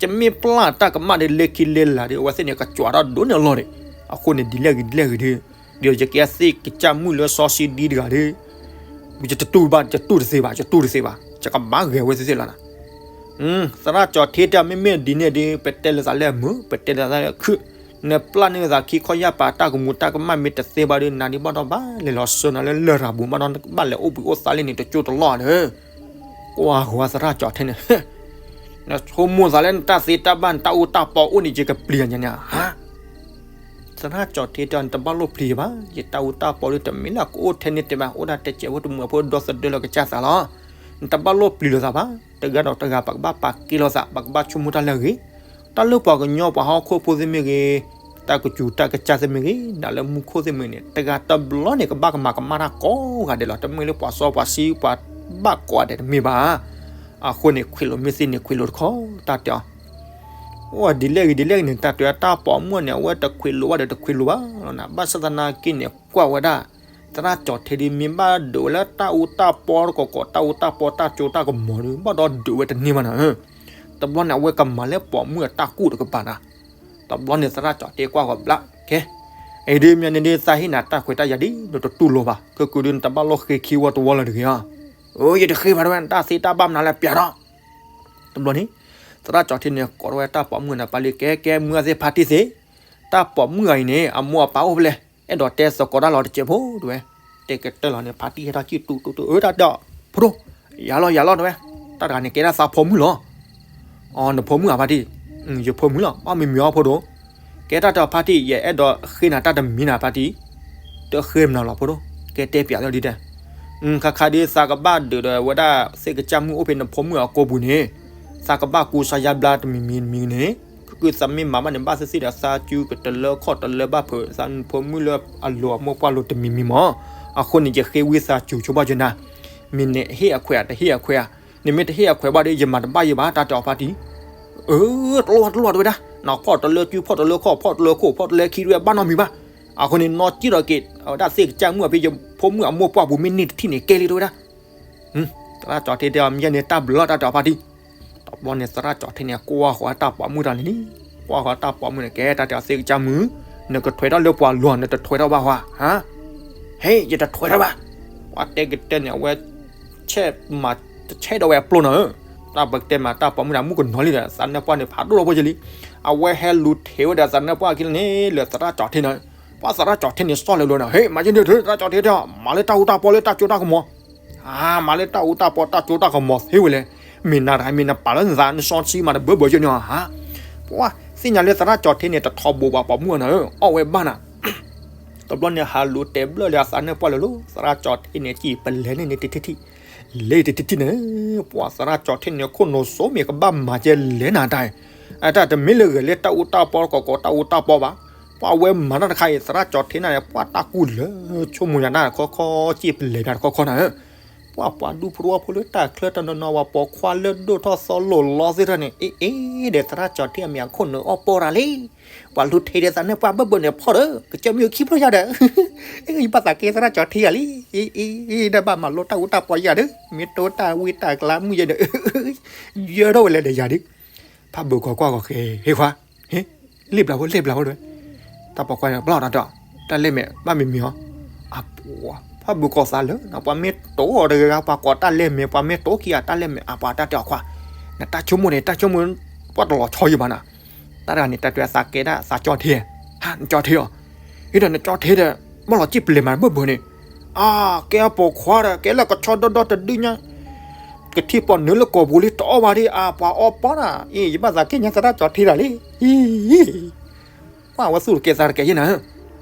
ယမ့ၢ်ပျၢ်တၢ်ကမၣ်ဒီး လၢခံလၢလာ်ဒီး အဝဲသ့ၣ်န့ၣ် ကကွၢ်ထီၣ်ဒိၣ်န့ၢ်အလီၢ်ဒီး, အဃိန့ၣ် ဒ်လဲၣ်ဂ့ၤဒ်လဲၣ်ဂ့ၤဒီး, ဒီးယကဲသ့ၣ်ကစၢ်မုၣ်လၢစီဆှံဒ်တဂၤဒီး ယတတူၢ်ဘၣ်, ယတူၢ်တသ့ဘၣ်, ယတူၢ်တသ့ဘၣ်, ယကမၤဂ့ၤဝဲသ့ၣ်သ့ၣ်လီၤနၤ. သရၣ်ကၠီၤထ့တဲ မ့မ့ၢ်ဒ်န့ၣ်ဒီး ပတဲလိာ်သးလၢအမုာ်, ပတဲလိာ်သးလၢအခုၣ်, နပျၢ်န့ၢ်သးခံခီယၢ်ပၤ တၢ်ကမူၤတၢ်ကမၣ်မ့ၢ်တသ့ဘၣ်ဒီး နၤဒ်ဘၣ်ဒီးဘၣ် လဲၤလီၤစၢၤနၤလၢလရာ်ပူၤ ဘၣ်ဒီး နကဘၣ်လဲၤအိၣ်ဘှံးအိၣ်သါလံန့ၣ် တကၠိတလီၢ်ဒီး, ကွၢ်ဃီသရၣ်ကၠီၤထ့န့ၣ် နဆိကမိၣ်သးလၢနတၢ်သ့တၢ်ဘၣ် နတၢ်အူတၢ်ပီအိၣ်န့ၣ် ယကပျံၤညါန့ၣ်ဧါ. သရၣ်ကၠီၤထ့တဲ နတဘၣ်လိၣ်ပျံၤဘၣ်, ယတၢ်အူတၢ်ပီဒီး တမ့ၢ်လၢကအိၣ်ထဲန့ၣ်တဲဘၣ်, အိၣ်ဒၣ်တဲကဲးဖိတမုာ်ဖိဒီသဒၢလၢကစၢ်သးလီၤ. နတဘၣ်လိၣ်ပျံၤလိာ်သးဘၣ်, တဂၤဒီးတဂၤ ပကဘၣ်ပာ်ကဲလိာ်သး, ပကဘၣ်ဆိကမိၣ်တၢ်လၢအဂ့ၤ. တၢ်လၢပှၤကညီပှၤဟီၣ်ခိၣ်ဖိသ့ၣ်မ့ၢ်ဂ့ၤ, တၢ်ကစူၤတၢ်ကစၢ်သ့ၣ်မ့ၢ်ဂ့ၤ, နၤလၢမူခိၣ်သ့ၣ်မ့ၢ်ဂ့ၤန့ၣ် တဂၤတဘျီန့ၣ် ကဘၣ်ကမၤကမၣ်တၢ်ကိးဂၤဒဲးလီၤ. တမ့ၢ်လၢပှၤစီပှၤဆှံပှၤဘၣ်ကိးဂၤဒဲးတမ့ၢ်ဘၣ်. အဃိန့ၣ် ခွဲးလိာ်မ့ၢ်သ့န့ၣ် ခွဲးလိာ်တခီ တၢ်တဲအီၤ. အိၣ်ဒ်လဲၣ်ဂ့ၤဒ်လဲၣ်ဂ့ၤန့ၣ် တၢ်တဲတၢ်ပိာ်မုၣ်န့ၣ် အဝဲတခွဲးလိာ်ဘၣ်ဒီးတခွဲးလိာ်ဘၣ်လီၤနၤ. ဘၣ်ဆၣ်သနာ်က့န့ၣ် ကွၢ်ဝဲဒၣ် သရၣ်ကၠီၤထ့ဒီး မ့ၢ်ဘၣ်ဒုးဝဲလၢတၢ်အူတၢ်ပီတကိးကိး တၢ်အူတၢ်ပီတၢ်ကၠိတၢ်ကမီၤဒီး ဘၣ်ဒီးဒုးဝဲတန့ၢ်ဘၣ်နၤ. တဘျီန့ၣ် အဝဲကမၤလၢပိာ်မုၣ်အတၢ်ကူၣ်တကပၤနၤ. တဘျီန့ၣ် သရၣ်ကၠီၤထ့ကွၢ်ဂီၤဘျး ကဲ, အံၤဒ်မ့ၢ်န့ၣ်ဒ် သးဟ့ၣ်နၤတၢ်ခွဲးတၢ်ယာ်ဒ် နတတူၢ်လိာ်ဘၣ်, ခဲကဒုးနတဘၣ်လိၣ်ဃ့ခံဝီတဝီလၢၤတဂ့ၤဧါ. အိ ယတဃ့ဘၣ်တဝဲ နတၢ်သ့တၢ်ဘၣ်မနုၤလဲၣ် ပျးထီၣ်. တဘျီန့ၣ် သရၣ်ကၠီၤထ့န့ၣ် ကိးထီၣ်ဝဲတၢ်ပိာ်မုၣ်နၤပၢ်လံ ကဲ ကဲ မုၢ်အသ့ၣ်ဖါတံၢ်သ့ၣ်, တၢ်ပိာ်မုၣ်ဂၤအံၤန့ၣ် အမိၢ်အပၢ်အိၣ်ဖဲလဲၣ်, အဲၣ်ဒိးတဲသကိးတၢ်လီၤတစဲးဖိတဝဲ. တဲကတၢၢ်လီၤန့ၣ် ဖါတံၢ်ဟဲထီၣ်ကံၣ်တူတူတူ အၢ တၢ်တဲအီၤ ဖိဒိၣ်, ယၤလီၤယၤလီၤတဝဲ, တၢ်တဂၤန့ၣ် ကဲဒၣ်သးဖိမုၣ်လီၤ. အိ နဖိမုၣ်ဧါဖါတံၢ်, ယဖိမုၣ်လီၤ, ဘၣ်မံၤမံၤအီၤဖိဒိၣ်. ကဲတၢ်တဲအီၤဖါတံၢ် ယအဲၣ်ဒိးဃ့နၤတၢ်တမံၤနၤဖါတံၢ်, တဃ့မနုၤလီၤဖိဒိၣ်, ကဲတဲပျးလီၤဒ်တဲ ခါခါဒ်သးကဘၣ်ဒုးဒီးဝဲဒၣ်သ့ၣ်ကစၢ်မုၣ်အိၣ်ဖဲနဖိမုၣ်အကိာ်ပူၤန့ၣ်, သးကဘၣ်ကူစါယါဘျါတမံၤမံၤတမံၤန့ၣ်, ကသးမ့ၢ်မၤဘၣ်န့ၣ် ဘၣ်သ့ၣ်သ့ၣ်ဒီးသးစူၤကတလၢခီၣ်တလၢဘၣ်ဖုး သးနဖိမုၣ်လၢအလိၤအမိၢ်ပှၢ်လိၤတမံၤမံၤမး. အဃိန့ၣ် ယဃ့ဝံသးစူၤဆိဘၣ်ယနၤ, မ့ၢ်နဟ့ၣ်အခွဲးဧါ တဟ့ၣ်အခွဲးဧါ, နမ့ၢ်တဟ့ၣ်အခွဲးဘၣ်ဒီး ယမၤတဘၣ်ယဘၣ် တၢ်တဲအီၤဖါတံၢ်. အၢ တလိၣ်တလိၣ်တဝဲဒၣ်, နဖီၣ်တလၢစုဖီၣ်တလၢခီၣ်ဖီၣ်တလၢခိၣ်ဖီၣ်တလၢခံတဝဲဘၣ်နီတမံၤဘၣ်. အဃိန့ၣ် နီၢ်ကံၣ်ထီၣ်က့ၤ အဝဲဒၣ်သ့ၣ်ကစၢ်မုၣ်အဖဲ ယဖိမုၣ်အမိၢ်ပှၢ်ပူၤမ့ၢ်န့ၢ်တထံၣ်န့ၣ် ကဲလံတဝဲဒၣ်. သရၣ်ကၠီၤထ့တဲအီၤ မ့ၢ်ယဲန့ၣ်တၢ်ဘျုးလီၤ တၢ်တဲအီၤဖါတံၢ်. တဘျီန့ၣ် သရၣ်ကၠီၤထ့န့ၣ် ကွၢ်ဃီၤတၢ်ပိာ်မုၣ်တၢ်န့ၣ်လံ, ကွၢ်ဃီၤတၢ်ပိာ်မုၣ်န့ၣ် ကဲတၢ်တဲအီၤသ့ၣ်ကစၢ်မုၣ်, နကထွဲထီၣ်လၢပှၤလီၤ နတထွဲထီၣ်ဘၣ်ဟါ, ဟါ, ဟ့ၣ် ယတထွဲထီၣ်ဘၣ်. ပှၤတဲကတဲန့ၣ် အဝဲ ဆဲးမၤတဆဲးဒီးဝဲအပျိၢ်နီၤ, တၢ်ပကတဲမး တၢ်ပိာ်မုၣ်န့ၣ် မူကနီၤလံဒီး သးနၢၣ်ပှၢ်န့ၣ် ဖးဒိၣ်လီၤဖိယလံ. အဝဲဟဲလူၤထံးဝဲဒီးသးနၢၣ်ပှၢ်ခံလီၤန့ၣ် လၢသရၣ်ကၠီၤထ့န့ၣ်, ပှၤသရၣ်ကၠီၤထ့န့ၣ် စီၣ်လၢၤလီၤန့ၣ် ဟ့ၣ် မၤယဲန့ၣ် သရၣ်ကၠီၤထ့တဲအီၤ မၤလၢတၢ်အူတၢ်ပီလၢတၢ်ကၠိတၢ်ကမီၤ, အါ မၤလၢတၢ်အူတၢ်ပီတၢ်ကၠိတၢ်ကမီၤသ့ဝဲလဲၣ်. မ့ၢ်နၤတဂၤမ့ၢ်နပာ်လၢနသးနစီဆှံမးတဘၢဘၢယဲန့ၣ်ဧါ. ပှၤသ့ၣ်ညါလၢသရၣ်ကၠီၤထ့န့ၣ် တထီဘိးဘၣ်ပိာ်မုၣ်အီၤနၤဧၢ, အီၣ်ဝဲဘၣ်နၤ. တဘျီန့ၣ် ဟးလူၤတဲဘျၢလၢအသးနၢၣ်ပှၢ်လၢာ်လီၤ, သရၣ်ကၠီၤထ့န့ၣ် ကံၣ်ပလဲၤန့ၢ်န့ၣ်တထံၣ်ထံၣ်, လဲၤတထံၣ်ထံၣ်န့ၣ်, ပှၤသရၣ်ကၠီၤထ့န့ၣ် ခိၣ်နူာ်စိမ့ၢ်ကဘၣ်မၤကဲလဲၣ်နၤတၢ်, အတၢ်တမ့ၢ်လၢဂဲၤလၢတၢ်အူတၢ်ပီကိးကိးတၢ်အူတၢ်ပီဘၣ်. ပှၤဝဲမၤတၢ်တခါအံၤ သရၣ်ကၠီၤထ့န့ၣ် ပှၤတၢ်ကူၣ်လၢဆိကမိၣ်ညါတၢ်တခီခီ ကံၣ်ပလဲၤတၢ်တခီခီနၤဧၢ. ပှၤပှၤဒူဖိတဝီဖိလၢတၢ်ချၢတနီၤနီၤ ပှၤပိာ်ခွါလၢဒိၣ်ထီၣ်သီလိာ်လီသ့ၣ်တဖၣ်န့ၣ် အ့ အ့ ဒီးသရၣ်ကၠီၤထ့အမ့ၢ်အခိၣ်နူာ်အီၣ်ပီၢ်တၢ်လံ. ပှၤလူၤထံးဒီးသးနၢၣ်ပှၢ်ဘၢဘၢန့ၣ်ဖီၣ်ဒီး ကစၢၢ်မ့ၢ်ခံဖျၢၣ်ယၤဒီး ယဘၣ်သးကဲသရၣ်ကၠီၤထ့ယၤလံ. အ့ အ့ အ့ ဒီးဘၣ်မၤလိတၢ်အူတၢ်ပီယၤဒီး မ့ၢ်တိတၢ်ဝံတၢ်ကျါမုၢ်ယဲဒီး ယၢထီၣ်ဝဲလဲၤဒီးယၤဒီး ဖးဘုးကီၤကွၢ်ကီၤဃဲ ဟ့ၣ်ခွါ ဟ့ၣ် လ့ၣ်ဘျးဖိ လ့ၣ်ဘျးဖိတဝဲ တၢ်ပိာ်ခွါန့ၣ် ဘျီၣ်တၢ်တဲအီၤ တၢ်လဲၢ်မဲာ် ဘၣ်မံၤမံၤအီၤ အပှၤ ဖးဘုးကီၤသးလၢ ပှၤမ့ၢ်တိအီၤတဂၤဂၤ ပှၤကိးတၢ်လဲၢ်မဲာ် ပှၤမ့ၢ်တိခံဂၤတၢ်လဲၢ်မဲာ် အပှၤတၢ်တဲအီၤခွါ နတၢ်ဆိကမိၣ်န့ၣ် တၢ်ဆိကမိၣ် ပှၤတလီၤဆီယံၤဘၣ်နၤ တၢ်တဂၤန့ၣ် တၢ်တဲသးကဲဒၣ်သးကၠီထ့ ဟါ နကၠီထ့အီၤ ဟ့ၣ်ဒီးနကၠီထ့ဒီး ဘၣ်လီၤစံၣ်ပလဲၤမးဘၢဘၢန့ၣ် အါ ကဲအပိာ်ခွါဒီး ကဲလၢကဆီဒီဒီတဒုညါ ကထံၣ်ပီၣ်နုာ်လၢကီၢ်ပူၤလံ တအီၣ်ဘၣ်ဒံး အပှၤအီၣ်ပီၢ်နၤ အ့ ယဘၣ်သးကဲညါသရၣ်ကၠီထ့တၢ်လံ အံၤ ကွၢ်ဝဲသူၣ်တကဲသးတကဲယဲနၤ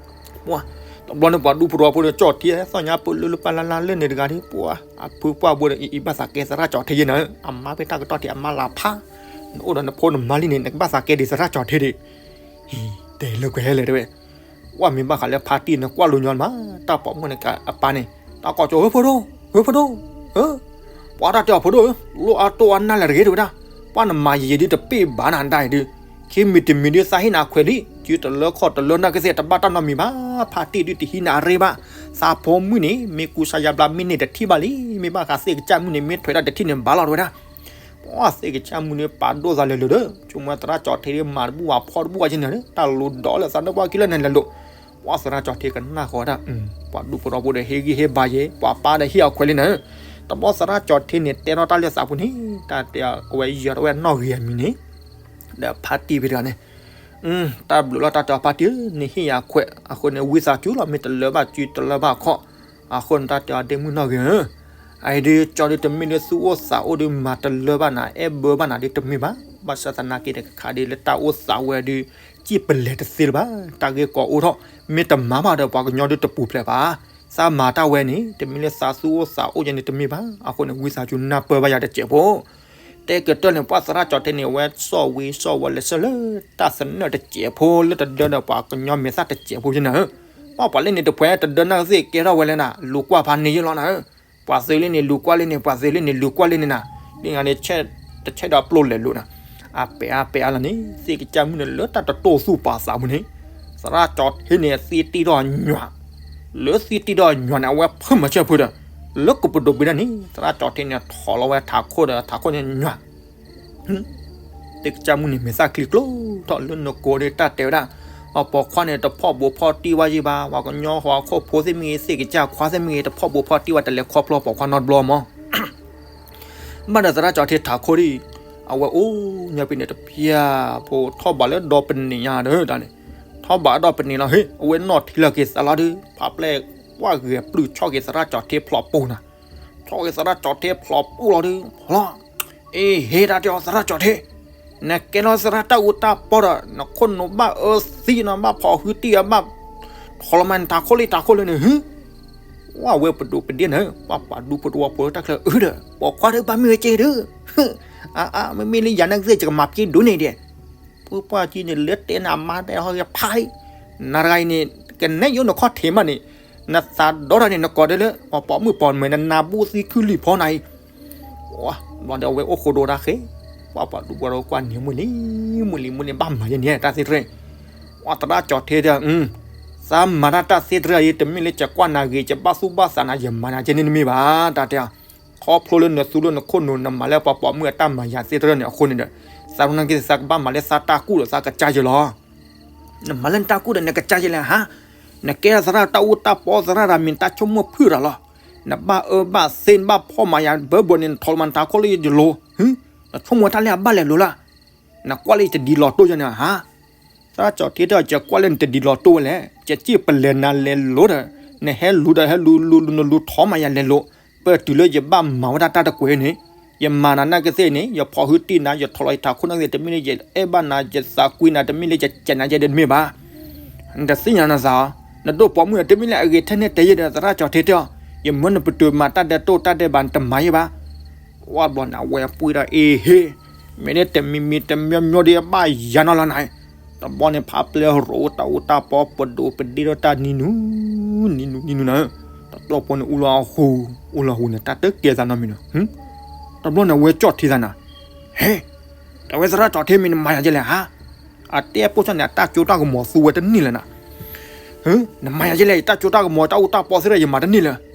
ပှၤ တဘျီန့ၣ်ပှၤဒူဖိတဝီဖိဒီးကၠီထ့ သီၣ်ညါပလၢလၢပှၤလၢ်လၢ်လၢန့ၣ်တဂၤဒံး ပှၤ အဖုပှၢ်ဘိဒီး အံၤ ဘၣ်သးကဲသရၣ်ကၠီထ့ယဲနၤ အမါဖဲတၢ်ကတီၢ်ထံး အမါလၢဖး နအိၣ်ဒီးနဖိနမါလံန့ၣ် နကဘၣ်သးကဲဒံးသရၣ်ကၠီထ့ဒံး အံၤ လၢကွဲးဟဲလဲၣ်တဲဝဲ, ဝဲမ့ၢ်ဘၣ်ဃးလၢဖါတံၢ်န့ၣ် ကွၢ်လိညီမး, တၢ်ပိာ်မုၣ်န့ၣ်ကအပၢ်န့ၣ် တၢ်ကိးကၠီ ဧၢ ဖိဒိၣ်, ဧၢ ဖိဒိၣ်, ဧၢ, ပှၤတၢ်တဲအီၤဖိဒိၣ်ဧၢ, လိၣ်အါတိၢ်အါနၢ်လဲၣ်တဂ့ၤ တဲဝဲဒၣ်, ပှၤနမၤယံာ်ယံာ်ဒုးတပ့ၢ်ဘၣ်နၤဒၣ်အံၤဒုး, ခံမံၤတမံၤဒုးသးဟ့ၣ်နၤခွဲးလံ, စုတလၢခီၣ်တလၢနၢ်ကသ့ၣ် တဘၣ်တၢ်နီတမံၤဘၣ်, ဖါတံၢ်ဒုးတဟံးနၤအရ့ဘၣ်, သးဖိမုၣ်န့ၣ် မ့ၢ်ကူစါယါဘျါ မ့ၢ်န့ၢ်တထံၣ်ဘၣ်လံ, မ့ၢ်ဘၣ်ဃးသ့ၣ်ကစၢ်မုၣ်န့ၣ် မ့ၢ်ထွဲဒၣ်တထံၣ်န့ၣ် ဘၣ်လီၤ တဲဝဲဒၣ်. ပှၤသ့ၣ်ကစၢ်မုၣ်န့ၣ် ပာ်ဒိၣ်သးလဲၤလိၤဒီး ဆိကမိၣ်သရၣ်ကၠီထ့ဒုး မၤတဘူၣ်ဘၣ်ဖီၣ်တဘူၣ်ဘၣ်က့န့ၣ်ဒီး တၢ်လိၤဒီးလၢသးနၢ်ပှၢ်ခံလၢန့ၣ်လဲၤလိၤ, ပှၤသရၣ်ကၠီထ့ကနၣ်ဃီၤတၢ်, ပှၤဒူဖိထီဖိဒီးဟ့ၣ်ဂံၢ်ဟ့ၣ်ဘါယဲ, ပှၤပၢ်ဒီးဟ့ၣ်အီၤခွဲးလံန့ၣ်, တဘျီသရၣ်ကၠီထ့န့ၣ် တဲထီၣ်တၢ်လၢသးပူၤန့ၣ်, တၢ်တဲအဝဲယီၤထီၣ်ဝဲနီၣ်ဂ့ၤအမံၤန့ၣ် ဒီးဖါတံၢ်ဖဲတဂၤန့ၣ်, တၢ်ဘျုးလီၤ တၢ်တဲအီၤဖါတံၢ်ဧၢ, နဟ့ၣ်ယၤခွဲးအဃိန့ၣ် ဝံသးစူၤလီၤ, မ့ၢ်တလၢဘၣ်စုတလၢဘၣ်ခီၣ်, အဃိန့ၣ်တၢ်တဲအီၤဒ့မုၣ်နီၣ်ဂ့ၤဧၢ, အအံၤဒုး ကၠီဒုးတမ့ၢ်လၢသူၣ်အိၣ်သးအိၣ်ဒုး မၤတလၢဘၣ်နၤ အဲၣ်ဘၢဘၣ်နၤဒုးတမ့ၢ်ဘၣ်, ဘၣ်ဆၣ်သနာ်က့တခါဒုး လၢတၢ်အိၣ်သးဝဲဒုး စံၣ်ပလဲၤတသ့လၢၤဘၣ်, တၢ်ဂ့ၢ်ကီအိၣ်ထီၣ်, မ့ၢ်တမၤဘၣ်ဒီးပှၤကညီဒုးတပူၤဖျဲးဘၣ်, သးမၤတၢ်ဝဲန့ၣ် တမ့ၢ်လၢသးသူၣ်အိၣ်သးအိၣ်ယဲန့ၣ်တမ့ၢ်ဘၣ်, အဃိန့ၣ် ဝံသးစူၤနၢ်ပၢၢ်ဘၣ်ယၤတစဲးဖိ တဲကတၢၢ်န့ၣ် ပှၤသရၣ်ကၠီထ့န့ၣ် အဝဲစီၣ်ဝံစီၣ်ဝဲလဲၤဆၢလၢတၢ်သနၢၣ်တစဲးဖိလၢတဒၢဒီးပှၤကညီမဲာ်သၣ်တစဲးဖိယဲန့ၣ်ဧၢ, ပှၤပှၤလၢန့ၣ်တဖှဲးတဒၢနၢ်ကသ့ၣ်ကဲထီၣ်ဝဲလဲၣ်နၤ လူၤကွၢ်ဖးန့ၢ်ယဲလီၤနၤဧၢ, ပှၤသုးလၢန့ၣ်လူၤကွၢ်လၢန့ၣ် ပှၤသုးလၢန့ၣ်လူၤကွၢ်လၢန့ၣ်နၤ, လၢနၤန့ၣ် တဆဲးဒီးပျိလဲၤလိၤနၤ, အပဲာ်အါပဲာ်အါလီၤန့ၣ် သ့ၣ်ကစၢ်မုၣ်န့ၣ် လၢတၢ်တတိၢ်သူၣ်ပာ်သးပူၤန့ၣ်, သရၣ်ကၠီထ့န့ၣ် သံတံၢ်ထီၣ်ညွၤ လၢသံတံၢ်ထီၣ်ညွၤန့ၣ် အဝဲဖၢမၤဆၢဖုဒီး လၢကပဒိးပဒ့န့ၣ် သရၣ်ကၠီထ့န့ၣ် ထိးလီၤဝဲထးခိၣ်ဒီးထးခိၣ်န့ၣ်ညွၤ, သ့ၣ်ကစၢ်မုၣ်န့ၣ် မဲာ်သၣ်ချံကျိထီၣ်လၢနကိးဒ်တၢ်တဲဝဲဒၣ်, အပိာ်ခွါန့ၣ် တဖီၣ်ဘိးဖီၣ်တံၢ်ဝဲယံၤဘၣ်, ပှၤကညီဟီၣ်ခိၣ်ဖိသ့ၣ်မ့ၢ်ဂ့ၤ သ့ၣ်ကစၢ်ခွါသ့ၣ်မ့ၢ်ဂ့ၤ တဖီၣ်ဘိးဖီၣ်တံၢ်ဝဲ တလဲၤခီဖျိပိာ်ခွါနီတဘျီမး ဘၣ်ဒီးသရၣ်ကၠီထ့ထးခိၣ်ဒ်အံၤ, အဝဲအိၣ်ညါဖဲန့ၣ်တပျၢ်ဖိ ထီၣ်ဘးလၢဒီပန့ၣ်ညါဒီးဒၣ်န့ၣ်, ထီၣ်ဘးဒီပန့ၣ်လီၤ ဟ့ၣ် အဝဲနီၣ်ထံလီၤက့ၤသးလီၤဒုး ဖးပျဲၢ်ကွၢ်ဂဲၤပျုၢ်ဆီၣ်က့ၤသရၣ်ကၠီထ့ဖျိးပူၤနၤ, ဆီၣ်က့ၤသရၣ်ကၠီထ့ဖျိးပူၤလီၤဒုး ဖျိး, အ့ဟ့ၣ် တၢ်တဲအီၤသရၣ်ကၠီထ့, နကဲထီၣ်သရၣ်တၢ်အူတၢ်ပီဒီး နခိၣ်နူာ်ဘၣ်အၢသံနၤ ဘၣ်ဖီၣ်ဟုတံၢ်အဘၣ် ထီလီၤမးနထးခိၣ်လံထးခိၣ်လၢန့ၣ် ဟ့ၣ် ဝဲပဒိးပဒ့န့ၣ် ပှၤပှၤဒူဖိတဝီဖိလၢတၢ်ချၢအုဒီး ပိာ်ခွါဒီးဘၣ်မ့ၢ်ဝဲက့ဒုး, အါအါ မ့မ့ၢ်လၢယၤန့ၣ်ကသ့ၣ် ယကမၤပျ့ဒိးန့ၣ်ဒဲး, ပှၤပှၢ်ကံန့ၣ်လၢတဲနၤမါတဲဟီဂဲၤဖးအံၤ, နရဂၤအံၤန့ၣ် ကနဲယိနခီၣ်ထံးမးန့ၣ်, နသးဒီတၢ်န့ၣ် နကိးဒဲလၢ ပှၤပိာ်မုၣ်ပိာ်မၢၤ နနၢ်ဘူၣ်သံခုလံာ်ဖီနၤအံၤ ဘျီဒီးအဝဲအိၣ်ဃိဒိတၢ်ဃဲ, ပှၤပှၤဒူဖိဒီးကွၢ်န့ၣ် မုၢ်လံၤ မုၢ်လံၤ မုၢ်လံၤ ဘၣ်မၤယဲန့ၣ် တၢ်သ့ၣ်တဖၣ်, ပှၤသရၣ်ကၠီထ့တဲ သးမၤတၢ်တၢ်သ့ၣ်တဖၣ်အံၤ တမ့ၢ်လၢယကွၢ်နၤဂ့ၤ ယဘၣ်သူၣ်ဘၣ်သးနၤ ယမၤနၤကဲန့ၣ်တမ့ၢ်ဘၣ် တၢ်တဲ, ခီဖျိလၢနသူလၢနခိၣ်နူာ် နမၤလၢပှၤပိာ်မုၣ်အတၢ်မၤယၤသ့ၣ်တဖၣ်န့ၣ်အဃိန့ၣ်ဒီး, သးနာ်က့ သးကဘၣ်မၤလၢသးတၢ်ကူၣ်ဒီးသးကစၢ်ယဲလီၤ နမၤလၢနတၢ်ကူၣ်ဒီးနကစၢ်ယဲလဲၣ်ဟါ, နကဲထီၣ်သရၣ်တၢ်အူတၢ်ပီ သရၣ်တၢ်မံၤ တၢ်ဆိကမိၣ်ဖုးတၢ်လီၤ, နဘၣ်အၢဘၣ်သီ နဘၣ်ဖီၣ်မၤယၤဘၢဘၢန့ၣ် နထီလီၤမးနထးခိၣ်လၢယလိၤ, နဆိကမိၣ်တၢ်လၢအဘၣ်လဲၤလိၤလၢ, နကွၢ်လၢယတဒ်လီၤတိၢ်ယဲန့ၣ်ဧါ သရၣ်ကၠီထ့တဲ ယကွၢ်လၢနတဒ်လီၤတိၢ်ဝဲလဲၣ်, ယစံၣ်ပလဲၤနၤလဲၤလိၤဒီး, နဟဲလူၤဒီးဟဲလူၤလူၤလူၤ နလူၤထီမးယၤလဲၤလိၤ, ပတုၤလၢယဘၣ်မၤဝဲဒၣ်တၢ်တကွဲၤန့ၣ်, ယမၤနၤနာ်ကသ့ၣ်န့ၣ် ယဖီၣ်ဟုတံၢ်နၤ ယထီလီၤယထးခိၣ်နာ်ကသ့ၣ် တမ့ၢ်လၢယအဲၣ်ဘၣ်နၤ ယသးကွံနၤ တမ့ၢ်လၢယစဲးနၤယဲဒၣ်တမ့ၢ်ဘၣ် နတသ့ၣ်ညါနသးဧါ, နဒိၣ်ပိာ်မုၣ်တမ့ၢ်လၢအဂ့ၤထဲန့ၣ်တဲယဲဒီး သရၣ်ကၠီထ့တဲအီၤ, ယမၢနပတုာ်မၤတၢ်ဒဲးတိၢ်တၢ်ဒဲးဘး နတမၤယဲဘၣ်, ဝဲဘျီန့ၣ်အဝဲပှ့ၤဒီးအ့ဟ့ၣ်, မ့ၢ်ဒ်တမံၤမံၤတမံၤမံၤဒီးဘၣ်ယၤနီၢ်လီၤနၤ, တဘျီန့ၣ်ဖးပျဲၢ်ရိးတၢ်အူတၢ်ပီ ပဒိးပဒ့ဒီးတၢ်နံၤနူၤ, နံၤနူၤနံၤနူၤနၤ, တဘျီဖိန့ၣ်အူလီၤဟူ, အူလီၤဟူန့ၣ် တၢ်တကဲသးနီတမံၤနီၤ, တဘျီန့ၣ်အဝဲကၠီၣ်ထံသးနၤ, ဟဲ, တဝဲသရၣ်ကၠီထ့မ့ၢ်နမၤယၤကဲလဲၣ်ဟါ အတဲပိၢ်ဆၣ်န့ၣ် အတၢ်စိတၢ်ကမီၤသူဝဲတန့ၢ်လၢၤနၤ, နမၤယၤကဲလဲၣ် ယတၢ်စိတၢ်ကမီၤ တၢ်အူတၢ်ပီသ့ၣ်ဒီး ယမၤတန့ၢ်လၢၤ,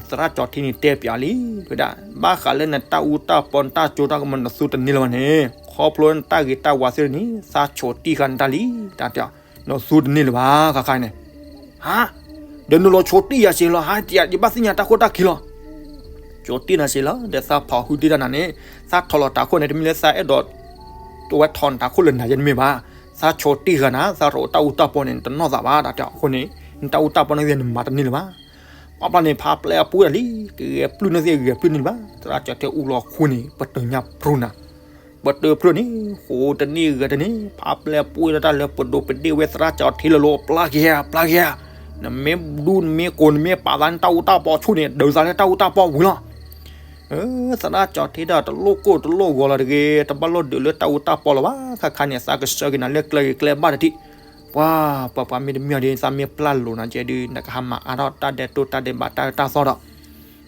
သရၣ်ကၠီထ့န့ၣ်တဲပၠးလံ, ဝဲဒၣ်, ဘၣ်ဃးလၢနတၢ်အူတၢ်ပီ နတၢ်စိတၢ်ကမီၤ နသူတန့ၢ်လၢၤဘၣ်န့ၣ် ခီဖျိနတၢ်ဂ့ၤတၢ်ဝါသ့ၣ်န့ၣ် သးဆိးတံၢ်ဃာ်နတၢ်လံ, တၢ်တဲ, နသူတန့ၢ်လၢၤဘၣ် ခါခါန့ၣ်, ဟါ, ဒီးနလီၤဆိးတံၢ်ယၤစ့ၢ်လီၤ ဟါ, ယဘၣ်သ့ၣ်ညါတၢ်ခိၣ်တၢ်ခံလီၤ ဆိးတံၢ်နၤစ့ၢ်လီၤ ဒီးသးဖီၣ်ဟုတံၢ်တၢ်နၤန့ၣ်, သးထီၣ်လီၤတၢ်ခိၣ်န့ၣ် တမ့ၢ်လၢသးအဲၣ်ဒိး တဝဲထီၣ်နတၢ်ခိၣ်လၢနၤယဲန့ၣ်မ့ၢ်ဘၣ်, သးဆိးတံၢ်ဃာ်နၤ သးရိးတၢ်အူတၢ်ပီန့ၣ် တနီၢ်သးဘၣ် တၢ်တဲအီၤအဃိန့ၣ်, နတၢ်အူတၢ်ပီန့ၣ်သ့ၣ်နမၤတန့ၢ်လၢၤဘၣ်, ပှၤပျၢ်န့ၣ် ဖးပျဲၢ်အပူၤဒၣ်လံ, ကဂဲၤပျုၢ်န့ၣ်သ့ၣ်ဂဲၤပျုၢ်န့ၣ်ဘၣ်, သရၣ်ကၠီထ့အူလီၤဃူန့ၣ် ပတၢၢ်ညါဖျိနၤ ပတၢၢ်ဖျိန့ၣ် ဃိတန့ၢ်ဂဲၤတန့ၢ် ဖးပျဲၢ်ပှ့ၤဒီးတၢ်လၢပဒိးပဒ့ဝဲသရၣ်ကၠီထ့လၢၤလီၤ ပျၢ်က့ၤဧါ ပျၢ်က့ၤဧါ, နမ့ၢ်ဒူနမ့ၢ်ကိး နမ့ၢ်ပာ်သးန့ၣ် တၢ်အူတၢ်ပီဆူၣ်န့ၣ် ဒုးသးလၢတၢ်အူတၢ်ပီဝံၤလီၤ, သရၣ်ကၠီၤထ့ဒီးတလိၣ်ကိၢ်တလိၣ်ဂီၤလီၤတဂ့ၤ, တဘၣ်လိၣ်ဒုးလၢတၢ်အူတၢ်ပီလၢၤဘၣ်, ခါခါန့ၣ် သးကဆှၢက့ၤနၤလၢကျဲဂ့ၤကျဲဘၣ်တထံၣ်, ပှၤ ပှၤ ပှၤမ့ၢ်တမံၤဒီး သးမ့ၢ်ပျၢ်လိာ်နၤကဲဒီး နကဟးမၤအါထီၣ်တၢ်ဒဲးတိၢ်တၢ်ဒဲးဘးတၢ်အၢတၢ်သီဒီး,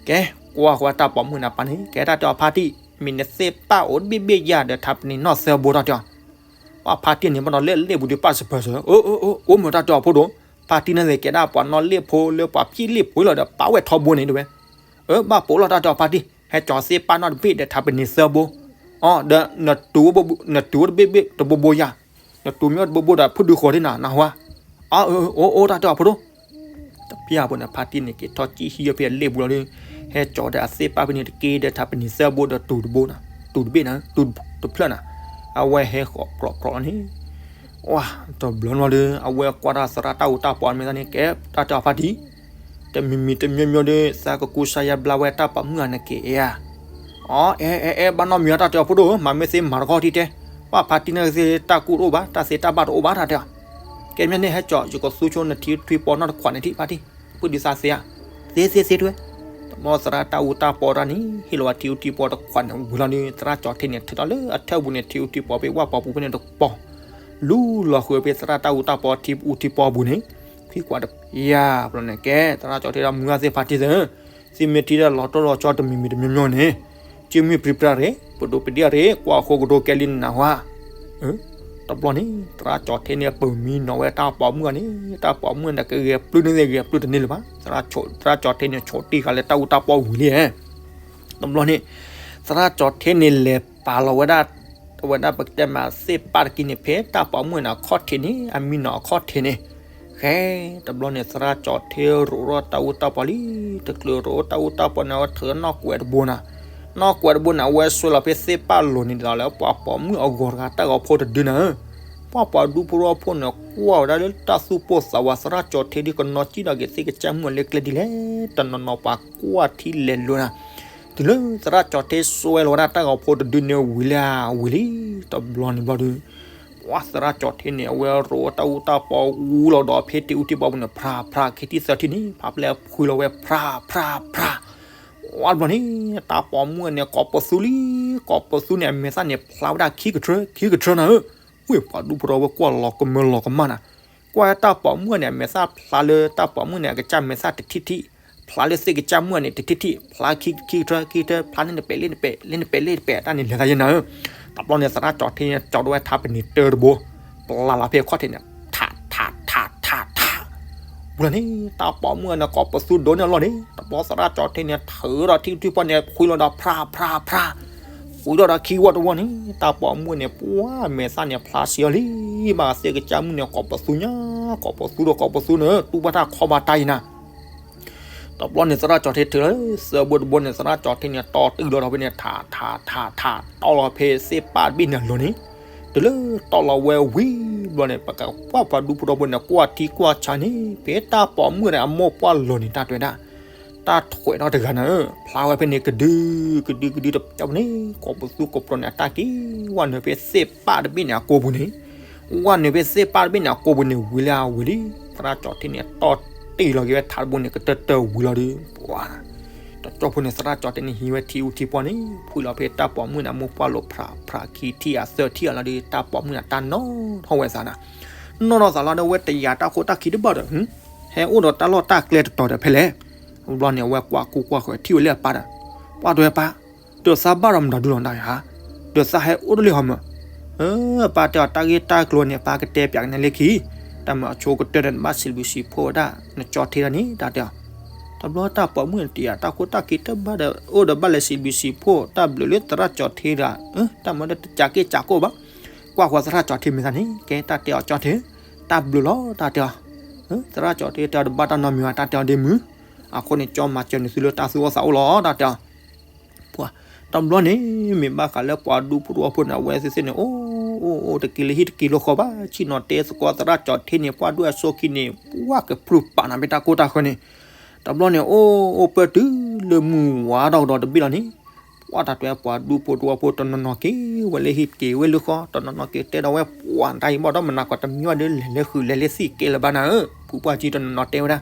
ကဲ ကွၢ်ဃီတၢ်ပိာ်မုၣ်နၤပၢ်န့ၣ် ကဲတၢ်တဲအီၤဖါတံၢ်, မ့ၢ်နသ့ၣ်ပၢ်အိၣ်တဘ့ၣ်ဘ့ၣ်ယၤဒီး ထးပနံၤနီၢ်သၢဘိတၢ်တဲအီၤ, ပှၤဖါတံၢ်န့ၣ် ဘၣ်ဒီးလၢလ့ၣ်ပူၤဒီးပၢ်စပၢၤစၢၤ, အိၣ်မ့ၢ်တၢ်တဲအီၤဖိဒိၣ်, ဖါတံၢ်န့ၣ်သ့ၣ်ကဲဒၣ်ပှၤနီၣ်လ့ၣ်ဖိလၢပှၤဖံးလ့ၣ်ဖိလီၤဒီး ပာ်ဝဲထီဘိန့ၣ်တဝဲ, ဘၣ်ပိာ်လီၤတၢ်တဲအီၤဖါတံၢ်, ဟဲကၠီၤသ့ၣ်ပၢ်နီၢ်တဘ့ၣ်ဒီး ထးပနံၤသၢဘိ, အီ ဒီး နတူၢ်အိၣ်တဘ့ၣ်ဘ့ၣ်တဘိဘိယၤ, နတူၢ်မ့ၢ်အိၣ်တဘိဘိဒီး ဖုၣ်ဒုဃီၤဒ်နၤ နၢ်ဟူဧါ, အိၣ်အိၣ်တၢ်တဲအီၤဖိဒိၣ် တပျၢ်ဖိန့ၣ် ဖါတံၢ်န့ၣ် က့ၤထီၣ်ကံၣ်ဟံးအီၤဖဲအလ့ၣ်ပူၤလီၤဒီး, ဟဲကၠီၤဒီးအသ့ၣ်ပၢ်ဖဲန့ၣ်တက့ၢ်ဒီး ထးပနံၤသၢဘိဒီးတူၢ်တဘိ, တူၢ်တဘ့ၣ်န့ၣ် တူၢ်တဖျၢၣ်န့ၣ်, အဝဲဟဲဃီၤကြီကြီလီၤန့ၣ်, ဝါ တဘျီန့ၣ်ဒီး အဝဲကွၢ်တၢ်သရၣ်တၢ်အူတၢ်ပီမ့ၢ်သးန့ၣ် ကဲတၢ်တဲအီၤဖါတံၢ်, တမံၤမံၤတမံၤမံၤဒီး သးကကူစါယါဘျါဝဲတၢ်ပိာ်မုၣ်အနက့ၤဧါ, အီ အဲ အဲ အဲ ဘၣ်နီတမံၤတၢ်တဲအီၤဖိဒိၣ်, မၤမ့ၢ်သ့မၤတခီထံတဲ, ပှၤဖါတံၢ်န့ၣ်သ့တၢ်ကူၣ်တအိၣ်ဘၣ် တၢ်သ့တၢ်ဘၣ်တအိၣ်ဘၣ်တၢ်တဲအီၤ, ကဲမ့ၢ်န့ၣ် ဟဲကၠီၤယကသူဆိနထံထွံပီနီတခွးန့ၣ်ထံၣ်ဖါတံၢ်, ပှၤဒုးသးသ့ဧါ, သ့သ့သ့တဝဲ, တဘျီသရၣ်တၢ်အူတၢ်ပီတၢ်န့ၣ် ဟ့ၣ်လီၤဝဲထံအူထံပီတခွးန့ၣ်ဝံၤလီၤဒီး သရၣ်ကၠီၤထ့န့ၣ် ထုးထီၣ်လၢအထၢၣ်ပူၤန့ၣ် ထံအူထံပီဖဲဝၣ်ပီပူၤဖဲန့ၣ်တပီၤ, လူလီၤဃုာ်ဖဲသရၣ်တၢ်အူတၢ်ပီထံအူထံပီပူၤန့ၣ�်, ခွံခွးတပျၢ်ဘျီန့ၣ် ကဲ သရၣ်ကၠီၤထ့ဒီးမုၢ်ဂၢ်သ့ၣ်ဖါတံၢ်သ့ၣ်, သုမ့ၢ်ထံၣ်ဒီးလီၤတိၢ်လီၤဆီတမံၤမံၤတမံၤမံၤန့ၣ်, စုမုၢ်ပြံပြါရ့ၣ် ပဒိးပဒံၣ်ရ့ၣ် ကွၢ်ဃိကဒိကဲလံနနၢ်ဟူဧါ တဘျီန့ၣ် သရၣ်ကၠီၤထ့န့ၣ် ပၢၢ်မံနီၤဝဲတၢ်ပိာ်မုၣ်န့ၣ်, တၢ်ပိာ်မုၣ်န့ၣ်ကဂဲၤပျုၢ်န့ၢ်သ့ၣ်ဂဲၤပျုၢ်တန့ၢ်လၢၤဘၣ်, သရၣ်ကၠီၤထ့န့ၣ် ဆိးတံၢ်ဃာ်လၢတၢ်အူတၢ်ပီဝံၤလံ, တဘျီန့ၣ် သရၣ်ကၠီၤထ့န့ၣ် လဲၤပာ်လီၤဝဲဒၣ်, ဝဲဒၣ်ပကတဲမးသ့ၣ်ပၢ်တက့ၢ်န့ၣ် ဖဲတၢ်ပိာ်မုၣ်န့ၣ်အခီၣ်ထံးန့ၣ် အမံနီၤအခီၣ်ထံးန့ၣ်, ဃဲ တဘျီန့ၣ် သရၣ်ကၠီၤထ့ရိးထီၣ်တၢ်အူတၢ်ပီလံ, တချုးရိးတၢ်အူတၢ်ပီန့ၣ် အဝဲထုးနီၣ်ကွဲးတဘိန့ၣ်, နီၣ်ကွဲးတဘိန့ၣ် အဝဲဆွဲလီၤဖဲသ့ၣ်ပၢ်လိၤန့ၣ်ဒီးလၢပှၤပိာ်မုၣ်အဂီၤတဂၤတၢ်ဂီၤဖိတဒုန့ၣ်, ပှၤပှၤဒူဖိထီဖိန့ၣ် ကွၢ်ဝဲဒၣ်လၢတၢ်သူၣ်ပိၢ်သးဝး သရၣ်ကၠီၤထ့ဒ်ကနီၤကံၣ်ဒီးက့ၤသ့ၣ်ကစၢ်မုၣ်အလၢကျဲဒ်လဲၣ်, တနီၤနီၤပှၤကွၢ်ထံလဲၤလိၤနၤ, တုၤလၢသရၣ်ကၠီၤထ့ဆွဲလီၤဝဲဒၣ်တၢ်ဂီၤဖိတဒုန့ၣ်ဝံၤလံဧါဝံၤလံ, တဘျီန့ၣ်ဘျီဒီး ပှၤသရၣ်ကၠီၤထ့န့ၣ် အဝဲရိးတၢ်အူတၢ်ပီအူလီၤဒီးဖဲတံၤအူတံၤပီပူၤန့ၣ် ဖြးဖြးခံထံၣ်သၢထံၣ်န့ၣ် ဖးဖျဲၣ်ဖှံလီၤဝဲဖြးဖြးဖြး, ဝါတဘျီန့ၣ် တၢ်ပိာ်မုၣ်န့ၣ် ကိးပသူလံ, ကိးပသူန့ၣ် အမဲာ်သၣ်န့ၣ် ဖျါဝဲဒၣ်ခံကထြၢ ခံကထြၢနၤဧၢ, ဝ့ၢ်ပှၤဒူဖိထီဖိကွၢ်လီၤကမၢလီၤကမၣ်နၤ, ကွၢ်တၢ်ပိာ်မုၣ်န့ၣ် အမဲာ်သၣ်ဖျါလၢတၢ်ပိာ်မုၣ်န့ၣ် အကစၢ်မဲာ်သၣ်တထံၣ်ထံၣ်, ဖျါလၢသ့ၣ်ကစၢ်မုၣ်န့ၣ် တထံၣ်ထံၣ်, ဖျါခံ ခံကထြၢ ခံကထြၢ ဖျါန့ၣ်တပဲာ်လ့ၣ်တပဲာ် လ့ၣ်တပဲာ်လ့ၣ်တပဲာ် တၢ်န့ၣ်လဲၤသးယဲနၤဧၢ, တဘျီန့ၣ် သရၣ်ကၠီၤထ့န့ၣ် ကၠီၤဒိဝဲထးပနံၤတၢတဘိ, ပျၢ်လီၤဖဲခီၣ်ထံးန့ၣ် ထးထးထးထးထး, ဝံၤလီၤန့ၣ် တၢ်ပိာ်မုၣ်န့ၣ် ကိးပသူဒိၣ်န့ၢ်အလီၢ်န့ၣ် တဘျီသရၣ်ကၠီၤထ့န့ၣ် ထုးဒီးထံထံၣ်ပီန့ၣ် ဖှံလီၤဒီးဖြးဖြးဖြး, ဝံၤလီၤဒီးခံဝီတဝီန့ၣ် တၢ်ပိာ်မုၣ်န့ၣ် ပှၤမဲာ်သၣ်န့ၣ် ဖျါဆံးအီၤလံ, ဘၣ်သ့ၣ်ကစၢ်မုၣ်န့ၣ် ကိးပသူညါ, ကိးပသူဒီးကိးပသူန့ၣ် တူၢ်ဘၣ်တၢ်ခီဘၣ်တၢ်အံၤနၤ တဘျီန့ၣ် သရၣ်ကၠီၤထ့ထုးလီၤ သၢဘိတဘိန့ၣ် သရၣ်ကၠီၤထ့န့ၣ် တီၢ်တုၤလီၤဒီးဖဲန့ၣ် ထးထးထးထး တီၢ်လီၤဖဲသ့ၣ်ပၢ်တဘ့ၣ်န့ၣ်အလိၤန့ၣ်, တုၤလၢတီၢ်လီၤဝဲဝံၤဘျီန့ၣ် ပကကွၢ်ပှၤဒူဖိထီဖိန့ၣ် ကွၢ်ထံကွၢ်ဆးန့ၣ် ဖဲတၢ်ပိာ်မုၣ်န့ၣ် အမိၢ်ပှၢ်လီၤန့ၣ် တၢ်တဲဝဲဒၣ် တၢ်ထွဲးထီၣ်တဂၤနၤဧၢ, ဖျါဝဲဖဲန့ၣ် ကဒု ကဒု ကဒု တပျၢ်န့ၣ် ကိးပသူကိးပရီၤန့ၣ် အတၢ်က့ၤဝဲနုာ်ဖဲသ့ၣ်ပၢ်တဘ့ၣ်န့ၣ်အကိာ်ပူၤန့ၣ် ဝဲနုာ်ဖဲသ့ၣ်ပၢ်တဘ့ၣ်န့ၣ် အကိာ်ပူၤန့ၣ် ဝံၤလၢအဝံၤလံ, သရၣ်ကၠီၤထ့န့ၣ် တီၢ်တ့ၢ်လီၤက့ၤဝဲထးတဘိန့ၣ် ကတၢၢ်တၢၢ်ဝံၤလီၤဒီး ပှၤ တကၠီဖိန့ၣ် သရၣ်ကၠီၤထ့န့ၣ် ဟံးဝဲထံအူထံပီန့ၣ် ဖှံလီၤဖဲတၢ်ပိာ်မုၣ်န့ၣ် အမိၢ်ပှၢ်လိၤ ဖြးဖြးခံထံၣ်အသၢထံၣ်အလီၤဒီး တၢ်ပိာ်မုၣ်န့ၣ် တၢ်နီၣ်ထီၣ်ဝဲသးနၤ, နီၣ်ထီၣ်သးလီၤဒီး ဝဲတယာ်တၢ်ခိတၢ်ခံတဘၣ်ဒီး ဟဲအိၣ်ဒီးတၢ်လီၢ်တၢ်ကျဲတတီၤဒီးဖဲလဲၣ်, ဘျီန့ၣ် အဝဲကွၢ်ကူကွၢ်ဃဲၤထံၣ်ဝဲလၢအပၢ်ဒီး ပှၤတဲဝဲပၢ် ဒီးသးဘၣ်ဒီးမတၤဒုလီၤနၤဧါ, ဒီးသးဟဲအိၣ်တလၢဟီမး, ပၢ်တဲအီၤ တၢ်ဂ့ၢ်တၢ်ကျိၤန့ၣ် ပၢ်ကတဲပၠးက့ၤနၤလၢခံ, တၢ်မၤအဆိကတၢၢ်ဒီး နဘၣ်စံးဘျုးစံးဖှိၣ်ဝဲဒၣ် နကၠီၤထ့တၢ်န့ၣ် တၢ်တဲအီၤ, တဘျီတၢ်ပိာ်မုၣ်န့ၣ် တယာ်တၢ်ခိတၢ်ခံတဘၣ်ဒီး အိၣ်ဒီးဘၣ်လဲၤစံးဘျုးစံးဖှိၣ် တၢ်ဘျုးလၢသရၣ်ကၠီၤထ့တၢ်, တၢ်မၤဒီးတကးက့ၢ်ကးကိၣ်ဘၣ်, ကွၢ်ဃီသရၣ်ကၠီၤထ့မ့ၢ်သးန့ၣ် ကဲတၢ်တဲအီၤကၠီၤထ့, တၢ်ဘျုးလီၤ တၢ်တဲအီၤ, သရၣ်ကၠီၤထ့တဲအီၤ တဘၣ်တၢ်နီတမံၤဘၣ် တၢ်တဲအီၤဒ့မုၢ်, အဃိန့ၣ် ကၠီမၤစၢၤနသုလၢတၢ်သူၣ်အိၣ်သးအိၣ်လီၤ တၢ်တဲအီၤ ပှၤ တဘျီန့ၣ် မ့ၢ်ဘၣ်ဃးလၢပှၤဒူဖိတဝီဖိန့ၣ် အဝဲသ့ၣ်သ့ၣ်န့ၣ် အိၣ်အိၣ်အိၣ်တက့ၤလၢဟံၣ်တက့ၤလၢဃီဘၣ် ဆ့ၣ်နီၤတဲသကိးသရၣ်ကၠီၤထ့န့ၣ် ပှၢ်ဒိၣ်အစိခံန့ၣ် ပှၢ်ကပြုၢ်ပာ်နၤဖဲတၢ်ကိၢ်တၢ်ဃၢၤန့ၣ်, တဘျီန့ၣ် အိၣ်အိၣ်ပၢၢ်တုၤလၢမုၢ်ဝါထီၣ်ကဒီးတဘ့ၣ်လီၤန့ၣ်, ပှၢ်တၢ်တဲပှၤဒူဖိတဝီဖိတနီၤနီၤက့ၤဝဲလၢဟံၣ်က့ၤဝဲလၢဃီ တနီၤနီၤက့ၤတဲဒီးဝဲပှၤတၢ်အံၤဘၣ်ဒီးမနၤကီးတမံၤဘၣ်ဒီး လဲၤလၢဃုာ်လဲၤလၢသံၣ်ကဲလၢၤဘၣ်နၤဧၢ, ဖုပှၢ်ကၠံတနီၤနီၤတဲဝဲဒၣ်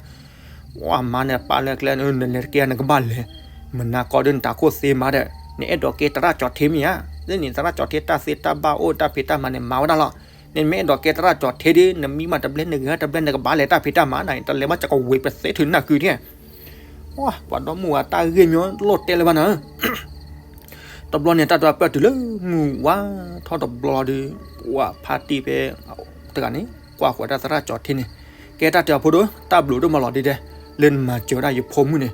ပှၤမၤန့ၣ်ပၢ်လၢကျဲ နလဲၤတက့ၢ်နကဘၣ်လဲၤ, မနၤကီဒုးနတၢ်ခိၣ်သ့မးဒီး နအဲၣ်ဒိးကဲသရၣ်ကၠီၤထ့မ့ၢ်ဧါ, လၢန့ၣ်သရၣ်ကၠီၤထ့တၢ်သ့တၢ်ဘၣ်အိၣ်တၢ်ဖံးတၢ်မၤန့ၣ်မၤဝဲဒၣ်လီၤ. နမ့ၢ်အဲၣ်ဒိးကဲသရၣ်ကၠီၤထ့ဒီး နမံဘၣ်တဘျဲ နဂဲၤတဘျဲ နကဘၣ်လဲၤတၢ်ဖံးတၢ်မၤန့ၣ် တလဲၤဘၣ်ကကဝ့ၤပသဲထုးနၢ်ကုဒ် ပှၤဒီမါဝၤတၢ်ဂ့ၢ်မ့ၢ်လိၣ်တဲလၢၤဘၣ်နၤ တဘျီန့ၣ် တၢ်တဲအီၤပၢၢ်တုၤလၢမုၢ်ဝါထီၣ်တဘျီဒီး ပှၤဖါတံၢ်ဖဲတဂၤန့ၣ် ကွၢ်ဃီၤတၢ်သရၣ်ကၠီၤထ့န့ၣ် ကဲတၢ်တဲအီၤဖိဒိၣ် တၢ်ဘျုးဒိၣ်မးလီၤဒ်တဲ လၢနမၤစၢၤဝဲဒၣ်ယဖိမုၣ်န့ၣ်,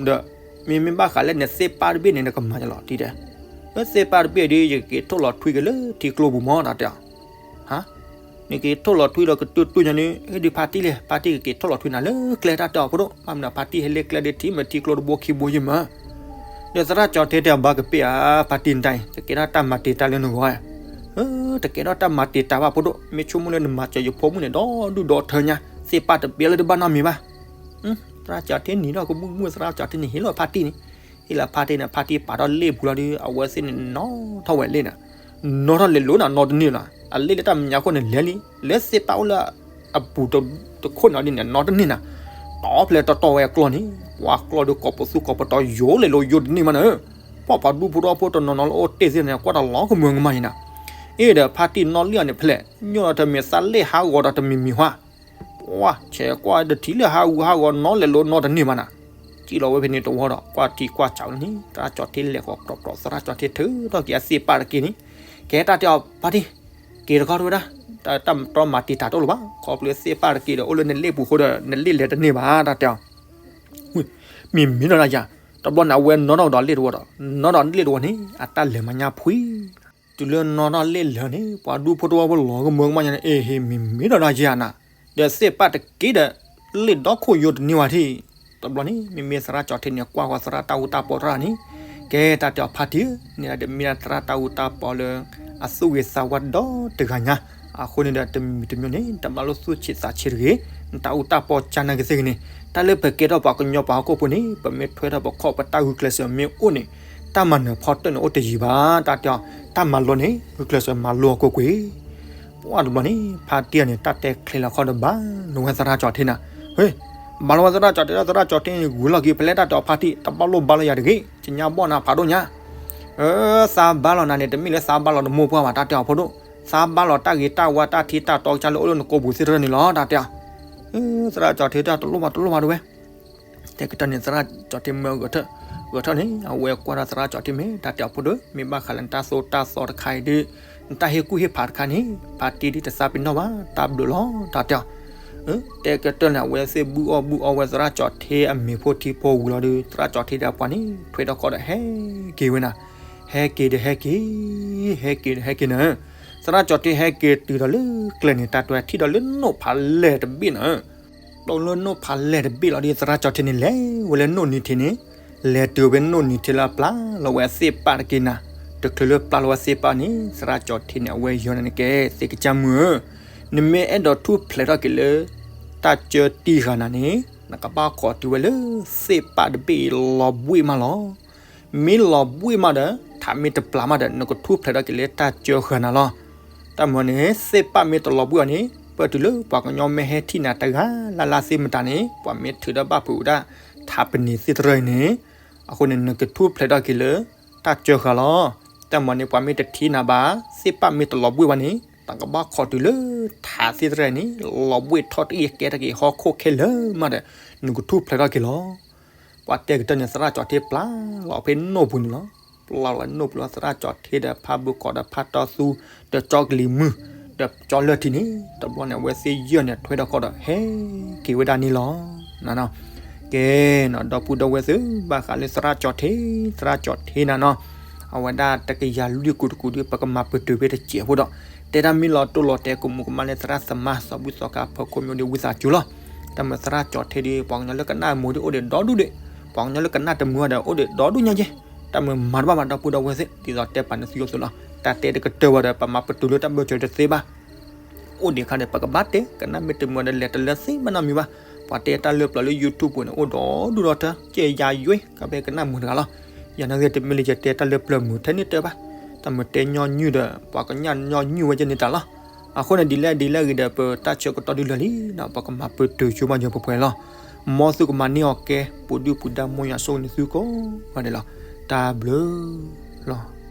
ဒီးမ့မ့ၢ်ဘၣ်ဃးလၢနသ့ၣ်ပၢ်တဘ့ၣ်န့ၣ် နကမၤယလီၤဒ်တဲ, လၢသ့ၣ်ပၢ်တဘ့ၣ်ဒီး ယကက့ၤထိၣ်လီၤထွံက့ၤလၢထံကျိပူၤမး တၢ်တဲအီၤ ဟါ, နက့ၤထိၣ်လီၤထွံလီၤကတုၤတုၤညါန့ၣ် ဟ့ၣ်ဒုးဖါတံၢ်လဲၣ် ဖါတံၢ်ကက့ၤထိၣ်လီၤထွံနၤလၢကျဲ တၢ်တဲအီၤဖိဒိၣ် ဘၣ်မနုၤဖါတံၢ်ဟဲလၢကျဲဒီးထံၣ်မ့ၢ်ထံကျိတဘိခံဘိယံၤမး, ဒီးသရၣ်ကၠီၤထ့တဲအီၤဘၣ်ကပ့ၢ်ဧါ ဖါတံၢ်နတၢ်အံၤ ကကဲထီၣ်တၢ်မၤတံာ်တာ်လၢနဂီၢ်ဧါ, တကဲထီၣ်တၢ်မၤတံာ်တာ်ဘၣ်ဖိဒိၣ် မ့ၢ်ဆိကမိၣ်လၢနမၤစၢၤယဖိမုၣ်န့ၣ် ဒီဒူၣ်ဒီထၢညါ သ့ၣ်ပၢ်တဘ့ၣ်လၢတဘၣ်နီတမံၤဘၣ် သရၣ်ကၠီၤထ့နံၤဒီးကမူၣ်မူၣ် သရၣ်ကၠီၤထ့န့ၣ်ဟ့ၣ်လီၤဖါတံၢ်န့ၣ်, ဟ့ၣ်လီၤဖါတံၢ်န့ၣ် ဖါတံၢ်ပာ်ထီၣ်လ့ၣ်ပူၤလီၤဒီး အဝဲသ့ၣ်န့ၣ်နီၣ်ထီၣ်ဝဲလ့ၣ်န့ၣ်, နီၣ်ထီၣ်လဲၤလိၤန့ၣ်နီတန့ၢ်လီၤ အလ့ၣ်လၢတၢ်မဲာ်ညါခိၣ်န့ၣ်လဲၤလံ လၢသ့ၣ်ပၢ်အိၣ်လၢအပူၤတခိၣ်န့ၣ်ဒ်န့ၣ် နီတန့ၢ်န့ၣ်, တီၤဖျဲးတီတီဝဲအကျီၢ်န့ၣ် ပှၤကျီၢ်ဒီးကိးပသူကိးပတီၤယိာ်လဲၤလိၤယိာ်တန့ၢ်မးန့ၣ်, ပှၤပှၤဒူဖိထီၣ်ဖိတနီၤနီၤလၢအိၣ်တ့ၢ်သ့ၣ်န့ၣ် ကွၢ်တလီၤကမၢကမၣ်အံၤန့ၣ်, အ့ဒီးဖါတံၢ်နီၣ်လံအီၤန့ၣ်ဖဲလဲၣ် ညိၣ်ဒီးတမ့ၢ်သးလ့ၣ်ဟးဂီၤဒီးတမံၤမံၤဟါ ပှၤဆဲးကွၢ်တထံၣ်လၢဟးဂူာ်ဟးဂီၤနီၣ်လဲၤလိၤနီတန့ၢ်ဘၣ်နၤ, စံၣ်လီၤဝဲဖဲန့ၣ်တဝီဒီး ကွၢ်ထံကွၢ်ဆးန့ၣ် သရၣ်ကၠီၤထ့လဲၤဃီၤကြီကြီ သရၣ်ကၠီၤထ့ထုးထီၣ်က့ၤအသ့ၣ်ပၢ်တက့ၢ်န့ၣ်, ကဲတၢ်တဲအီၤဖါတံၢ်, က့ၤတခီတဝဲဒၣ်, တၢ်မၤတံာ်တာ်တအိၣ်လၢၤဘၣ် ခီဖျိသ့ၣ်ပၢ်တက့ၢ်ဒီး အိၣ်လၢနလ့ၣ်ပူၤအဃိဒီး နလ့ၣ်လဲၤတန့ၢ်ဘၣ် တၢ်တဲအီၤ မ့မ့ၢ်ဒီးဒၣ်ယၤ, တဘျီန့ၣ် အဝဲနီၣ်ထီၣ်ကဒီးလ့ၣ်တဝီဒီး နီၣ်ဒီးလ့ၣ်တဝီန့ၣ် အတၢ်လဲၤမၤညါဖှံ, တုၤလၢနီၣ်ထီၣ်လ့ၣ်လၢာ်န့ၣ် ပှၤဒူဖိထီၣ်ဖိလီၤကမၢကမၣ်ညါန့ၣ် အ့ဟ့ မ့မ့ၢ်ဒီးဒၣ်ယၤနၤ, ဒီးသ့ၣ်ပၢ်တက့ၢ်ဒီး လ့ၣ်ဒီခိၣ်ယိာ်တန့ၢ်ဝဲထံၣ်, တဘျီန့ၣ် မ့မ့ၢ်သရၣ်ကၠီၤထ့န့ၣ် ကွၢ်ဃီၤသရၣ်တၢ်အူတၢ်ပီသရၣ်န့ၣ်, ကဲတၢ်တဲအီၤဖါတံၢ်, န့ၣ်ဒီးမ့ၢ်ဒၣ်သရၣ်တၢ်အူတၢ်ပီလၢ အသူၣ်ဂ့ၤသးဝါဒီတဂၤညါ, အဃိန့ၣ်ဒီးတမံၤတမံၤန့ၣ် တဘၣ်လိာ်သူၣ်ဆံးသးဆံးတဂ့ၤ, နတၢ်အူတၢ်ပီကၢ်နာ်က့ၤသ့ၣ်ဂ့ၤန့ၣ်, တၢ်လၢပကဲထီၣ်ပှၤကညီပှၤဟီၣ်ခိၣ်ဖိန့ၣ် ပမ့ၢ်ထွဲထီၣ်ပခီၣ်ပတၢ်ဂုာ်ကျဲးစၢးမ့ၢ်အိၣ်န့ၣ်, တၢ်မၤနၢၤဖီတၢၣ်န့ၣ်အိၣ်တယံာ်ဘၣ်, တၢ်တဲအီၤ, တၢ်မၤလိန့ၣ် ဂုာ်ကျဲးစၢးမၤလိအီၤကွ့ၢ်ကွ့ၢ် ပှၢ်တဘျီန့ၣ် ဖါတံၢ်န့ၣ် တၢ်တဲချ့လီၤခီဒီးဘၣ်လီၤဝဲသရၣ်ကၠီၤထ့နၤ, ဟ့, ဘၣ်လီၤဝဲသရၣ်ကၠီၤထ့ဒီး သရၣ်ကၠီၤထ့န့ၣ် ဂုာ်လီၤက့ၤဖဲလဲၣ် တၢ်တဲအီၤဖါတံၢ် တဘၣ်လိာ်ဘါလီၤယၤတဂ့ၤ, ကညါဘီၣ်နၤဖးဒိၣ်ညါ, အၢ သးဘါလီၤနၤန့ၣ် တမ့ၢ်လၢသးဘါလီၤနမိၢ်ပှၢ်ဘၣ် တၢ်တဲအီၤဖိဒိၣ်, သးဘါလီၤတၢ်ဂ့ၤတၢ်ဝါတၢ်ထံတၢ်တီကစၢ်လၢအိၣ်လၢနကိာ်ပူၤသ့ၣ်တဖၣ်န့ၣ်လီၤ တၢ်တဲအီၤ, သရၣ်ကၠီၤထ့တၢ်တလိၣ်ဘၣ်တလိၣ်ဘၣ်တဝဲ တဲကတၢၢ်န့ၣ် သရၣ်ကၠီၤထ့မၢဂဲၤထၢၣ်, ဂဲၤထၢၣ်န့ၣ် အဝဲကွၢ်ဒီးသရၣ်ကၠီၤထ့မ့ၢ် တၢ်တဲအီၤဖိဒိၣ် မ့ၢ်ဘၣ်ဃးလၢနတၢ်သိၣ်တၢ်သီတခါအံၤဒီး နတၢ်ဟ့ၣ်ကူၣ်ဟ့ၣ်ဖးတခါန့ၣ် ဖါတံၢ်ဒ်တသးပ့ၤနီၣ်ဘၣ် တၢ်ဘျုးလီၤ တၢ်တဲအီၤ, တဲကတၢၢ်န့ၣ် အဝဲသ့ၣ်ဘုၣ်အီၣ်ဘုၣ်အီဝဲသရၣ်ကၠီၤထ့အမ့ၤဖိထံဖိဝံၤလီၤဒီး သရၣ်ကၠီၤထ့ဒီးပှၤန့ၣ် ထွဲထီၣ်ခီဒီးဟဲက့ၤဝဲနၤ, ဟဲက့ၤဒီးဟဲက့ၤ, ဟဲက့ၤဒီးဟဲက့ၤနၤ သရၣ်ကၠီၤထ့ဟဲက့ၤတုၤဒီးလၢကျဲန့ၣ် တၢ်တွဲထံၣ်ဒီးလၢနိၣ်ဖးလဲၢ်တဘ့ၣ်နၤ, ဒီးလၢနိၣ်ဖးလဲၢ်တဘ့ၣ်လီၤဒီး သရၣ်ကၠီၤထ့န့ၣ် လဲၤဝဲလၢနိၣ်နံၤထံးန့ၣ်, လဲၤတုၤဝဲနိၣ်နံၤထံးလၢအပျၢ်လီၤဝဲအသ့ၣ်ပၢ်တက့ၢ်နၤ, တချုးလၢပျၢ်လီၤဝဲသ့ၣ်ပၢ်န့ၣ် သရၣ်ကၠီၤထ့န့ၣ် အဝဲယီၤန့ၣ်ကဲ သ့ၣ်ကစၢ်မုၣ်ဧၢ, နမ့ၢ်အဲၣ်ဒိးထူၣ်ဖျဲးထီၣ်က့ၤလၢ တၢ်ကၢတံၢ်ဃာ်နၤန့ၣ် နကဘၣ်ခိးတုၤဝဲလၢသ့ၣ်ပၢ်တဘ့ၣ်လီၤဘှံးမးလီၤ. မ့ၢ်လီၤဘှံးမးဒီး ထးမ့ၢ်တပျၢ်မးဒီး နကထူၣ်ဖျဲးထီၣ်က့ၤလၢတၢ်ကၢဃာ်နၤလီၤ. တၢ်မၤန့ၣ် သ့ၣ်ပၢ်မ့ၢ်တလီၤဘှံးအီၤန့ၣ် ပၢၢ်တုၤလၢပှၤကညီမ့ၢ်ဟဲထံၣ်နၤတဂၤလၢ်လၢ်သ့ၣ်မတၤန့ၣ် ပှၤမ့ၢ်ထုးဒီးဘၣ်ဖုးဝဲဒၣ် ထးပနံာ်သ့ၣ်တဖၣ်အံၤန့ၣ်, အဃိန့ၣ် နကထူၣ်ဖျဲးထီၣ်က့ၤလၢ တၢ်ကၢဃာ်လီၤ. တၢ်မၤန့ၣ် ပှၤမ့ၢ်တထံၣ်နၤဘၣ် သ့ၣ်ပၢ်မ့ၢ်တလီၤဘှံးဘၣ်န့ၣ် တၢ်ကဘၣ်ခိးတုၤလၢ ထးသ့ၣ်တဖၣ်အံၤန့ၣ် လီၤဘှံးထီၣ်တအံၤကဲထီၣ်က့ၤဟီၣ်ခိၣ်ခဲလၢာ်မးဒီး နကထူၣ်ဖျဲးထီၣ်က့ၤလီၤ. ပှၤတဲကတၢၢ်န့ၣ် သရၣ်ကၠီၤထ့ပျၢ်လီၤဖဲနိၣ်ပူၤန့ၣ်လီၤ. ပျၢ်လီၤဝဲနိၣ်ပူၤလီၤ သရၣ်ကၠီၤထ့ဒီးဖါဘုကိးဒီးဖါတီသူ ဒီးကၠီကလံၤမုၢ် ဒီးကၠီလၢၢ်ထံန့ၣ် တဘျီန့ၣ် အဝဲသ့ၣ်ယဲၢ်န့ၣ် ထွဲထီၣ်ခီဒီးဟဲက့ၤဝဲဒၣ်န့ၣ်လီၤ. ကဲနီၤ ဒီပုၢ်ဒီဝဲၢ်သ့ၣ် ဘၣ်ဃးလၢသရၣ်ကၠီၤထ့ သရၣ်ကၠီၤထ့နၤနီၤ အဝဲဒၣ်တကယၤလွံၢ်ကူာ်တကူာ်ဒီး ပကမၤပတုာ်ဖဲတစဲးဖိဒီး တဲတၢ်မ့ၢ်လီၤတိၢ်လီၤတဲာ်ကမူးကမၣ်လၢသရၣ်သမါ စီၤဘူၣ်စီၤခါ ဖီခိၣ်မၠိဒီး ဝံသးစူၤလီၤ. တၢ်မၤသရၣ်ကၠီၤထ့ဒီး ပှၤကညီလၢကနၣ်မုာ်ဒီးအိၣ်ဒီးဒီဒူၣ်ဒီး ပှၤကညီလၢကနၣ်တမုာ်ဒီးအိၣ်ဒီးဒီဒူၣ်ညါကဲ တၢ်မၤမၤတဘၣ်ဘၣ် ဒီပုၢ်ဒီဝဲၢ်သ့ၣ် ဒ်သိးတဲပာ်န့ၢ်သုအိၣ်သိးလီၤ. တၢ်တဲတကတၢၢ်ဝဲဒီး ပမၤပတုာ်လၢတၢ်ဘၢၣ်စၢၤတသ့ဘၣ် အိၣ်ဒံးခါဒီး ပကဘၣ်တဲ ကနၣ်မ့ၢ်တမုာ်ဒီးလဲၤတလၢသ့ဘၣ်နီတမံၤဘၣ်. ပှၤတဲတၢ်လၢပျၢၤလၢ YouTube ပူၤန့ၣ် အိၣ်ဒီဒူၣ်ဒီထၢ ကဲယၤယွဲ ကဘၣ်ကနၣ်မုာ်တဂၤလီၤ. ယၤနာ်ဂ့ၤ တမ့ၢ်လၢယတဲတၢ်လၢပျၢၤမုာ်ထဲန့ၣ်တၢ်ဘၣ်. တၢ်မၤတဲညီနုၢ်ဒီး ပှၤကနၣ်ညီနုၢ်ဝဲကဲန့ၣ်တၢ်လီၤ. အဃိန့ၣ် ဒ်လဲၣ်ဒ်လဲၣ်ဂ့ၤဒီး ပတၢ်ဆၢကတီၢ်ဒုးလၢာ်လံဒီး ပကမၤပတုာ်ဆိဘၣ်ညီပှဲၤပှဲၤလီၤ. မ်သုကမၤန့ၢ်အီၤကဲ ပူၤဒုၣ်ပူၤဒါ မ်ယွၤဆိၣ်ဂ့ၤန့ၢ်သုကိးဂၤဒဲးလီၤ. တၢ်ဘျုးလီၤ.